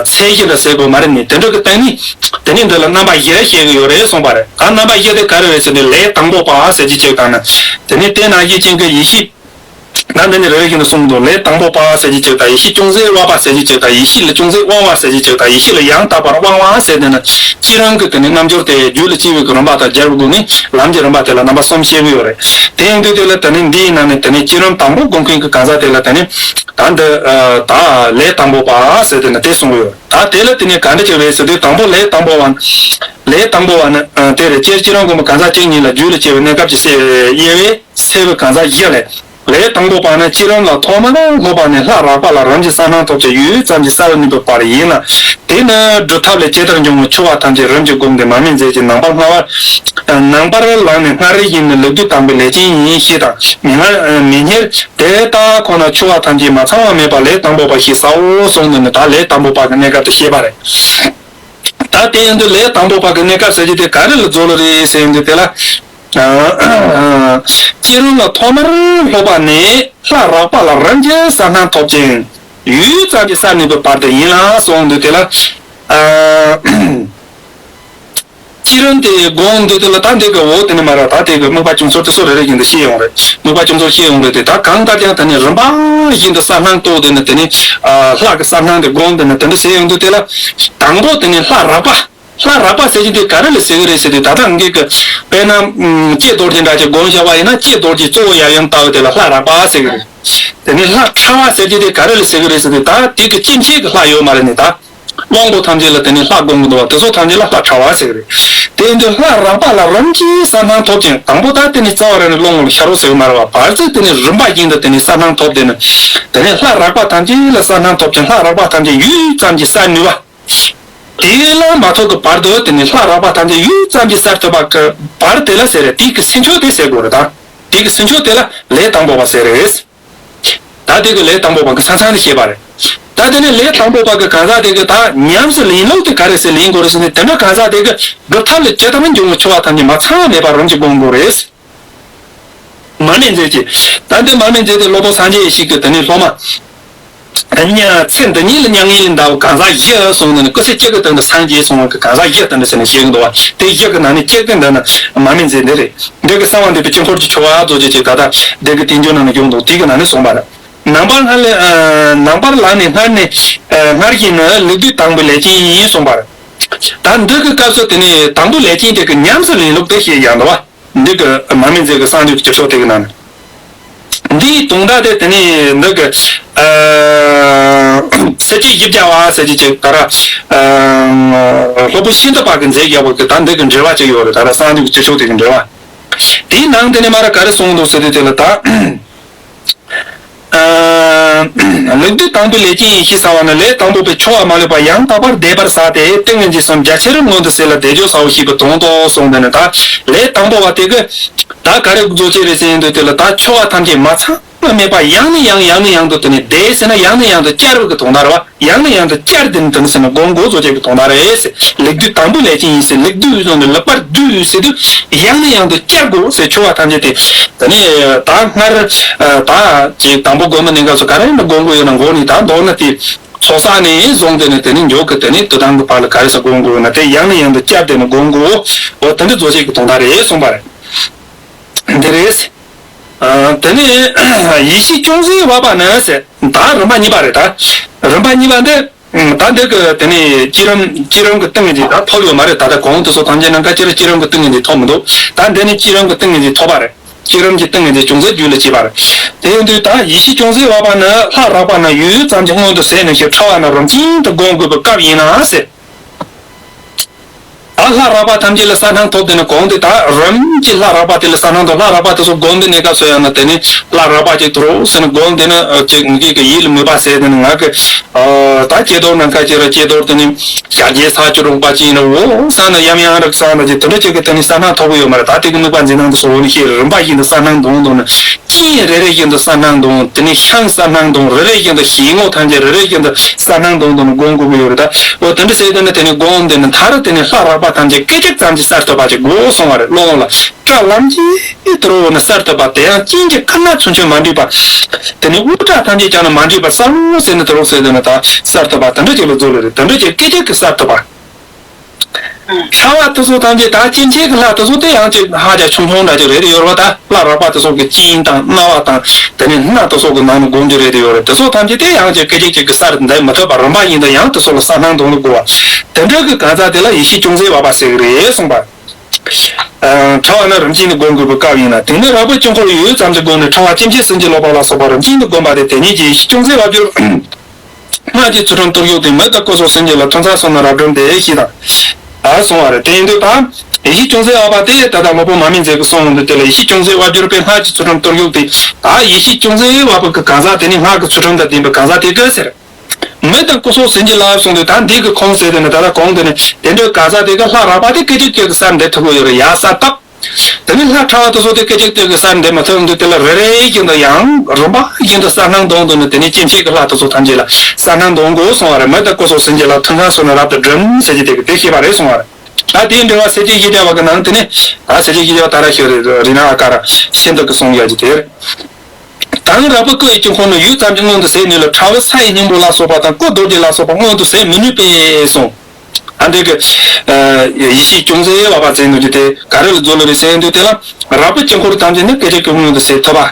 ཚད་གཞི་འདྲ་ཟེར་དགོས་མ་རེད་ནི། དེ་འདྲ་གི་སྟེང་ནས་དེ་ནས་འདི་ལ་རྣམ་པ་བཞི་བཤད་གི་ཡོད་རེད་གསུངས་པ་རེད། ད་རྣམ་པ་བཞི་དེ་ག་རེ་རེད་ཟེར་ནས། ལས་དང་པོ་པ་ཟེར་གྱི་ཅིག་དང་ནི། དེ་ནས་དེ་ནང་བཞིན་ཅན་གྱི་ཡེ་ཤེས། ད་འདི་ནི་རེ་རེ་བཞིན་དུ་གསུངས་འདུག་ལས་དང་པོ་པ་ཟེར་གྱི་ཅིག་དང་། ཡེ་ཤེས་ཅུང་ཟད་དབབ་པ་ཟེར་གྱི་ཅིག་དང་། ཡེ་ཤེས་ལ་ཅུང་ཟད་དབང་བ་ཟེར་གྱི་ཅིག་དང་། ཡེ་ཤེས་ལ་ཡང་དག་པར་དབང་བ་ཟེར་དེ་ནི། བསྐྱེད་རིམ་གྱི་དེ་ནི་རྣལ་འབྱོར་དེ་རྒྱུད་ལ་སྐྱེས་པའི་གི་རིམ་པ་དང་སྦྱར་བའི་སྒོ་ནས་ལམ་གྱི་རིམ་པ་དེ་ལ་རྣམ་པ་གསུམ་བཤད་གི་ཡོད་རེད། དེ་ཡིན་དུས་དེ་ལ་དེ་ནི་འདིའི་ནང་ནས་དེ་ནི་བསྐྱེད་རིམ་དང་པོ་སྒོམ་མཁན་གྱི་གང་ཟག་དེ་ལ་དེ་ནི་ད་འདི་ད་ལས་དང་པོ་པ་ཟེར་དེ་ནི་དེ་གསུང་གི་ཡོད། ད་དེ་ལ་དེ་ནི་ག་འདྲ་ཅིག་རེད་ཟེར་དུས། དང་པོ་ལས་དང་པོ་བ། ལས་དང་པོ་བ་ནི་དེ་རེད། བསྐྱེད་བསྐྱེད་རིམ་སྒོམ་པའི་གང་ཟག་བཅུ་གཉིས་ལ་རྒྱུད་ལ་སྐྱེས་པའི་གནས་སྐབས་ཀྱི་སེལ་དབྱེ་བས། སེལ་བའི་གང་ཟག་བཞི་ལས། ལས་དང་པོ་པ་ནི་བསྐྱེད་རིམ་ལ་ཐོག་མར་སློབ་པ་ནས་ལྷ་རགས་པ་ལ་རིམ་གྱིས་གསལ་སྣང་ཐོབ་ཅིང་ཡུད་ཙམ་གྱིས་གསལ་བར་ནུས་པའི་བར་ཡིན་ལ། དེ་ནི་སྒྲུབ་ཐབས་ལས་ཇི་ལྟར་འབྱུང་བའི་ཆོ་ག་ཐམས་ཅད་རིམ་གྱིས་བསྒོམས་ཏེ་མར་མེ་མཛད་ཅིང་ནང་པར་སྔར་བར། ནང་པར་ལངས་ནས་སྔར་བཞིན་ནི་ལེགས་སྡུད་དང་པོའི་ལས་ཅན་ཡིན་ཞེས་དང་། མི་སྔར་མི་སྔར་དེ་ལྟ་ཁོ་ན་ཆོ་ག་ཐམས་ཅད་མ་ཚང་བ་མེད་པར་ལས་དང་པོ་པ་ཞེས་ཟེར་བ་གསུངས་ནས་ནི། ད་ལས་དང་པོ་པ་གི་གནས་སྐབས་དེ་བཤད་པ་རེད། ད་དེ་ཡིན་དུས་ལས་དང་པོ་པ་གི་གནས་སྐབས་ཟེར་གྱི་དེ་ག་རེ་ལ་རྫོགས་ལ་རེད་ཟེར་ཡིན་དུས་དེ་ལ། བསྐྱེད་རིམ་ལ་ཐོག་མར་སློབ་པ་ནས་ལྷ་རགས་པ་ལ་རིམ་གྱིས་གསལ་སྣང་ཐོབ་ཅིང་ཡུད་ཙམ་གྱིས་གསལ་ནུས་པའི་བར་དུ་ཡིན་ལ་གསུངས་དུས་དེ་ལ། བསྐྱེད་རིམ་དེ་སྒོམ་དུས་དེ་ལ་ད་འདི་གི་འོག་དེ་ནི་མ་ར་ད་དེ་གི་དམིགས་པ་ཅུང་ཟད་དེ་ཚོ་རེ་རེ་བཞིན་དུ་ཤེས་ཡོང་རེད། དམིགས་པ་ཅུང་ཟད་ཤེས་ཡོང་རེད་དེ། ད་གང་ལྟར་ཀྱང་དེ་ནི་རིམ་པ་བཞིན་དུ་གསལ་སྣང་རྟོགས་དེ་ནི་དེ་ནི་ལྷ་གི་གསལ་སྣང་དེ་སྒོམ་དེ་ནི་དེ་འདྲ་ཟེར་ཡོང་དུས་དེ་ལ། དང་པོ་དེ་ནི་ལྷ་རགས་པ། ལྷ་རགས་པ་ཟེར་གྱི་དེ་ག་རེ་ལ་ཟེར་གི་རེད་ཟེར་དུས། ད་ལྟ་ངེད་ཀྱི་དཔེར་ན་ལྕེ་རྡོ་རྗེ་འདྲ་ཅིག་སྒོམ་བཞག་པ་ཡིན་ན། ལྕེ་རྡོ་རྗེ་གཙོ་བོ་ཡབ་ཡུམ་ལྟ་བུ་དེ་ལ་ལྷ་རགས་པ་ཟེར་གི་རེད། དེ་ནི་ལྷ་ཕྲ་བ་ཟེར་གྱི་དེ་ག་རེ་ལ་ཟེར་གི་རེད་ཟེར་དུས། ད་དེ་དུས་སྐྱེ་མཆེད་ཀྱི་ལྷ་ཡོད་མ་རེད་ནི། ད་དབང་པོ་ཐམས་ཅད་ལ་དེ་ནི་ལྷ་སྒོམ་གི་འདུག་བ། དེ་ཚོ་ཐམས་ཅད་ལ་ལྷ་ཕྲ་བ་ཟེར་གི་རེད། དེ་ཡིན་དུས་ལྷ་རགས་པ་ལ་རིམ་གྱིས་གསལ་སྣང་ཐོབ་ཅིང་། དང་པོ་ད་དེ་ནི་རྩ་བ་རང་ནས་སློབ་ངོར་ཤར་རོ་ཟེར་གི་མ་རེད་བ། བར་དུ་དེ་ནི་རིམ་པ་བཞིན་དུ་དེ་ནི་གསལ་སྣང་ཐོབ། དེ་ནི་དེ་ནི་ལྷ་རགས་པ་ཐམས་ཅད་ལ་གསལ་སྣང་ཐོབ་ཅིང་། ལྷ་རགས་པ་ཐམས་ཅད་ཡུད་ཙམ་གྱིས་གསལ་ནུས་པ། དེ་ལ་མ་ཐོབ་ཀྱི་བར་དུ་དེ་ནི་ལྷ་རགས་པ་ཐམས་ཅད་ཡུད་ཙམ་གྱིས་གསལ་ཐུབ་པ་གི་བར་དེ་ལ་ཟེར་རེད། དེ་གི་ཟིན་ཆོག་དེ་ཟེར་དགོས་རེད། ད་དེ་གི་ཟིན་ཆོག་དེ་ལ་ལས་དང་པོ་པ་ཟེར་རེད། ད་དེ་གི་ལས་དང་པོ་པ་གི་ས་མཚམས་དེ་བཤད་པ་རེད། ད་དེ་ནི་ལས་དང་པོ་པ་གི་གང་ཟག་དེ་གི་ད་ཉམས་སུ་ལེན་ལུགས་དེ་ག་རེ་ཟེར་ལེན་དགོས་རེད་ཟེར་ནས། དེ་འདྲ་གང་ཟག་དེ་གི་སྒྲུབ་ཐབས་ལ་ཇི་ལྟར་འབྱུང་བའི་ཆོ་ག་ཐམས་ཅད་མ་ཚང་བ་མེད་པར་རིམ་གྱིས་བསྒོམ་དགོས་རེད། མར་མེ་མཛད་ཅིང་། ད་འདི་མར་མེ་མཛད་དེ་སློབ་དཔོན་སངས་རྒྱས་ཡེ་ཤེས་ཀྱི་དེ་ནི་སློབ་མ། ཚེ་འདི་ཉིད་ལ་མྱ་ངན་ལས་འདའ་བའི་གང་ཟག་བཞི་གསུངས་ནས་ནི། སྐུ་ཚེ་གཅིག་གི་སྟེང་དུ་སངས་རྒྱས་སོང་བ་གི་གང་ཟག་བཞི་དེ་འདྲ་ཟེར་ནས་བཤད་ཀྱི་འདུག་བ། དེ་བཞི་གི་ནང་ནས་གཅིག་གི་འདི་ནི་མར་མེ་མཛད་འདི་རེད། འདི་གི་གསང་བ་འདུས་པའི་དཀྱིལ་འཁོར་གྱི་ཆོ་ག་རྫོགས་བྱེད་ཅེས་ད་ལྟ་འདི་གི་བསྟན་བཅོས་ནང་ནས་ཡོང་འདུག་དེ་གི་ནང་ནས་གསུངས་པ་རེད། ནང་པར་སྔར་ལས་ནང་པར་ལངས་ནས་སྔར་ནས་སྔར་བཞིན་ནི་ལེགས་སྡུད་དང་པོའི་ལས་ཅན་ཡིན་གསུངས་པ་རེད། ད་འདི་གི་སྐབས་སུ་དེ་ནས་དང་པོའི་ལས་ཅན་དེ་གི་ཉམས་སུ་ལེན་ལུགས་དེ་བཤད་ཀྱི་འདུག་བ། འདི་གི་མར་མེ་མཛད་ཀྱི་གསང་འདུས་ཀྱི་སྤྱི་ཚོགས་དེ་གི་ནང་ནས། འདིའི་དུང་བརྡ་དེ་དེ་ནས་འདི་གི་ཨ་ཚེ་བཅུད་བཞི་བརྒྱ་བ་ཟེར་གྱི་ཅིག་ད་ར་ཨ་སློབ་དཔོན་ཤིན་ཏུ་པ་གི་མཛད་རྒྱ་བོ་གི་ད་འདི་གི་འགྲེལ་བ་ཅིག་ཡོད་རེད། ད་ར་གསང་འདུས་ཀྱི་སྤྱི་ཚོགས་དེ་གི་འགྲེལ་བ། དེའི་ནང་དེ་ནས་མ་ར་ག་རེ་གསུངས་འདུག་ཟེར་དུས་དེ་ལ་ད། ལེགས་སྡུད་དང་པོའི་ལས་ཅན་ཡིན་ཞེས་གསུངས་པ་ནི། ལས་དང་པོ་པའི་ཆོ་ག་མ་ལུས་པ་ཡང་དག་པར་བཟླས་པར་བྱ་སྟེ། ཏིང་ངེ་འཛིན་གསུམ་རྒྱ་ཆེར་མངོན་དུ་གསལ་ལ་བཟླས་བརྗོད་ཟབ་པོ་ཞེས་པའི་དོན་ཏོ་གསུངས་ཏེ་ནི། ད་ལས་དང་པོ་བ་དེ་གི་ད་ག་རེ་རྫོགས་བྱེད་རེད་ཟེར་ཡིན་དུས་དེ་ལ་ད་ཆོ་ག་ཐམས་ཅད་མ་ཚང་བ་མེད་པ་ཡང་ནས་ཡང་ཡང་ནས་ཡང་དུ་དེ་ནི་བཟླས་ཟེར་ན་ཡང་ནས་ཡང་དུ་བསྐྱར་བའི་གི་དོན་དག་རེད་བ། ཡང་ནས་ཡང་དུ་བསྐྱར་དེ་ནི་དེ་ནི་ཟེར་ན་སྒོམ་དགོས་རྫོགས་བྱེད་ཀྱི་དོན་དག་རེད། ལེགས་སྡུད་དང་པོའི་ལས་ཅན་ཡིན་ཟེར། ལེགས་སྡུད་ཟེར་ནས་ལེགས་པར་སྡུད་ཟེར་དུས་ཡང་ནས་ཡང་དུ་བསྐྱར་དགོས་ཟེར། ཆོ་ག་ཐམས་ཅད་དེ་དེ་ནི་ད་སྔར་ད་ཅིག་དང་པོ་སྒོམ་པའི་གནད་འགག་ཚོ་ག་རེ་ཡིན་ན་སྒོམ་དགོས་ཡོད་ན། འགོ་ནས་ད་མདོར་ན་དེ་ཚོགས་བསགས་ནས་བཟུང་སྟེ་ནི་དེ་ནི་མཇུག་གི་དེ་ནི་དུས་དང་གི་བར་ལ་ག་རེ་ཟེར་སྒོམ་དགོས་ཡོད་ན་དེ་ཡང་ནས་ཡང་དུ་བསྐྱར་དེ་ནི་སྒོམ་དགོས། འོ་དེ་འདྲ་རྫོགས་བྱེད་ཀྱི་དོན་དག་རེད་གསུངས་པ་རེད། འདི་རེད། ཨ་དེ་ནས་ཡེ་ཤེས་ཅུང་ཟད་བབ་པ་ནི་ཟེར། ད་རིམ་པ་གཉིས་པ་རེད། ད་རིམ་པ་གཉིས་པ་འདི་ད་འདི་གི་དེ་ནས་བསྐྱེད་རིམ་བསྐྱེད་རིམ་གྱི་ཏིང་ངེ་འཛིན་ད་ཐོབ་ཡོད་མ་རེད། ད་ལྟ་གོང་དུ་སོགས་ཐམས་ཅད་ནམ་མཁའ་ཅི་རིགས་བསྐྱེད་རིམ་གྱི་ཏིང་ངེ་འཛིན་ཐོབ་མི་འདུག་ད་འདི་ནི་བསྐྱེད་རིམ་གྱི་ཏིང་ངེ་འཛིན་ཐོབ་པ་རེད། བསྐྱེད་རིམ་གྱི་ཏིང་ངེ་འཛིན་ཅུང་ཟད་རྒྱུད་ལ་སྐྱེས་པ་རེད། དེ་ཡིན་དུས་ད་ཡེ་ཤེས་ཅུང་ཟད་བབ་པ་ནི་ལྷ་རགས་པ་ན་ཡུད་ཙམ་གྱིས་མངོན་དུ་གསལ་ནུས་ཤིང་ཕྲ་བ་ན་རིམ་ཅན་དུ་སྒོམ་དགོས་པའི་སྐབས་ཡིན་ན་ཟེར། ད་ ད་ལྷ་རགས་པ་ཐམས་ཅད་ལ་གསལ་སྣང་ཐོབ་དེ་ནི་གོང་དེ་ད་རིམ་གྱིས་ལྷ་རགས་པ་དེ་ལ་གསལ་སྣང་ཐོབ། ལྷ་རགས་པ་དེ་ཚོ་སྒོམ་དེ་གནས་སྐབས་སུ་ཡང་ན་དེ་ནི་ལྷ་རགས་པ་ཅིག་དུ་རོ་ཟེར་ནས་སྒོམ་དེ་ནི་ཅིག་ངེད་ཀྱི་ཡིད་ལ་མོས་པ་ཟེར་དེ་ནི་ང་གི་ད་ཀྱེ་རྡོར་ནམ་མཁའ་ཅིག་ར་ཀྱེ་རྡོར་དེ་ནི་ཞལ་གྱི་ས་བཅུ་དྲུག་པ་ཅིག་ཡིན་ན་འོ་ས་ན་ཡམ་ཡང་རིག་ས་ན་ཅིག་དེ་འདྲ་ཅིག་གི་དེ་ནི་གསལ་སྣང་ཐོབ་གི་ཡོད་མ་རེད། ད་དེ་གི་དམིགས་པ་འཛིན་སྟངས་དེ་ཚོ་འོ་ནི་ཤེས་རིམ་པ་བཞིན་དུ་གསལ་སྣང་དོང་དོང་ནི། ཅིང་རེ་རེ་བཞིན་དུ་གསལ་སྣང་དང་དེ་ནས་ཤིང་གསལ་སྣང་དང་རེ་རེ་བཞིན་དུ་ཞིང་ངོ་ཐམས་ཅད་རེ་རེ་བཞིན་དུ་གསལ་སྣང་དང་དང་སྒོམ་དགོས་ཀྱི་ཡོད་རེད། ད་འོ་དེ་འདྲ་བྱས་དུས་ནི་དེ་ནས་སྒོམ་དེ་ནི་མཐར་དེ་ནས་ལྷ་རགས་པ་ཐམས་ཅད་སྐད་ཅིག་ཙམ་གྱིས་གསལ་ཐུབ་པ་ཅིག་དགོས་གསུང་བ་རེད། ཀློང་ལ་སྐྲ་ལམ་གྱིས་དུ་རུ་ནི་གསལ་ཐུབ་པ་དེ་ཡང་ཅིང་གི་ཁ་ན་ཆུང་ཆུང་མ་འདྲེས་པ། དེ་ནས་དབུ་སྐྲ་ཐམས་ཅད་ཀྱང་ནི་མ་འདྲེས་པ་གསལ་བོ་ཟེར་ནས་དུ་རུ་ཟེར་དུས་ནི་ད་གསལ་ཐུབ་པ་དེ་འདྲ་ཅིག་ལ་འཛོལ་ལེ་རེད། དེ་འདྲ་ཅིག་སྐད་ཅིག་གིས་གསལ་ཐུབ་པ། ཕྲ་བ་དེ་ཚོ་ཐམས་ཅད་ད་སྐྱེ་མཆེད་ཀྱི་ལྷ་དེ་ཚོ་དེ་ཡང་ཅིག་ཧ་ཅང་ཆུང་ཆུང་འདྲ་ཅིག་རེད་ཡོད་རེད་པ། ད་ལྷ་རགས་པ་དེ་ཚོ་གི་སྤྱན་དང་རྣ་བ་དང་དེ་ནས་སྣ་དེ་ཚོ་གི་ནང་ནས་སྒོམ་རྒྱུ་རེད་ཡོད་རེད། དེ་ཚོ་ཐམས་ཅད་དེ་ཡང་ཅིག་སྐད་ཅིག་གཅིག་གིས་གསལ་འདེབས་མི་ཐུབ་པ་རིམ་པ་བཞིན་དུ་ཡང་དེ་ཚོ་ལ་གསལ་སྣང་དང་ལ་དགོས་པ། དེ་འདྲ་གི་གང་ཟག་དེ་ལ་ཡེ་ཤེས་ཅུང་ཟད་བབ་པ་ཟེར་གི་རེད་གསུངས་པ། ཨ། ཕྲ་བ་ནི་རིམ་བཞིན་དུ་སྒོམ་དགོས་པའི་སྐབས་ཡིན་ལ། དེ་ནས་རགས་པའི་དཀྱིལ་འཁོར་ཡུད་ཙམ་གྱི་སྒོ་ནས་ཕྲ་བ་སྐྱེ་མཆེད་སེམས་ཀྱི་ལོག་པ་ལ་སོགས་པ་རིམ་བཞིན་དུ་བསྒོམ་པ་དེ་དེ་ཉིད་ཀྱི་ཡེ་ཤེས་ཅུང་ཟད་བབ་འགྱུར། སྔགས་ཀྱི་ཚུལ་ཁྲིམས་གཏོར་བཅུག་སྟེ་མི་དང་སྐུ་སོགས་སེམས་ཅན་ལ་ཐུན་མཚམས་སོ་ན་རབ་སྒྲོལ་འདེབས་ཞེས་དང་། ཨ་གསུང་བ་རེད། དེ་ཡིན་དུས་ད་ཡེ་ཤེས་ཅུང་ཟད་བབ་པ་དེ་ད་ལྟ་སློབ་དཔོན་མ་སྨིན་མཛད་ཀྱིས་གསུངས་ཡོང་དུས་དེ་ལ་ཡེ་ཤེས་ཅུང་ཟད་བབ་འགྱུར་པའི་སྔགས་ཀྱི་ཚུལ་ཁྲིམས་གཏོར་བཅུག་སྟེ། ད་ཡེ་ཤེས་ཅུང་ཟད་བབ་པའི་གི་གང་ཟག་དེ་ནི་སྔགས་ཀྱི་ཚུལ་ཁྲིམས་དང་ལྡན་པའི་གང་ཟག་དེ་གི་ཟེར། མི་དང་སྐུ་སོགས་སེམས་ཅན་ལ་གསུངས་དུས་ད་འདི་གི་ཁུངས་ཟེར་དེ་ནི་ད་ལྟ་གོང་དེ་ནི་དེ་འདྲའི་གང་ཟག་དེ་གི་ལྷ་རགས་པ་དེ་སྐད་ཅིག་གཅིག་གིས་གསལ་འདེབས་ཐུབ་ཀྱི་ཡོད་རེད་ཡ་ས་སྟབས། དེ་ནས་ལྷ་ཕྲ་བ་དེ་ཚོ་དེ་སྐད་ཅིག་གཅིག་གིས་གསལ་འདེབས་མ་ཐུབ་འདུག་དེ་ལ་རེ་རེ་བཞིན་དུ་ཡང་རིམ་པ་བཞིན་དུ་གསལ་སྣང་དང་དུ་ནི་དེ་ནས་སྐྱེ་མཆེད་ཀྱི་ལྷ་དེ་ཚོ་ཐམས་ཅད་ལ་གསལ་སྣང་དང་དགོས་གསུང་བ་རེད། མི་དང་སྐུ་སོགས་སེམས་ཅན་ལ་ཐུན་མཚམས་སོ་ན་རབ་ཏུ་སྒྲིམ་ཟེར་གྱི་དེ་གི་དེ་ཤེས་པ་རེད་གསུང་བ་རེད། ད་དེའི་འགྲེལ་བ་སེར་སྐྱའི་ཡིག་བརྒྱ་པ་གི་ནང་དེ་ནས་ད་སེར་སྐྱའི་ཡིག་བརྒྱ་པ་ད་ར་ཤོད་རེད་རི་ན་ཨ་ཀ་ར་ཤིན་ཏུ་གི་གསུང་ཡ་གི་དེ་རེད། ད་ནི་རགས་པའི་སྐུ་ཡི་དཀྱིལ་འཁོར་ནི་ཡུད་ཙམ་གྱི་སྔོན་དུ་ཟད་ནུས་ལ་ཕྲ་བའི་ས་ཡི་སྙིང་པོ་ལ་སོགས་པ་དང་སྐུ་རྡོ་རྗེ་ལ་སོགས་པ་མངོན་དུ་ཟད་མི་ནུས་པས་གསུངས། ཨ་འདི་གི་ཡེ་ཤེས་ཅུང་ཟད་བབ་པ་ཟེར་ནུས་ཀྱི་དེ་ག་རེ་ལ་འཛོལ་ལ་རེད་ཟེར་དུས་དེ་ལ་རགས་པའི་དཀྱིལ་འཁོར་ཐམས་ཅད་ནི་སྐད་ཅིག་གིས་མངོན་དུ་ཟད་ཐུབ་པ།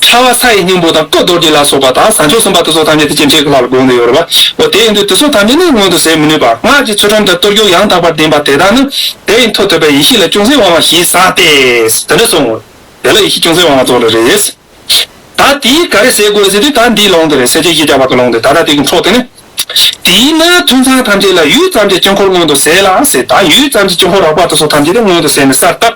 ཕྲ་བ་ས་ཡི་སྙིང་པོ་དང་སྐུ་རྡོ་རྗེ་ལ་སོགས་པ་དང་བྱང་ཆུབ་སེམས་དཔའ་དེ་ཚོ་ཐམས་ཅད་དེ་སྐྱེ་མཆེད་ཀྱི་ལྷ་ལ་དགོངས་ཏེ་ཡོད་རེད་པ། འོ་དེ་ཡིན་དུས་དེ་ཚོ་ཐམས་ཅད་ནི་མངོན་དུ་ཟད་མི་ནུས་པ། སྔགས་ཀྱི་ཚུལ་ཁྲིམས་དང་གཏོར་བཅུག་ཡང་དག་པར་ལྡན་པ་དེ་དག་ནི་དེ་ཡི་མཐུ་ཐུབ་པས་ཡེ་ཤེས་ལ་ཅུང་ཟད་དབང་བ་ཞེས་ཟ་སྟེ། དེ་འདྲ་གསུངས། དེ་ལ་ཡེ་ཤེས་ཅུང་ཟད་དབང་བ་ཚོ་ལ་རེད། ད་དེས་ག་རེ་ཟེར་དགོས་ཟེར་དུས་ད་འདིའི་ལུང་དེ་རེད། སེར་སྐྱའི་ཡིག་བརྒྱ་པ་གི་ལུང་དེ་ད་ལྟ་དེ་གི་འཕྲོ་དེ་ནི། དེས་ནི་ཐུན་མཚམས་ཐམས་ཅད་ལ་ཡུད་ཙམ་གྱི་དཀྱིལ་འཁོར་མངོན་དུ་ཟད་ལ་ཟེར། ད་ཡུད་ཙམ་གྱི་དཀྱིལ་འཁོར་རགས་པ་དེ་ཚོ་ཐམས་ཅད་དེ་མངོན་དུ་ཟད་ནས་གསལ་བཏབ།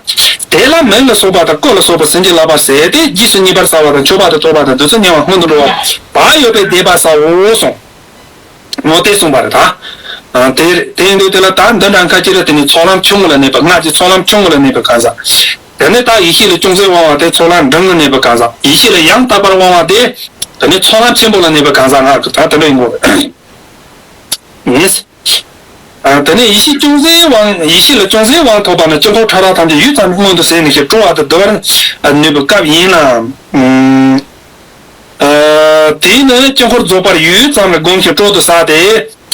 དེ་ལ་མི་ལ་སོགས་པ་དང་སྐུ་ལ་སོགས་པ་སེམས་ཅན་ལ་བབ་ཟད་དེ་རྗེས་སུ་གཉིས་པར་གསལ་བ་དང་མཆོད་པ་དང་བསྟོད་པ་དང་འདོད་ཚུལ་མཉམ་པར་སྔོན་དུ་འགྲོ་བ་བག་ཡོད་པས་བཟླས་པ་ཟའོ་གསུངས། འོ་དེ་གསུངས་པ་རེད་ད། ཨ། དེ་རེད། དེ་ཡིན་དུས་དེ་ལ་ད་འདི་འདྲ་ཁ་ཅིག་ལ་དེ་ནི་ཚོགས་ལམ་ཆུང་ངུ་ལ་གནས་པའི་སྔགས་ཀྱི་ཚོགས་ལམ་ཆུང་ངུ་ལ་གནས་པའི་གང་ཟག་དེ་ནས་ད་ཡེ་ཤེས་ལ་ཅུང་ཟད་དབང་བ་དེ་ཚོགས་ལམ་འབྲིང་ངུ་གནས་པའི་གང་ཟག་ཡེ་ཤེས་ལ་ཡང་དག་པར་དབང་བ་དེ་དེ་ནི་ཚོགས་ལམ་ཆེན་པོ་ལ་གནས་པའི་གང་ཟག་སྔགས་ཀྱི་ད་དེ་འདྲ་ཡིན་དགོས་རེད། ཨ། དེ་ནས་ཡེ་ཤེས་ཅུང་ཟད་དབང་། ཡེ་ཤེས་ལ་ཅུང་ཟད་དབང་ཐོབ་པ་ནི་དཀྱིལ་འཁོར་ཕྲ་རགས་ཐམས་ཅད་ཡུད་ཙམ་མངོན་དུ་ཟད་ནས་ཞེས་སྤྲོ་བ་དང་བསྡུ་བར་ནུས་པའི་སྐབས་ཡིན་ལ། ཨ། དེས་ནི་དཀྱིལ་འཁོར་རྫོགས་པར་ཡུད་ཙམ་ལ་བསྒོམ་ཞིང་སྤྲོ་བསྡུ་བྱ་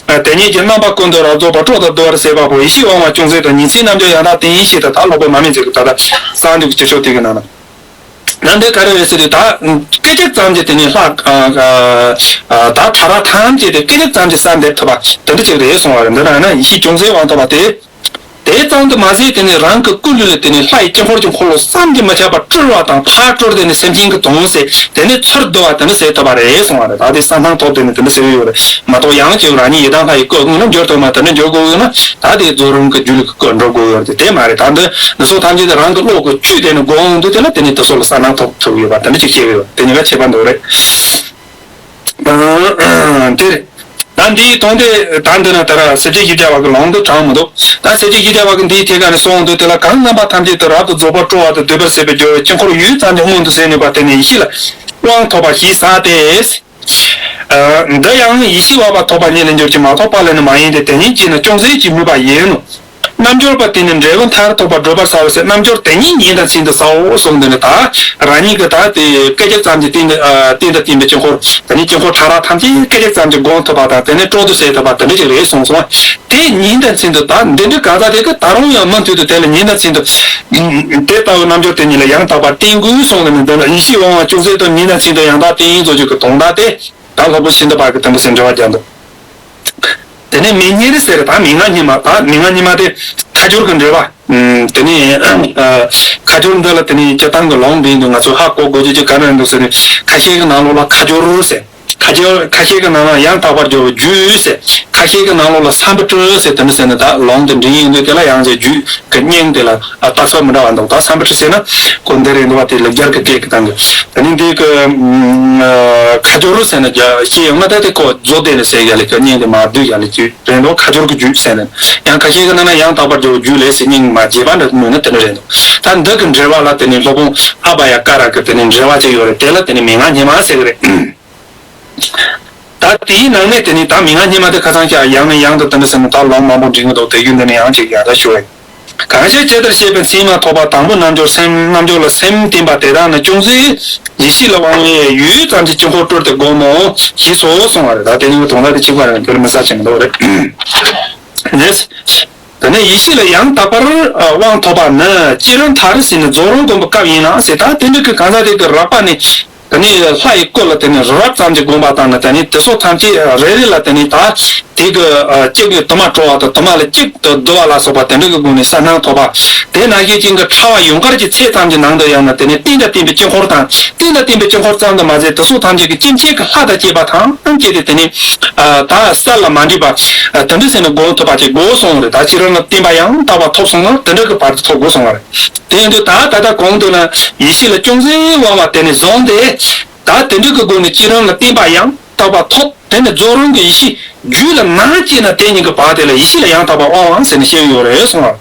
སྟེ། དེ་ཉིད་ཀྱི་རྣམ་པ་ཀུན་ཏུ་རབ་རྫོགས་པ་སྤྲོ་དང་བསྡུ་བར་བྱེད་པ་པོ་ཡེ་ཤེས་དབང་བ་ཅུང་ཟད་དང་ཉིན་མཚན་རྣལ་འབྱོར་ཡང་དག་བསྟེན་ཞེས་དང་ད་སློབ་དཔོན་མ་སྨིན་མཛད་ཀྱི་ད་ལྟ་གསང་འདུས་ཀྱི་སྤྱི་ཆོས་དེ་གི་ནང་ན། ན་འདི་ག་རེ་རེད་ཟེར་དུས་ད་སྐད་ཅིག་ཙམ་གྱིས་དེ་ནི་ལྷ་ད་ཕྲ་རགས་ཐམས་ཅད་དེ་སྐད་ཅིག་ཙམ་གྱིས་གསལ་འདེབས་ཐུབ་པ་དེ་འདྲ་ཅིག་རེད་གསུང་བ་རེད། འདི་ན་ཡང་ན་ཡེ་ཤེས་ཅུང་ཟད་དབང་ཐོབ་པ་དེ། དེ་ཙམ་དུ་མ་ཟད་དེ་ནི་རང་གི་སྐུ་ལུས་ལ་དེ་ནི་ལྷ་ཡི་དཀྱིལ་འཁོར་གྱི་འཁོར་ལོ་བསམ་གྱིས་མི་ཁྱབ་པ་སྤྲུལ་བ་དང་ཕར་སྤྲུལ་དེ་ནི་སེམས་ཅན་གྱི་དོན་ཟེར་དེ་ནི་ཚུར་བསྡུ་བ་དེ་འདྲ་ཟེར་ཐུབ་པ་རེད་གསུང་བ་རེད། ད་དེ་གསལ་སྣང་ཐོབ་དེ་ནི་དེ་འདྲ་ཟེར་གྱི་ཡོད་རེད་མ་གཏོགས་ཡང་ཅིག་རང་ཉིད་ཡི་དམ་ལྷ་ཡི་སྐུ་དངོས་ལ་འགྱུར་ཐུབ་མ་དེ་འདྲ་འགྱུར་དགོས་ཡོད་ན་ད་དེ་རྫོགས་རིམ་གྱི་རྒྱུད་ལུགས་ཀྱི་སྐུ་འགྲོ་དགོས་ཡོད་རེད། དེ་མ་རེད། ད་འདི་འདི་ཚོ་ཐམས་ཅད་དེ་རང་གི་བློ་གི་བཅུད་དེ་ནི་སྒོམ་འོང་དུས་དེ་ལ་དེ་ནི་དེ་ཚོ་ལ་གསལ་སྣང་ཐོབ་ཐུབ་ཡོད་པ་དེ་འདྲ་ཅིག་བཤད་གི་ཡོད། དེ་གཉིས་ཀ་ཁྱད་པར་འདུག་རེད། དེ་རེད། ད་འདིའི་དོན་དེ་ད་འདི་ན་ད་ར་སེར་སྐྱའི་ཡིག་བརྒྱ་པ་གི་ལུང་དུ་དྲངས་མི་འདུག་ད་སེར་སྐྱའི་ཡིག་བརྒྱ་པ་གི་འདིའི་ཐད་ཀ་ནས་གསུངས་འདུག་དེ་ལ་གང་རྣམ་པ་ཐམས་ཅད་དུ་རབ་ཏུ་རྫོགས་པར་སྤྲོ་བ་དང་འདུད་པར་བྱེད་པའི་སྦྱོར་བས་དཀྱིལ་འཁོར་ཡུད་ཙམ་གྱིས་མངོན་དུ་བྱས་ནུས་པ་དེ་ནི་ཡེ་ཤེས་ལ་དབང་ཐོབ་པ་ཞེས་ཟེར་ཏེ། འདི་ཡང་ཡེ་ཤེས་བབ་པ་ཐོབ་པ་ཉིད་ལ་འགྱུར་གྱི་མ་ཐོབ་པ་ལ་ནི་མ་ཡིན་ཏེ། དེ་ཉིད་ཀྱིས་ནི་ཅུང་ཟད་ཀྱིས་སྨོས་པ་ཡིན་ནོ། རྣལ་འབྱོར་པ་དེ་ནི་འབྲས་བུ་མཐར་ཐུག་པ་བགྲོད་པར་བྱ་བ་ཟེར། རྣལ་འབྱོར་དེ་ཉིད་ཉིན་དང་མཚན་དུ་བྱའོ་གསུངས་འདི་ནི་ད་རང་ཉིད་ཀྱི་ད་དེ་སྐད་ཅིག་ཙམ་གྱི་སྟེང་དུ་ཨ་སྟེང་དུ་བསྟན་པའི་དཀྱིལ་འཁོར་དེ་ནི་དཀྱིལ་འཁོར་ཕྲ་རགས་ཐམས་ཅད་སྐད་ཅིག་ཙམ་གྱིས་སྒོམ་ཐུབ་པ་དང་དེ་ནི་སྤྲོ་བསྡུ་བྱེད་ཐུབ་པ་དེ་འདྲ་ཅིག་རེད་གསུངས་སོང་། དེ་ཉིན་དང་མཚན་དུ་ད་འདི་འདྲའི་གང་ཟག་དེ་གི་ད་རུང་ཡང་མུ་མཐུད་དུ་དེ་ལ་ཉིན་དང་མཚན་དུ་དེ་ལྟ་བུ་རྣལ་འབྱོར་དེ་ཉིད་ལ་ཡང་དག་པར་བསྟེན་དགོས་གསུངས་ནས་འདི་ལ་ཡེ་ཤེས་དབང་བ་ཅུང་ཟད་དུ་ཉིན་དང་མཚན་དུ་ཡང་དག་བསྟེན་ཡིན་བཟོ་རྒྱུ་གི་དོན་དག་དེ། ད་སློབ་དཔོན་ཤིན་ཏུ་པ་གི་དོན་དུ་ཟེར་འགྲེལ་བ་རྒྱག་འདུག་དེ་ནས་མིག་གཉིས་རེད་ཟེར་ད་མིག་སྔ་ཉི་མ་ད་མིག་སྔ་ཉི་མ་དེ་ཁ་སྦྱོར་གྱི་འགྲེལ་བ། དེ་ནས་ཁ་སྦྱོར་འདི་ལ་དེ་ནས་སྤྱིར་བཏང་གི་ལུང་འདྲེན་དུ་ང་ཚོས་ཧ་གོ་དགོས་རྒྱུ་ཅིག་ག་རེ་རེད་འདུག་ཟེར་ནས་ཁ་ཤས་ཀྱི་ནང་ལོགས་ལ་ཁ་སྦྱོར་ཟེར། ཁ་སྦྱོར་ཁ་ཤས་ཀྱི་ནང་ལ་ཡང་དག་པར་སྦྱོར་བའི་རྒྱུད་ཟེར། ཁ་ཤས་ཀྱི་ནང་ལོགས་ལ་སམ་བུ་ཊ་ཟེར་དེ་འདྲ་ཟེར་ནས་ད་ལུང་དེ་འདྲ་ཡིན་དུས་དེ་ལ་ཡང་ཟེར་རྒྱུད་ཀྱི་སྙིང་དེ་ལ་ཨ་རྟགས་གསལ་མི་འདྲ་བ་འདུག་ད་སམ་བུ་ཊ་ཟེར་ན་ཁོ་འདི་རེད་འདུག་བ། དེ་ལ་རྒྱ་གར་གྱི་སྐད་ཀྱི་སྟངས་ཀྱི། དེ་ནི་འདི་གི་ཨ་ཁ་སྦྱོར་ཟེར་ན་རྒྱ་སྐད་ཡོང་ན་ད་དེ་ཁོ་རྫོགས་ལྡན་ནས་ཟེར་ཡ་ལ་ཁོ་སྙིང་དེ་མ་བསྡུས་ཡ་ལ་རྒྱུད་རེད་འདུག་ཁ་སྦྱོར་གྱི་རྒྱུད་ཟེར་ནས། ཡང་ཁ་ཤས་ཀྱི་ནང་ན་ཡང་དག་པར་སྦྱོར་བའི་རྒྱུད་ལས་ཟེར་སྙིང་མ་བརྗེས་པ་འདྲ་མོད་ན་དེ་འདྲ་རེད་འདུག་ད་འདི་གི་འགྲེལ་བ་ལ་དེ་ནི་སློབ་དཔོན་ཨ་བྷ་ཡ་ཀ་ར་གི་དེ་ནི་འགྲེལ་བ་ཅིག་ཡོད་རེད། དེ་ལ་དེ་ནི་མན་ངག་སྙེ་མ་ཟེར་གི་རེད། ད་དེའི་ནང་ནས་དེ་ནི་ད་མན་ངག་སྙེ་མ་དེ་ཁ་སང་ཀྱང་ཡང་ནས་ཡང་དུ་དེ་འདྲ་ཟེར་ནས་ད་ལུང་མང་པོ་འདྲེན་གི་འདུག་དེ་རྒྱུ་འདི་ནི་ཡང་ཅིག་ཡང་དག་ཞུ་བས། གང་ཞིག་ཇི་ལྟར་བཤད་པའི་མཚན་མ་ཐོབ་པ་དང་པོ་རྣལ་འབྱོར་སེམས། རྣལ་འབྱོར་ལ་སེམས་བརྟེན་པ་དེ་དག་ནི་ཅུང་ཟད་ཡིད་ཤེས་ལ་དབང་བའི་ཡུད་ཙམ་གྱི་དཀྱིལ་འཁོར་སྤྲུལ་ཏེ་བསྒོམ་མོ་ཞེས་སོ་གསུངས་པ་རེད། ད་དེ་གཉིས་ཀྱི་དོན་དག་དེ་གཅིག་པ་རེད། དེ་ལ་མི་ས་ཆེན་པོ་རེད། ནས། དེ་ནས་ཡིད་ཤེས་ལ་ཡང་དག་པར་དབང་ཐོབ་པ་ནི་སྤྱིར་མཐར་ཟེར་ནས་རྫོགས་རིམ་བསྒོམ་པའི་སྐབས་ཡིན་ལ་ཟེར། ད་དེ་འདྲ་གི་གང་ཟག་དེ་གི་རགས་པ་ནི། དེ་ནས་ལྷ་ཡི་སྐུ་ལ་དེ་ནས་རོབ་ཙམ་གྱི་བསྒོམ་པ་དང་ནི་དེ་ནས་དེ་སོགས་ཐམས་ཅད་རེ་རེ་ལ་དེ་ནས་ད་དེ་གི་གཅིག་གི་དུ་མ་སྤྲོ་བ་དང་དུ་མ་ལ་གཅིག་ཏུ་བསྡུ་བ་ལ་སོགས་པ་དེ་འདྲ་གི་སྒོ་ནས་གསལ་སྣང་ཐོབ་པ། དེ་ནང་བཞིན་ཅན་གྱི་ཕྲ་བ་ཡུངས་ཀར་གྱི་ཚད་ཙམ་གྱི་ནང་དུ་ཡང་ན་དེ་ནས་རྟེན་དང་བརྟེན་པའི་དཀྱིལ་འཁོར་དང་རྟེན་དང་བརྟེན་པའི་དཀྱིལ་འཁོར་ཙམ་དུ་མ་ཟད་དེ་སོགས་ཐམས་ཅད་ཀྱི་སྐྱེ་མཆེད་ཀྱི་ལྷ་དང་བཅས་པ་ཐམས་ཅད་དེ་དེ་ནས་ད་གསལ་ལ་མ་འདྲེས་པ་དེ་འདྲ་ཟེར་ནས་སྒོམ་ཐུབ་པ་ཅིག་དགོས་གསུངས་རེད། ད་སྤྱིར་བཏང་ལ་བརྟེན་པ་ཡང་དག་པར་ཐོབ་སོང་ན་དེ་འདྲ་གི་བར་དུ་ཐོབ་དགོས་གསུངས་པ་རེད། དེ་ཡིན་དུས་ད་ད་ལྟ་གོང་དུ་ན་ཡིད་ཤེས་ལ་ཅུང་ཟད་དབང་བ་དེ་ནས་བཟུང་སྟེ། ད་དེ་འདྲ་གི་སྒོ་ནས་སྤྱིར་བཏང་ལ་བརྟེན་པ་ཡང་དག་པར་ཐོབ། དེ་ནས་རྫོགས་རིམ་གྱི་ཡེ་ཤེས་རྒྱུད་ལ་མ་སྐྱེས་ན་དེ་ཉིད་ཀྱི་བར་དེ་ལ་ཡིད་ཤེས་ལ་ཡང་དག་པར་དབང་བ་ཟེར་ནས་བཤད་ཡོད་རེད་གསུངས་པ།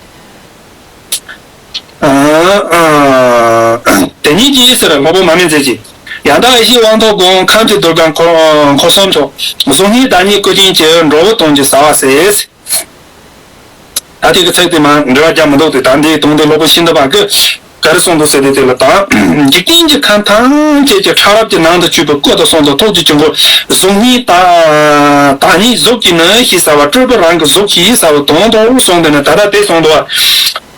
དེ་ཉིད་ཀྱི་ཟེར་སློབ་དཔོན་མ་སྨད་མཛད་ཀྱིས། ཡང་དག་ཡེ་ཤེས་དབང་ཐོབ་བསྒོམ། ཁམས་ཀྱི་དུར་ཁང་འཁོར་འཁོར་གསུམ་མཆོག་གཟུགས་བརྙན་བདག་ཉིད་སྐུ་ཅན་གྱི། འགྲོ་བའི་དོན་གྱི་ཟ་བ་ཟད། ད་དེ་གི་ཚིག་དེ་མ་འགྲེལ་བ་རྒྱག་མི་འདུག་དེ་ད་འདིའི་དོན་དེ་སློབ་དཔོན་ཤིན་ཏུ་པ་གིས་ག་རེ་གསུངས་འདུག་ཟེར་དུས་དེ་ལ་ད། འཇིག་རྟེན་གྱི་ཁམས་ཐམས་ཅད་ཀྱི་ཕྲ་རབ་ཀྱི་ནང་དུ་ཆུད་པའི་སྐུ་དང་གསུང་དང་ཐུགས་ཀྱི་དཀྱིལ་འཁོར་གཟུགས་བརྙན་བདག་ཉིད་གཟུགས་ཀྱི་ནི་ཞེས་བྱ་བ་སྤྲུལ་པའི་རང་གི་གཟུགས་ཀྱིས་ཟེར་བའི་དོན་དུ་གསུངས་ཏེ་ནི་ད་ལྟ་དེ་གསུངས་འདུག་བ།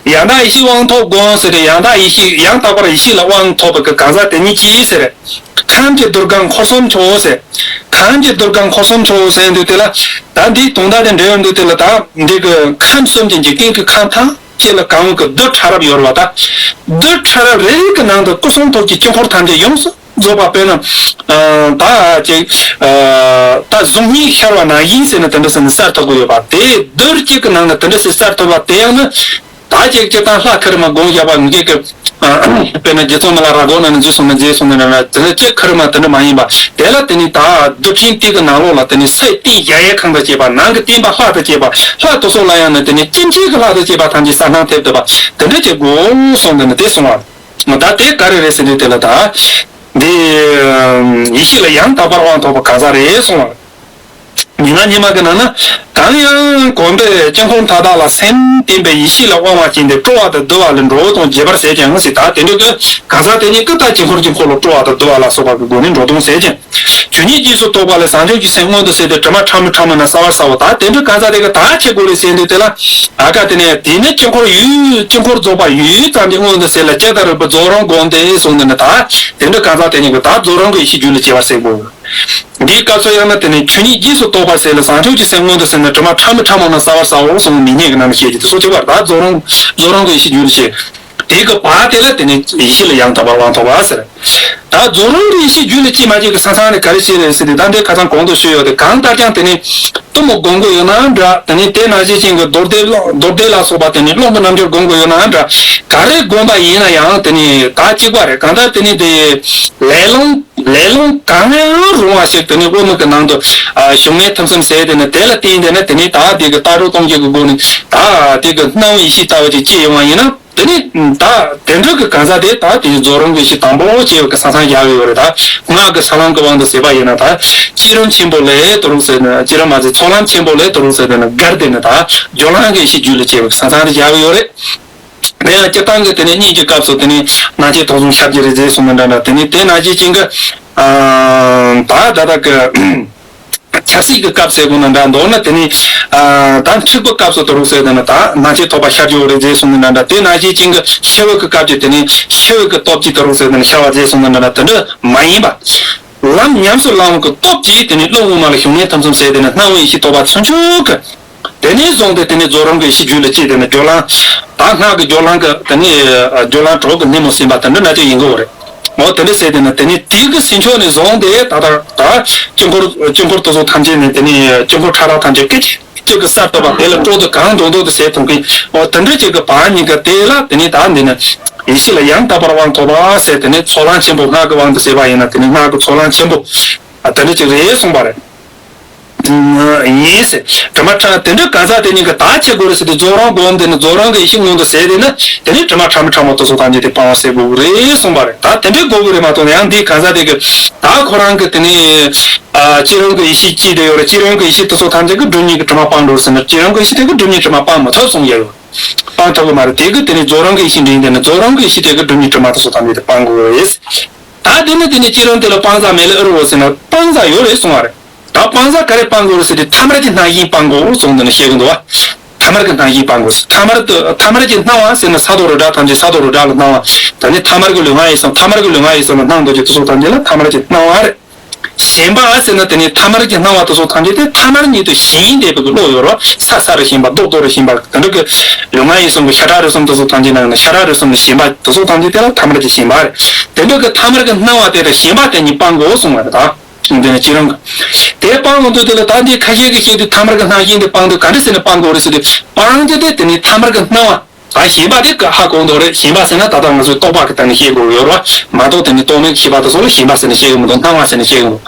ཡང་དག་ཡེ་ཤེས་དབང་ཐོབ་བསྒོམ་ཟེར་ཏེ་ཡང་དག་ཡེ་ཤེས་ཡང་དག་པར་ཡེ་ཤེས་ལ་དབང་ཐོབ་པའི་གི་གང་ཟག་དེ་ཉིད་ཀྱིས་ཟེར། ཁམས་ཀྱི་དུར་ཁང་འཁོར་གསུམ་མཆོག་ཟེར། ཁམས་ཀྱི་དུར་ཁང་འཁོར་གསུམ་མཆོག་ཟེར་འདུག་དེ་ལ། ད་འདིའི་དོན་དག་དེ་འགྲེལ་ཡོང་དུས་དེ་ལ་ད་འདི་གི་ཁམས་གསུམ་གྱི་འཇིག་རྟེན་གྱི་ཁམས་ཐམས་ཅད་ལ་གང་གི་རྡུལ་ཕྲ་རབ་ཡོད་རེད་བ། ད་རྡུལ་ཕྲ་རབ་རེ་རེ་གི་ནང་དུ་སྐུ་གསུང་ཐུགས་ཀྱི་དཀྱིལ་འཁོར་ཐམས་ཅད་ཡོངས་སུ་རྫོགས་པ་དཔེར་ན། ད་ཅིག་ད་གཟུགས་བརྙན་ཤར་བ་ནང་བཞིན་ཟེར་ན་དེ་འདྲ་ཟེར་ནས་གསལ་ཐུབ་ཀྱི་ཡོད་པ་དེ་རྡུལ་གཅིག་གི་ནང་ན་དེ་འདྲ་ཟེར་གསལ་ཐུབ་པ་དེ་ཡང་ནི། ད་ཅིག་སྤྱིར་བཏང་ལྷ་ཁ་རི་མ་སྒོམ་བཞག་པ་ངེད་ཀྱི་དཔེར་ན་རྗེ་བཙུན་མི་ལ་རས་གོང་ན་ནི་འཛུལ་སོང་ན་མཛེས་སོང་ན་ན་དེ་ནི་ཅིག་ཁ་རི་མ་དེ་འདྲ་མ་ཡིན་པ་དེ་ལ་དེ་ནི་ད་རྡུལ་ཕྲན་དེ་གི་ནང་ལོགས་ལ་དེ་ནི་སའི་རྟེན་གཞལ་ཡས་ཁང་དང་བཅས་པ་ནང་གི་བརྟེན་པ་ལྷ་དང་བཅས་པ་ལྷ་དེ་ཚོ་ལ་ཡང་ནི་དེ་ནི་སྐྱེ་མཆེད་ཀྱི་ལྷ་དང་བཅས་པ་ཐམས་ཅད་གསལ་སྣང་ཐེབས་ཐུབ་པ་དེ་འདྲ་ཅིག་དགོས་གསུངས་ཏེ་ནི་དེ་གསུང་བ། ད་དེ་ག་རེ་རེད་ཟེར་དུས་དེ་ལ་ད་འདི་ཡེ་ཤེས་ལ་ཡང་དག་པར་དབང་ཐོབ་པ་གང་ཟག་རེད་གསུང་བ། མན་ངག་སྙེ་མ་གི་ནང་ན། གང་ཡང་གོམས་པས་དཀྱིལ་འཁོར་མཐའ་དག་ལ་སེམས་བརྟེན་པའི་ཡེ་ཤེས་ལ་དབང་བ་ཅན་དེ་སྤྲོ་བ་དང་བསྡུ་བ་ལས་འགྲོ་བའི་དོན་བྱེད་པར་ཟད་ཀྱང་ཟེར། ད་དེ་འདྲ་གི་གང་ཟག་དེ་ཉིད་ཀྱིས་ད་དཀྱིལ་འཁོར་གྱི་འཁོར་ལོ་སྤྲོ་བ་དང་བསྡུ་བ་ལ་སོགས་པ་གི་སྒོ་ནས་འགྲོ་དོན་ཟད་ཀྱང་། ཆོས་ཉིད་རྗེས་སུ་རྟོགས་པ་ལས་བྱང་ཆུབ་ཀྱི་སེམས་མངོན་དུ་གསལ་ཏེ་དྲི་མ་ཕྲ་མོ་ཕྲ་མོ་རྣམས་གསལ་བར་གསལ་བ། ད་དེ་འདྲ་གང་ཟག་དེ་གི་ད་ཆི་དགོས་རེད་ཟེར་དུས་དེ་ལ། ཨ་ཀ་དེ་ནས་དེ་ནི་དཀྱིལ་འཁོར་ཡུལ་དཀྱིལ་འཁོར་རྫོགས་པ་ཡུལ་ཙམ་གྱི་མངོན་དུ་གསལ་ལ་ཇི་ལྟར་རིགས་པའི་རྫོགས་རིམ་བསྒོམས་ཏེ་གསུངས་ཏེ་ནི་ད་དེ་འདྲ་གང་ཟག་དེ་ཉིད་ཀྱིས་ད་རྫོགས་རིམ་གྱི་ཡེ་ཤེས་རྒྱུད་ལ་སྐྱེ་བར་ཟད་དགོས། འདིའི་སྐབས་སུ་ཡང་ན་དེ་ནི་ཆོས་ཉིད་རྗེས་སུ་རྟོགས་པར་ཟད་ལ་བྱང་ཆུབ་ཀྱི་སེམས་མངོན་དུ་གསལ་ནས་དྲི་མ་ཕྲ་མོ་ཕྲ་མོ་རྣམས་གསལ་བར་གསལ་བའོ་གསུངས་མི་སྙན་གྱི་ནང་བཤད་ཀྱི་དེ་སོགས་གཅིག་པར་ད་རྫོགས་རིམ་རྫོགས་རིམ་གྱི་ཡེ་ཤེས་རྒྱུད་ལ་སྐྱེ། དེའི་གི་བར་དེ་ལ་དེ་ནི་ཡེ་ཤེས་ལ་ཡང་དག་པར་དབང་ཐོབ་པ་ཟེར། ད་རྫོགས་རིམ་གྱི་ཡེ་ཤེས་རྒྱུད་ལ་སྐྱེ་མ་སྐྱེ་གི་ས་མཚམས་ནི་ག་རེ་བྱས་རེད་ཟེར་ཏེ་ད་འདི་ཁ་སང་གོང་དུ་ཞུས་ཡོད་དེ་གང་ལྟར་ཀྱང་དེ་ནི་གཏུམ་མོ་སྒོམ་དགོས་ཡོད་ན་འདྲ། དེ་ནི་དེ་ནང་བཞིན་ཅན་གྱི་རྡོར་བཟླས་རྡོར་བཟླས་ལ་སོགས་པ་དེ་ནི་རླུང་གི་རྣལ་འབྱོར་སྒོམ་དགོས་ཡོད་ན་འདྲ། ག་རེ་སྒོམ་པ་ཡིན་ན་ཡང་དེ་ནི་ད་གཅིག་པ་རེད། གང་ལྟར་དེ་ནི་དེ་ལས་རླུང་ལས་རླུང་གང་ཡང་རུང་བ་ཞིག་དེ་ནི་དབུ་མ་གི་ནང་དུ་ཨ་བྱུང་ནས་ཐམས་ཅད་ཟད་དེ་ནི་དེ་ལ་བརྟེན་ཏེ་ནི་དེ་ནི་ད་དེ་གི་ལྟ་གྲུབ་སྟོང་གི་སྒོ་ནས་ད་དེ་གི་སྣང་བའི་ཡེ་ཤེས་ལྟ་བུ་ཅིག་སྐྱེ་ཡོང་བ་ཡིན་ན། དེ་ནི་ད་དེ་འདྲ་གི་གང་ཟག་དེ་ད་དེ་རྫོགས་རིམ་གྱི་ཡེ་ཤེས་དང་པོ་སྐྱེ་བའི་གི་ས་མཚམས་བཞག་གི་ཡོད་རེད། ད་སྔགས་ཀྱི་ས་ལམ་གྱི་དབང་དུ་ཟད་པ་ཡིན་ན་ད་བསྐྱེད་རིམ་ཆེན་པོ་ལས་དུ་རུང་ཟེར་ནས་བསྐྱེད་རིམ་མ་ཟད་ཚོགས་ལམ་ཆེན་པོ་ལས་དུ་རུང་ཟེར་ནས་བརྒལ་ཏེ་ནི་ད་སྦྱོར་ལམ་གྱི་ཡེ་ཤེས་རྒྱུད་ལ་སྐྱེ་བའི་གི་ས་མཚམས་དེ་བཞག་གི་ཡོད་རེད། དེ་ཡང་སྤྱིར་བཏང་གི་དེ་ནི་གཉིས་ཀྱི་སྐབས་སུ་དེ་ནི་སྣང་མཆེད་ཐོབ་བྱུང་ཤར་གྱི་རེད་ཟེར་གསུངས་ནི་འདྲ་འདྲ། དེ་ནི་དེ་ནང་བཞིན་ཅན་གྱི་ད་ད་ལྟ་གི་ཆབ་སྲིད་ཀྱི་སྐབས་ཟེར་དགོས་ན་འདྲ། མདོར་ན་དེ་ནི་ཨ་ད་འཁྲུག་པའི་སྐབས་སུ་དུ་རུང་ཟེར་དེ་ནི་ད་སྣང་མཆེད་ཐོབ་པ་ཤར་གྱི་ཡོད་རེད་ཟེར་གསུངས་ནི་འདྲ་འདྲ། དེ་ནང་བཞིན་ཅན་གྱི་འཆི་བའི་གི་སྐབས་ཀྱི་དེ་ནི་འཆི་བའི་གི་སྟོབས་ཀྱིས་དུ་རུང་ཟེར་དེ་ནི་ཤར་བ་ཟེར་གསུངས་ནི་འདྲ་འདྲ། དེ་འདྲ་མ་ཡིན་པ། ལམ་ཉམས་སུ་བླང་བའི་གི་སྟོབས་ཀྱིས་དེ་ནི་རླུང་དབུ་མ་ལ་བྱུང་ནས་ཐམས་ཅད་ཟད་དེ་ནི་སྣང་བའི་ཡེ་ཤེས་རྟོགས་པ་ཚུན་ཆོད་གི། དེ་ནས་བཟུང་སྟེ་དེ་ནས་རྫོགས་རིམ་གྱི་ཡེ་ཤེས་རྒྱུད་ལ་སྐྱེས་དེ་ནས་སྦྱོར་ལམ། ད་སྔགས་ཀྱི་སྦྱོར་ལམ་གྱི་དེ་ནས་སྦྱོར་ལམ་གྲོགས་ཀྱི་སྣེ་མོ་ཟིན་པ་དེ་འདྲ་འདྲ་ཅིག་ཡིན་དགོས་རེད། འོ་དེ་འདྲ་ཟེར་དེ་ན་དེ་ནི་དེ་གི་སྲིན་མཆོག་ནས་བཟུང་སྟེ་ད་ལྟ་ད་དཀྱིལ་འཁོར་དཀྱིལ་འཁོར་དེ་ཚོ་ཐམས་ཅད་ནས་དེ་ནི་དཀྱིལ་འཁོར་ཕྲ་རགས་ཐམས་ཅད་སྐད་ཅིག་གཅིག་གི་གསར་གཏོད་པ་དེ་ལ་སྤྲོ་བསྡུ་གང་འདྲ་འདུག་དེ་ཟེར་ཐུབ་མཁན། འོ་དེ་འདྲ་ཅིག་གི་བར་གཉིས་ཀ་དེ་ལ་དེ་ནི་ད་འདི་ནི་ཡེ་ཤེས་ལ་ཡང་དག་པར་དབང་ཐོབ་པ་ཟེར་དེ་ནི་ཚོགས་ལམ་ཆེན་པོ་སྔགས་ཀྱི་དབང་དུ་བྱས་པ་ཡིན་ན་དེ་ནི་སྔགས་ཀྱི་ཚོགས་ལམ་ཆེན་པོ་ཨ་དེ་འདྲ་ཅིག་རེད་གསུངས་པ་རེད། ཡིན་ཟེར། དྲི་མ་ཕྲ་དེ་འདྲ་གང་ཟག་དེ་གཉིས་ཀྱི་ད་ཆེ་དགོས་རེད་ཟེར་ཏེ་རྫོགས་རང་སྒོམ་དེ་ནི་རྫོགས་རང་གི་ཡེ་ཤེས་མངོན་དུ་ཟེར་དེ་ན་དེ་ནི་དྲི་མ་ཕྲ་མོ་ཕྲ་མོ་དེ་ཚོ་ཐམས་ཅད་དེ་སྤང་བ་ཟེར་དགོས་རེད་གསུངས་པ་རེད། ད་དེ་འདྲའི་དགོས་ཀྱི་རེད་མ་གཏོགས་ཡང་འདི་གང་ཟག་དེ་གི་ད་ཁོ་རང་གི་དེ་ནི་ཨ་སྤྱི་རང་གི་ཡེ་ཤེས་ཅིག་དེ་ཡོད་རེད། སྤྱི་རང་གི་ཡེ་ཤེས་དེ་ཚོ་ཐམས་ཅད་ཀྱི་སྒྲིབ་གཉིས་ཀྱི་དྲི་མ་སྤང་འགྲོ་ཟེར་ན་སྤྱི་རང་གི་ཡེ་ཤེས་དེ་གི་སྒྲིབ་གཉིས་དྲི་མ་སྤང་མི་ཐུབ་གསུངས་ཡ་ཡོད། སྤང་ཐུབ་ཀྱི་མ་རེད། དེ་གི་དེ་ནི་རྫོགས་རང་གི་ཡེ་ཤེས་འདྲེན་དེ་ནི་རྫོགས་རང་གི་ཡེ་ཤེས་དེ་གི་སྒྲིབ་གཉིས་དྲི་མ་དེ་ཚོ་ཐམས་ཅད་དེ་སྤང་དགོས་རེད། ད་དེ་ནི་དེ་ནི་སྤྱི་རང་དེ་ལ་སྤང་བྱ་མེད་ལ་ཨེ་རུ་བོ་ཟེར་ན་སྤང་བྱ་ཡོད་རེད་གསུང་བ་རེད། ད་སྤང་བྱ་ག་རེ་སྤང་དགོས་རེད་ཟེར་དུས་ཐ་མལ་གྱི་སྣང་ཞེན་སྤང་དགོས་གསུངས་འདི་ནི་བཤད་ཀྱི་འདུག་བ། ཐ་མལ་གྱི་སྣང་ཞེན་སྤང་དགོས། ཐ་མལ་དུ་ཐ་མལ་གྱི་སྣང་བ་ཟེར་ན་ས་རྡོ་རི་བྲག་ཐམས་ཅད་ས་རྡོ་རི་བྲག་ལ་སྣང་བ། ད་ནི་ཐ་མལ་གྱི་ལུས་ངག་ཡིད་གསུམ་ཐ་མལ་གྱི་ལུས་ངག་ཡིད་གསུམ་ལ་སྣང་འདུག་ཀྱི་དེ་ཚོ་ཐམས་ཅད་ལ་ཐ་མལ་གྱི་སྣང་བ་རེད། ཞེན་པ་ཟེར་ན་དེ་ནི་ཐ་མལ་གྱི་སྣང་བ་དེ་ཚོ་ཐམས་ཅད་དེ་ཐ་མལ་ཉིད་དུ་ཞེན་བསྡད་པའི་བློ་ཡོད་རེད། ས་ས་རུ་ཞེན་པ་རྡོ་རྡོ་རུ་ཞེན་པ་དེ་འདྲ་གི་ལུས་ངག་ཡིད་གསུམ་གྱི་ཤ་ཁྲག་རུས་གསུམ་དེ་ཚོ་ཐམས་ཅད་ནང་ནས་ཤ་ཁྲག་རུས་གསུམ་ལ་ཞེན་པ་དེ་ཚོ་ཐམས་ཅད་དེ་ལ་ཐ་མལ་གྱི་ཞེན་པ་རེད། དེ་འདྲ་གི་ཐ་མལ་གྱི་སྣང་བ་དེ་དང་ཞེན་པ་དེ་གཉིས་སྤང་དགོས་གསུངས་པ་རེད་ད། འདི་ནི་སྤྱི་རང་གི། དེ་སྤང་དགོས་དུས་དེ་ལ་ད་འདི་ཁ་ཤས་ཀྱིས་བཤད་དུས་ཐ་མལ་གྱི་སྣང་ཞེན་དེ་སྤང་དུས་ག་འདྲ་ཟེར་ནས་སྤང་དགོས་རེད་ཟེར་དུས་སྤང་རྒྱུ་དེ་དེ་ནི་ཐ་མལ་གྱི་སྣང་བ། ད་ཞེན་པ་དེ་ཧ་གོ་འདུག་རེད། ཞེན་པ་ཟེར་ན་ད་ལྟ་ང་ཚོས་རྟོག་པ་གི་སྟེང་ནས་བཤད་དགོས་ཡོད་རེད་བ། མ་གཏོགས་དེ་ནི་རྟོག་མེད་ཀྱི་ཤེས་པ་དེ་ཚོ་ལ་ཞེན་པ་ཟེར་ནས་བཤད་གི་མི་འདུག་སྣང་བ་ཟེར་ནས་བཤད་གི་འདུག་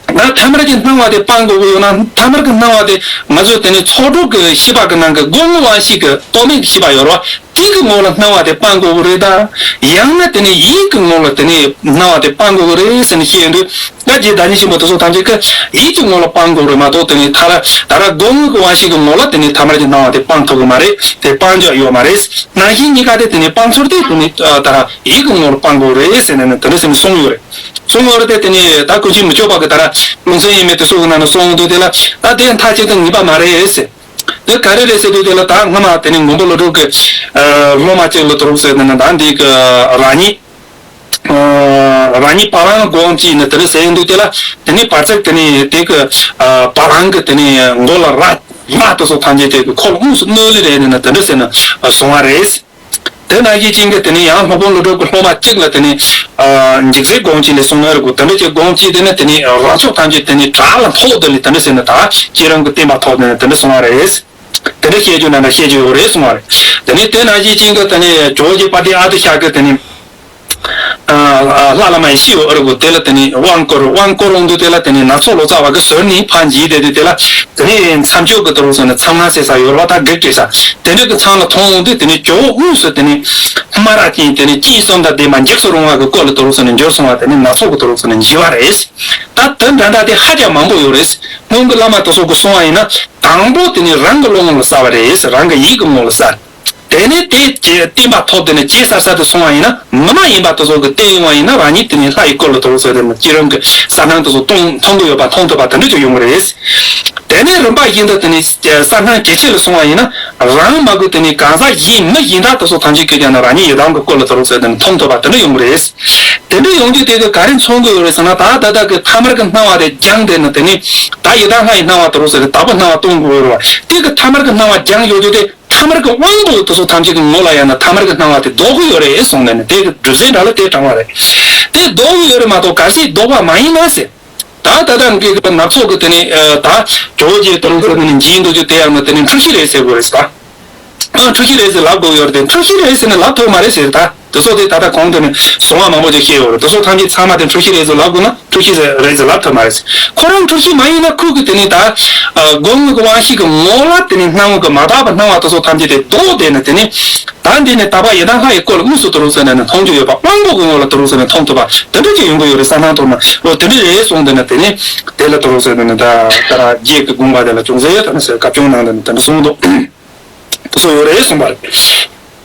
ད་ཐ་མལ་གྱི་སྣང་བ་དེ་སྤང་དགོས་ཀྱི་ཡོད་ན་ཐ་མལ་གྱི་སྣང་བ་དེ་ང་ཚོས་དེ་ནི་ཚོགས་དྲུག་གི་ཤེས་པ་གི་ནང་གི་སྒོ་ལྔ་དབང་ཤེས་ཀྱི་རྟོག་མེད་ཀྱི་ཤེས་པ་ཡོད་རེད་བ། དེ་གི་ངོ་ལ་སྣང་བ་དེ་སྤང་དགོས་ཀྱི་རེད་ད། ཡང་ན་དེ་ནི་ཡིད་ཀྱི་ངོ་ལ་དེ་ནི་སྣང་བ་དེ་སྤང་དགོས་ཀྱི་རེད་ཟེར་ནས་བཤད་ཡོང་དུས་ད་རྗེ་བདག་ཉིད་ཆེན་པོ་དེ་ཚོ་ཐམས་ཅད་ཀྱིས་ཡིད་ཀྱི་ངོ་ལ་སྤང་དགོས་རེད་མ་གཏོགས་དེ་ནི་ཐ་ར་ད་ར་སྒོ་ལྔ་གི་དབང་ཤེས་ཀྱི་ངོ་ལ་དེ་ནི་ཐ་མལ་གྱི་སྣང་བ་དེ་སྤང་ཐུབ་ཀྱི་མ་རེད། དེ་སྤང་འཇོག་ཡོད་མ་རེད། སྣང་ཞེན་གཉིས་ཀ་དེ་དེ་ནི་སྤང་ཚུལ་དེ་དེ་ནི་ད་ར་ཡིད་ཀྱི་ངོ་ལ་སྤང་དགོས་རེད་ཟེར་ནས་ནི་དེ་འདྲ་ཟེར་ནས་གསུངས་ཡོད་རེད། གསུངས་ཡོད་རེད་དེ་དེ་ནི་ད་ཀུན་མཁྱེན་མི་བསྐྱོད་པ་གི་ད་ར་ལུང་ཚན་ཡིན་མིན་དེ་ཚོ་གི་ནང་ནས་གསུངས་འདུག་དེ་ལ་ད་དེ་མཐའ་གཅིག་ཏུ་ངེས་པ་མ་རེད་ཟེར། དེ་ག་རེ་རེད་ཟེར་དུས་དེ་ལ་ད་སྔ་མ་དེ་ནི་མགོན་པོ་ཀླུ་སྒྲུབ་ཀྱི་སློབ་མ་གཅིག་ལ་དུ་རུབ་ཟེར་ནས་ནི་ད་འདི་གི་རང་ཉིད་རང་ཉིད་བ་ལང་སྒོམ་གྱིས་ནི་དེ་འདྲ་ཟེར་ཡོང་དུས་དེ་ལ་དེ་ནི་བར་ཚིག་དེ་ནི་དེ་གི་བ་ལང་གི་དེ་ནི་མགོ་ལ་རྭ་རྭ་དེ་ཚོ་ཐམས་ཅད་དེ་གི་ཁོ་ལ་དངོས་སུ་གནོད་ལེ་རེད་ནི་ནི་དེ་འདྲ་ཟེར་ནས་གསུང་བ་རེད། དེ་ནང་བཞིན་ཅན་གྱི་དེ་ནི་ཡང་སློབ་དཔོན་ཀླུ་སྒྲུབ་ཀྱི་སློབ་མ་གཅིག་ལ་དེ་ནི་འཇིགས་བྱེད་སྒོམ་གྱིས་ལས་གསུངས་ཡོད་རེད་གོ། དེ་འདྲ་ཅིག་སྒོམ་གྱིས་དེ་ནི་དེ་ནི་རྭ་ཅོ་ཐམས་ཅད་དེ་ནི་བྲག་ལ་འཐོག་དེ་ལས་དེ་འདྲ་ཟེར་ནས་ད་སྤྱི་རང་གི་བསྟན་པ་ཐོག་དེ་ནི་དེ་འདྲ་གསུང་བ་རེད། དེ་འདྲ་བཤད་རྒྱུ་ན་འདྲ་བཤད་རྒྱུ་ཡོད་རེད་གསུང་བ་རེད། དེ་ནས་དེ་ནང་བཞིན་ཅན་གྱི་དེ་ནས་ཇོ་བོ་རྗེ་དཔལ་ལྡན་ཨ་ཏི་ཤ་གི་དེ་ནས་ལྷ་བླ་མ་ཡེ་ཤེས་འོད་རི་བོ་དེ་ལ་དེ་ནས་དབང་བསྐུར་དབང་བསྐུར་འོང་དུས་དེ་ལ་དེ་ནས་ནག་ཚོགས་ལོ་ཙཱ་བ་གི་ཟུར་ནས་ཕར་འགྱེལ་བསྡད་དུས་དེ་ལ་དེ་ནས་མཚམས་སྦྱོར་གི་དུ་རུ་སོང་ནས་མཚམས་ལ་ཟེར་ས་ཡོད་རེད་བ། ད་བགེགས་བསྐྲད་ས་དེ་འདྲ་གི་མཚམས་ལ་མཐོང་འོང་དུས་དེ་ནས་ཇོ་བོ་དངོས་སུ་དེ་ནས་སྨ་ར་ཅན་དེ་ནས་སྤྱན་གསུམ་དང་ལྡན་པ་འཇིགས་སུ་རུང་བ་གི་སྐུ་ལ་དུ་རུ་སོང་ནས་འབྱོར་སོང་བ་དེ་ནས་ནག་ཚོགས་གི་དུ་རུ་སོང་ནས་འགྱེལ་བ་རེད། ད་དེ་འདྲ་འདྲ་དེ་ཧ་ཅང་མང་པོ་ཡོད་རེད། སྔོན་གྱི་བླ་མ་དེ་ཚོ་གིས་གསུང་བ་ཡིན་ན། དང་པོ་དེ་ནི་རང་གི་བློ་ངོ་ལ་གསལ་བ་རེད། རང་གི་ཡིད་ཀྱི་ངོ་ལ་གསལ། དེ་ནས་དེ་རྗེས་བསྟན་པ་ཐོབ་དེ་ནི་རྗེས་གསལ་གསལ་དུ་སོང་བ་ཡིན་ན་མི་མ་ཡིན་པ་དེ་ཚོ་གིས་བསྟན་ཡོང་བ་ཡིན་ན་རང་ཉིད་དེ་ནི་ལྷ་ཡི་སྐུ་ལ་དེ་ཚོ་ཟེར་དེ་ནི་སྤྱི་རང་གི་གསལ་སྣང་དེ་ཚོ་མཐོང་མཐོང་གི་ཡོད་པ་མཐོང་ཐུབ་པ་དེ་འདྲ་ཅིག་ཡོང་གི་རེད། དེ་ནས་རིམ་པ་བཞིན་དུ་དེ་ནི་གསལ་སྣང་ཇེ་ཆེ་ལ་སོང་བ་ཡིན་ན་རང་མ་གི་དེ་ནི་གང་ཟག་གཞན་མི་གཞན་དག་དེ་ཚོ་ཐམས་ཅད་ཀྱིས་ཀྱང་ན་རང་ཉིད་ཡི་དམ་གྱི་སྐུ་ལ་དེ་ཚོ་ཟེར་དེ་ནི་མཐོང་ཐུབ་པ་དེ་འདྲ་ཡོང་གི་རེད། དེ་འདྲ་ཡོང་རྒྱུ་དེ་གིས་ག་རེ་མཚོན་གྱི་ཡོད་རེད་ཟེར་ན་ད་ད་ལྟ་གི་ཐ་མལ་གྱི་སྣང་བ་དེ་སྦྱངས་དེ་ནི་དེ་ནི། ད་ཡི་དམ་ལྷ་ཡི་སྣང་བ་དེ་རུ་ཟེར་ཏེ་དག་པའི་སྣང་བ་སྟོན་དགོས་རེད་བ། དེ་གི་ཐ་མལ་གྱི་སྣང་བ་སྦྱངས་ཡོད་རྒྱུ་དེ་ཐ་མལ་གྱི་དབང་པོ་དེ་ཚོ་ཐམས་ཅད་ཀྱི་ངོ་ལ་ཡང་ན་ཐ་མལ་གྱི་སྣང་བ་དེ་ལྡོག་གི་ཡོད་རེད་གསུངས་ནས་ནི་དེ་གི་སྒྲུབ་ཟིན་འདྲ་ལ་དེ་དྲངས་པ་རེད། དེ་ལྡོག་གི་ཡོད་རེད་མ་གཏོགས་གལ་སྲིད་ལྡོག་པ་མ་ཡིན་ན་ཟེར། ད་ད་ལྟ་འགའི་གི་ནག་ཚོགས་ཀྱི་དེ་ནི་ད་ཇོ་བོ་རྗེ་དེ་རུ་ཟེར་ནས་འཇིགས་འདུག་རྒྱུ་དེ་ཡང་ན་དེ་ནི་འཁྲུལ་གཞི་རེད་ཟེར་དགོས་རེད་ཟེར་ད། ཨ་འཁྲུལ་གཞི་རེད་ཟེར་ལབ་དགོས་ཡོད་རེད་དེ་འཁྲུལ་གཞི་རེད་ཟེར་ནས་ལབ་ཐུབ་མ་རེད་ཟེར་ད། དེ་ཚོ་དེ་ད་ལྟ་གོང་དུ་ནས་གསུང་བ་མང་པོ་ཅིག་བཤད་ཡོད་རེད། དེ་ཚོ་ཐམས་ཅད་ཚང་མ་དེ་འཁྲུལ་གཞི་རེད་ཟེར་ལབ་དགོས་ན་འཁྲུལ་གཞི་རེད་ཟེར་ལབ་ཐུབ་མ་རེད། ཁོ་རང་འཁྲུལ་གཞི་མ་ཡིན་ན་ཁོ་གི་དེ་ནི་ད་སྒོ་ལྔ་གི་དབང་ཤེས་ཀྱི་ངོ་ལ་དེ་ནི་སྣང་བ་གི་མ་དག་པ་སྣང་བ་དེ་ཚོ་ཐམས་ཅད་དེ་ལྡོག་བསྡད་ནས་དེ་ནི་ད་འདི་ནི་དག་པ་ཡི་དམ་ལྷ་ཡི་སྐུ་ལ་དངོས་སུ་དུ་རུ་ཟེར་ནས་ནི་མཐོང་རྒྱུ་ཡོད་པ་དབང་པོ་གི་ངོ་ལ་དུ་རུ་ཟེར་ནས་མཐོང་ཐུབ་པ་དེ་འདྲ་ཅིག་ཡོང་གི་ཡོད་རེད། གསལ་སྣང་ཐོག་ན་འོ་དེ་འདྲ་རེད་གསུངས་དེ་ནི་དེ་ནི་དེ་ལ་དུ་རུ་ཟེར་ནས་ནི་ད་ད་རྗེས་ཀྱི་དགོངས་པ་དེ་ལ་ཅུང་ཟད་ད་ནི་ཟེར་བཀའ་སྐྱོང་གནང་དེ་ནི་དེ་འདྲ་གསུངས་འདུག་དེ་ཚོ་ཡོད་རེད་གསུངས་པ་རེད།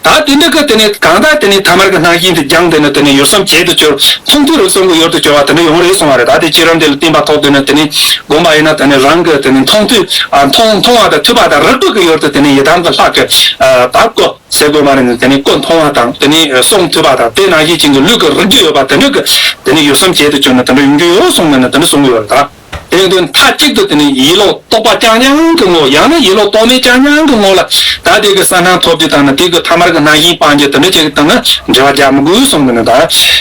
ད་དེ་འདྲ་གི་དེ་ནས་གང་ལྟར་དེ་ནས་ཐ་མལ་གྱི་སྣང་ཞེན་དེ་སྦྱངས་དེ་ནས་དེ་ནས་ཡུལ་གསུམ་བྱེད་དུ་གྱུར་མཐོང་ཐོས་རིག་གསུམ་གྱི་ཡུལ་དུ་གྱུར་བ་དེ་འདྲ་ཡོང་རེད་གསུངས་པ་རེད། ད་དེ་སྤྱི་རང་དེ་ལ་བརྟེན་པ་ཐོག་དེ་ནས་དེ་ནས་བསྒོམ་པ་ཡིན་ན་དེ་ནས་རང་གི་དེ་ནས་མཐོང་ཐོས་ཨ་མཐོང་མཐོང་བ་དང་ཐོས་པ་དང་རིག་པ་གི་ཡུལ་དུ་དེ་ནས་ཡི་དམ་གྱི་ལྷ་གི་ཨ་ད་སྐུ་ཟེར་དགོས་མ་རེད་ནས་དེ་ནས་སྐུ་མཐོང་བ་དང་དེ་ནས་གསུང་ཐོས་པ་དང་དེ་ནང་བཞིན་ཅན་གྱི་ལུས་ཀྱི་རིག་རྒྱུ་ཡོད་པ་དེ་འདྲ་གི་དེ་ནས་ཡུལ་གསུམ་བྱེད་དུ་གྱུར་ན་དེ་འདྲ་ཡོང་རྒྱུ་ཡོད་གསུངས་ནས་ནས་དེ་འདྲ་གསུང་གི་ཡོད་རེད་ད། དེ་ཡིན་དུས་མཐའ་གཅིག་ཏུ་དེ་ནི་ཡིད་ལོག་རྟོག་པ་རྐྱང་རྐྱང་གི་ངོ་བོ། ཡང་ན་ཡིད་ལོག་རྟོག་མེད་རྐྱང་རྐྱང་གི་ངོ་བོ་ལ་ད་དེ་གི་གསལ་སྣང་ཐོབ་རྒྱུ་དང་ནི་དེ་གི་ཐ་མལ་གྱི་རྣམ་གཞག་སྤང་རྒྱུ་དེ་འདྲ་ཅིག་དང་ནི་འབྲེལ་བ་རྒྱག་མི་དགོས་གསུངས་ནས་ནི། ད་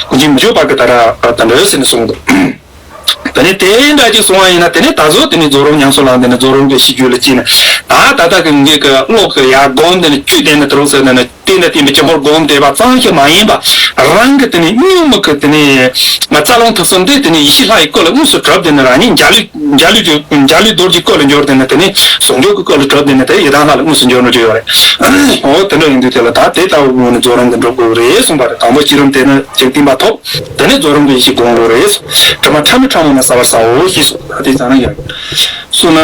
ཀུན་མཁྱེན་མི་བསྐྱོད་པ་གི་ད་ར་དེ་འདྲ་ཟེར་ནས་གསུངས་འདུག་དེ་ནས་དེ་འདྲ་ཅིག་གསུང་བ་ཡིན་ན། དེ་ནས་ད་གཟོད་དེ་ནས་རྫོགས་རིམ་ཉམས་སུ་བླངས་ཏེ་ནས་རྫོགས་རིམ་གྱི་གཤིས་རྒྱུད་ལ་སྐྱེས་ནས། ད་ད་ལྟ་གི་ངེད་ཀྱི་ཀློག་གི་ཡར་སྒོམ་དེ་ནས་བཅུད་ལྡན་ནས་དེ་རུ་ཟེར་ནས་ནི། བརྟེན་ནས་བརྟེན་པའི་སྤྱི་འཁོར་སྒོམ་བསྡད་པ་ཙམ་ཞིག་མ་ཡིན་པ། རང་གི་དེ་ནས་གཉུག་མ་གི་དེ་ནས་ང་རྩ་རླུང་ཐིགས་གསུམ་དེ་དེ་ནས་ཡེ་ཤེས་ལྷ་ཡི་སྐུ་ལ་དངོས་སུ་གྲུབ་སྟེ་ནས་རང་ཉིད་འཇའ་ལུས་འཇའ་ལུས་ཀྱི་འཇའ་ལུས་རྡོ་རྗེའི་སྐུ་ལ་འགྱུར་ཏེ་ནས་དེ་ནས་ཟུང་འཇུག་གི་སྐུ་ལ་གྲུབ་སྟེ་ནས་དེ་ཡི་དྭགས་ལྷ་ལ་དངོས་སུ་འབྱོར་འགྲོ་རྒྱུ་ཡོད་རེད། འོ་དེ་འདྲ་ཡིན་དུས་དེ་ལ་ད་དེ་ལྟ་བུའི་ངང་ནས་རྫོགས་རིམ་དེ་འགྲུབ་དགོས་རེད་གསུངས་པ་རེད། དང་པོ་བསྐྱེད་རིམ་དེ་ནས་ཅིག་བརྟན་པ་ཐོབ། དེ་ནས་རྫོགས་རིམ་གྱི་ཡེ་ཤེས་སྒོམ་དགོས་རེད། དྲི་མ་ཕྲ་མོ་ཕྲ་མོ་རྣམས་བསལ་བར་བྱའོ་ཞེས་སོ། ད་དེ་ཙམ་ན་ཡང་གསུངས་ན།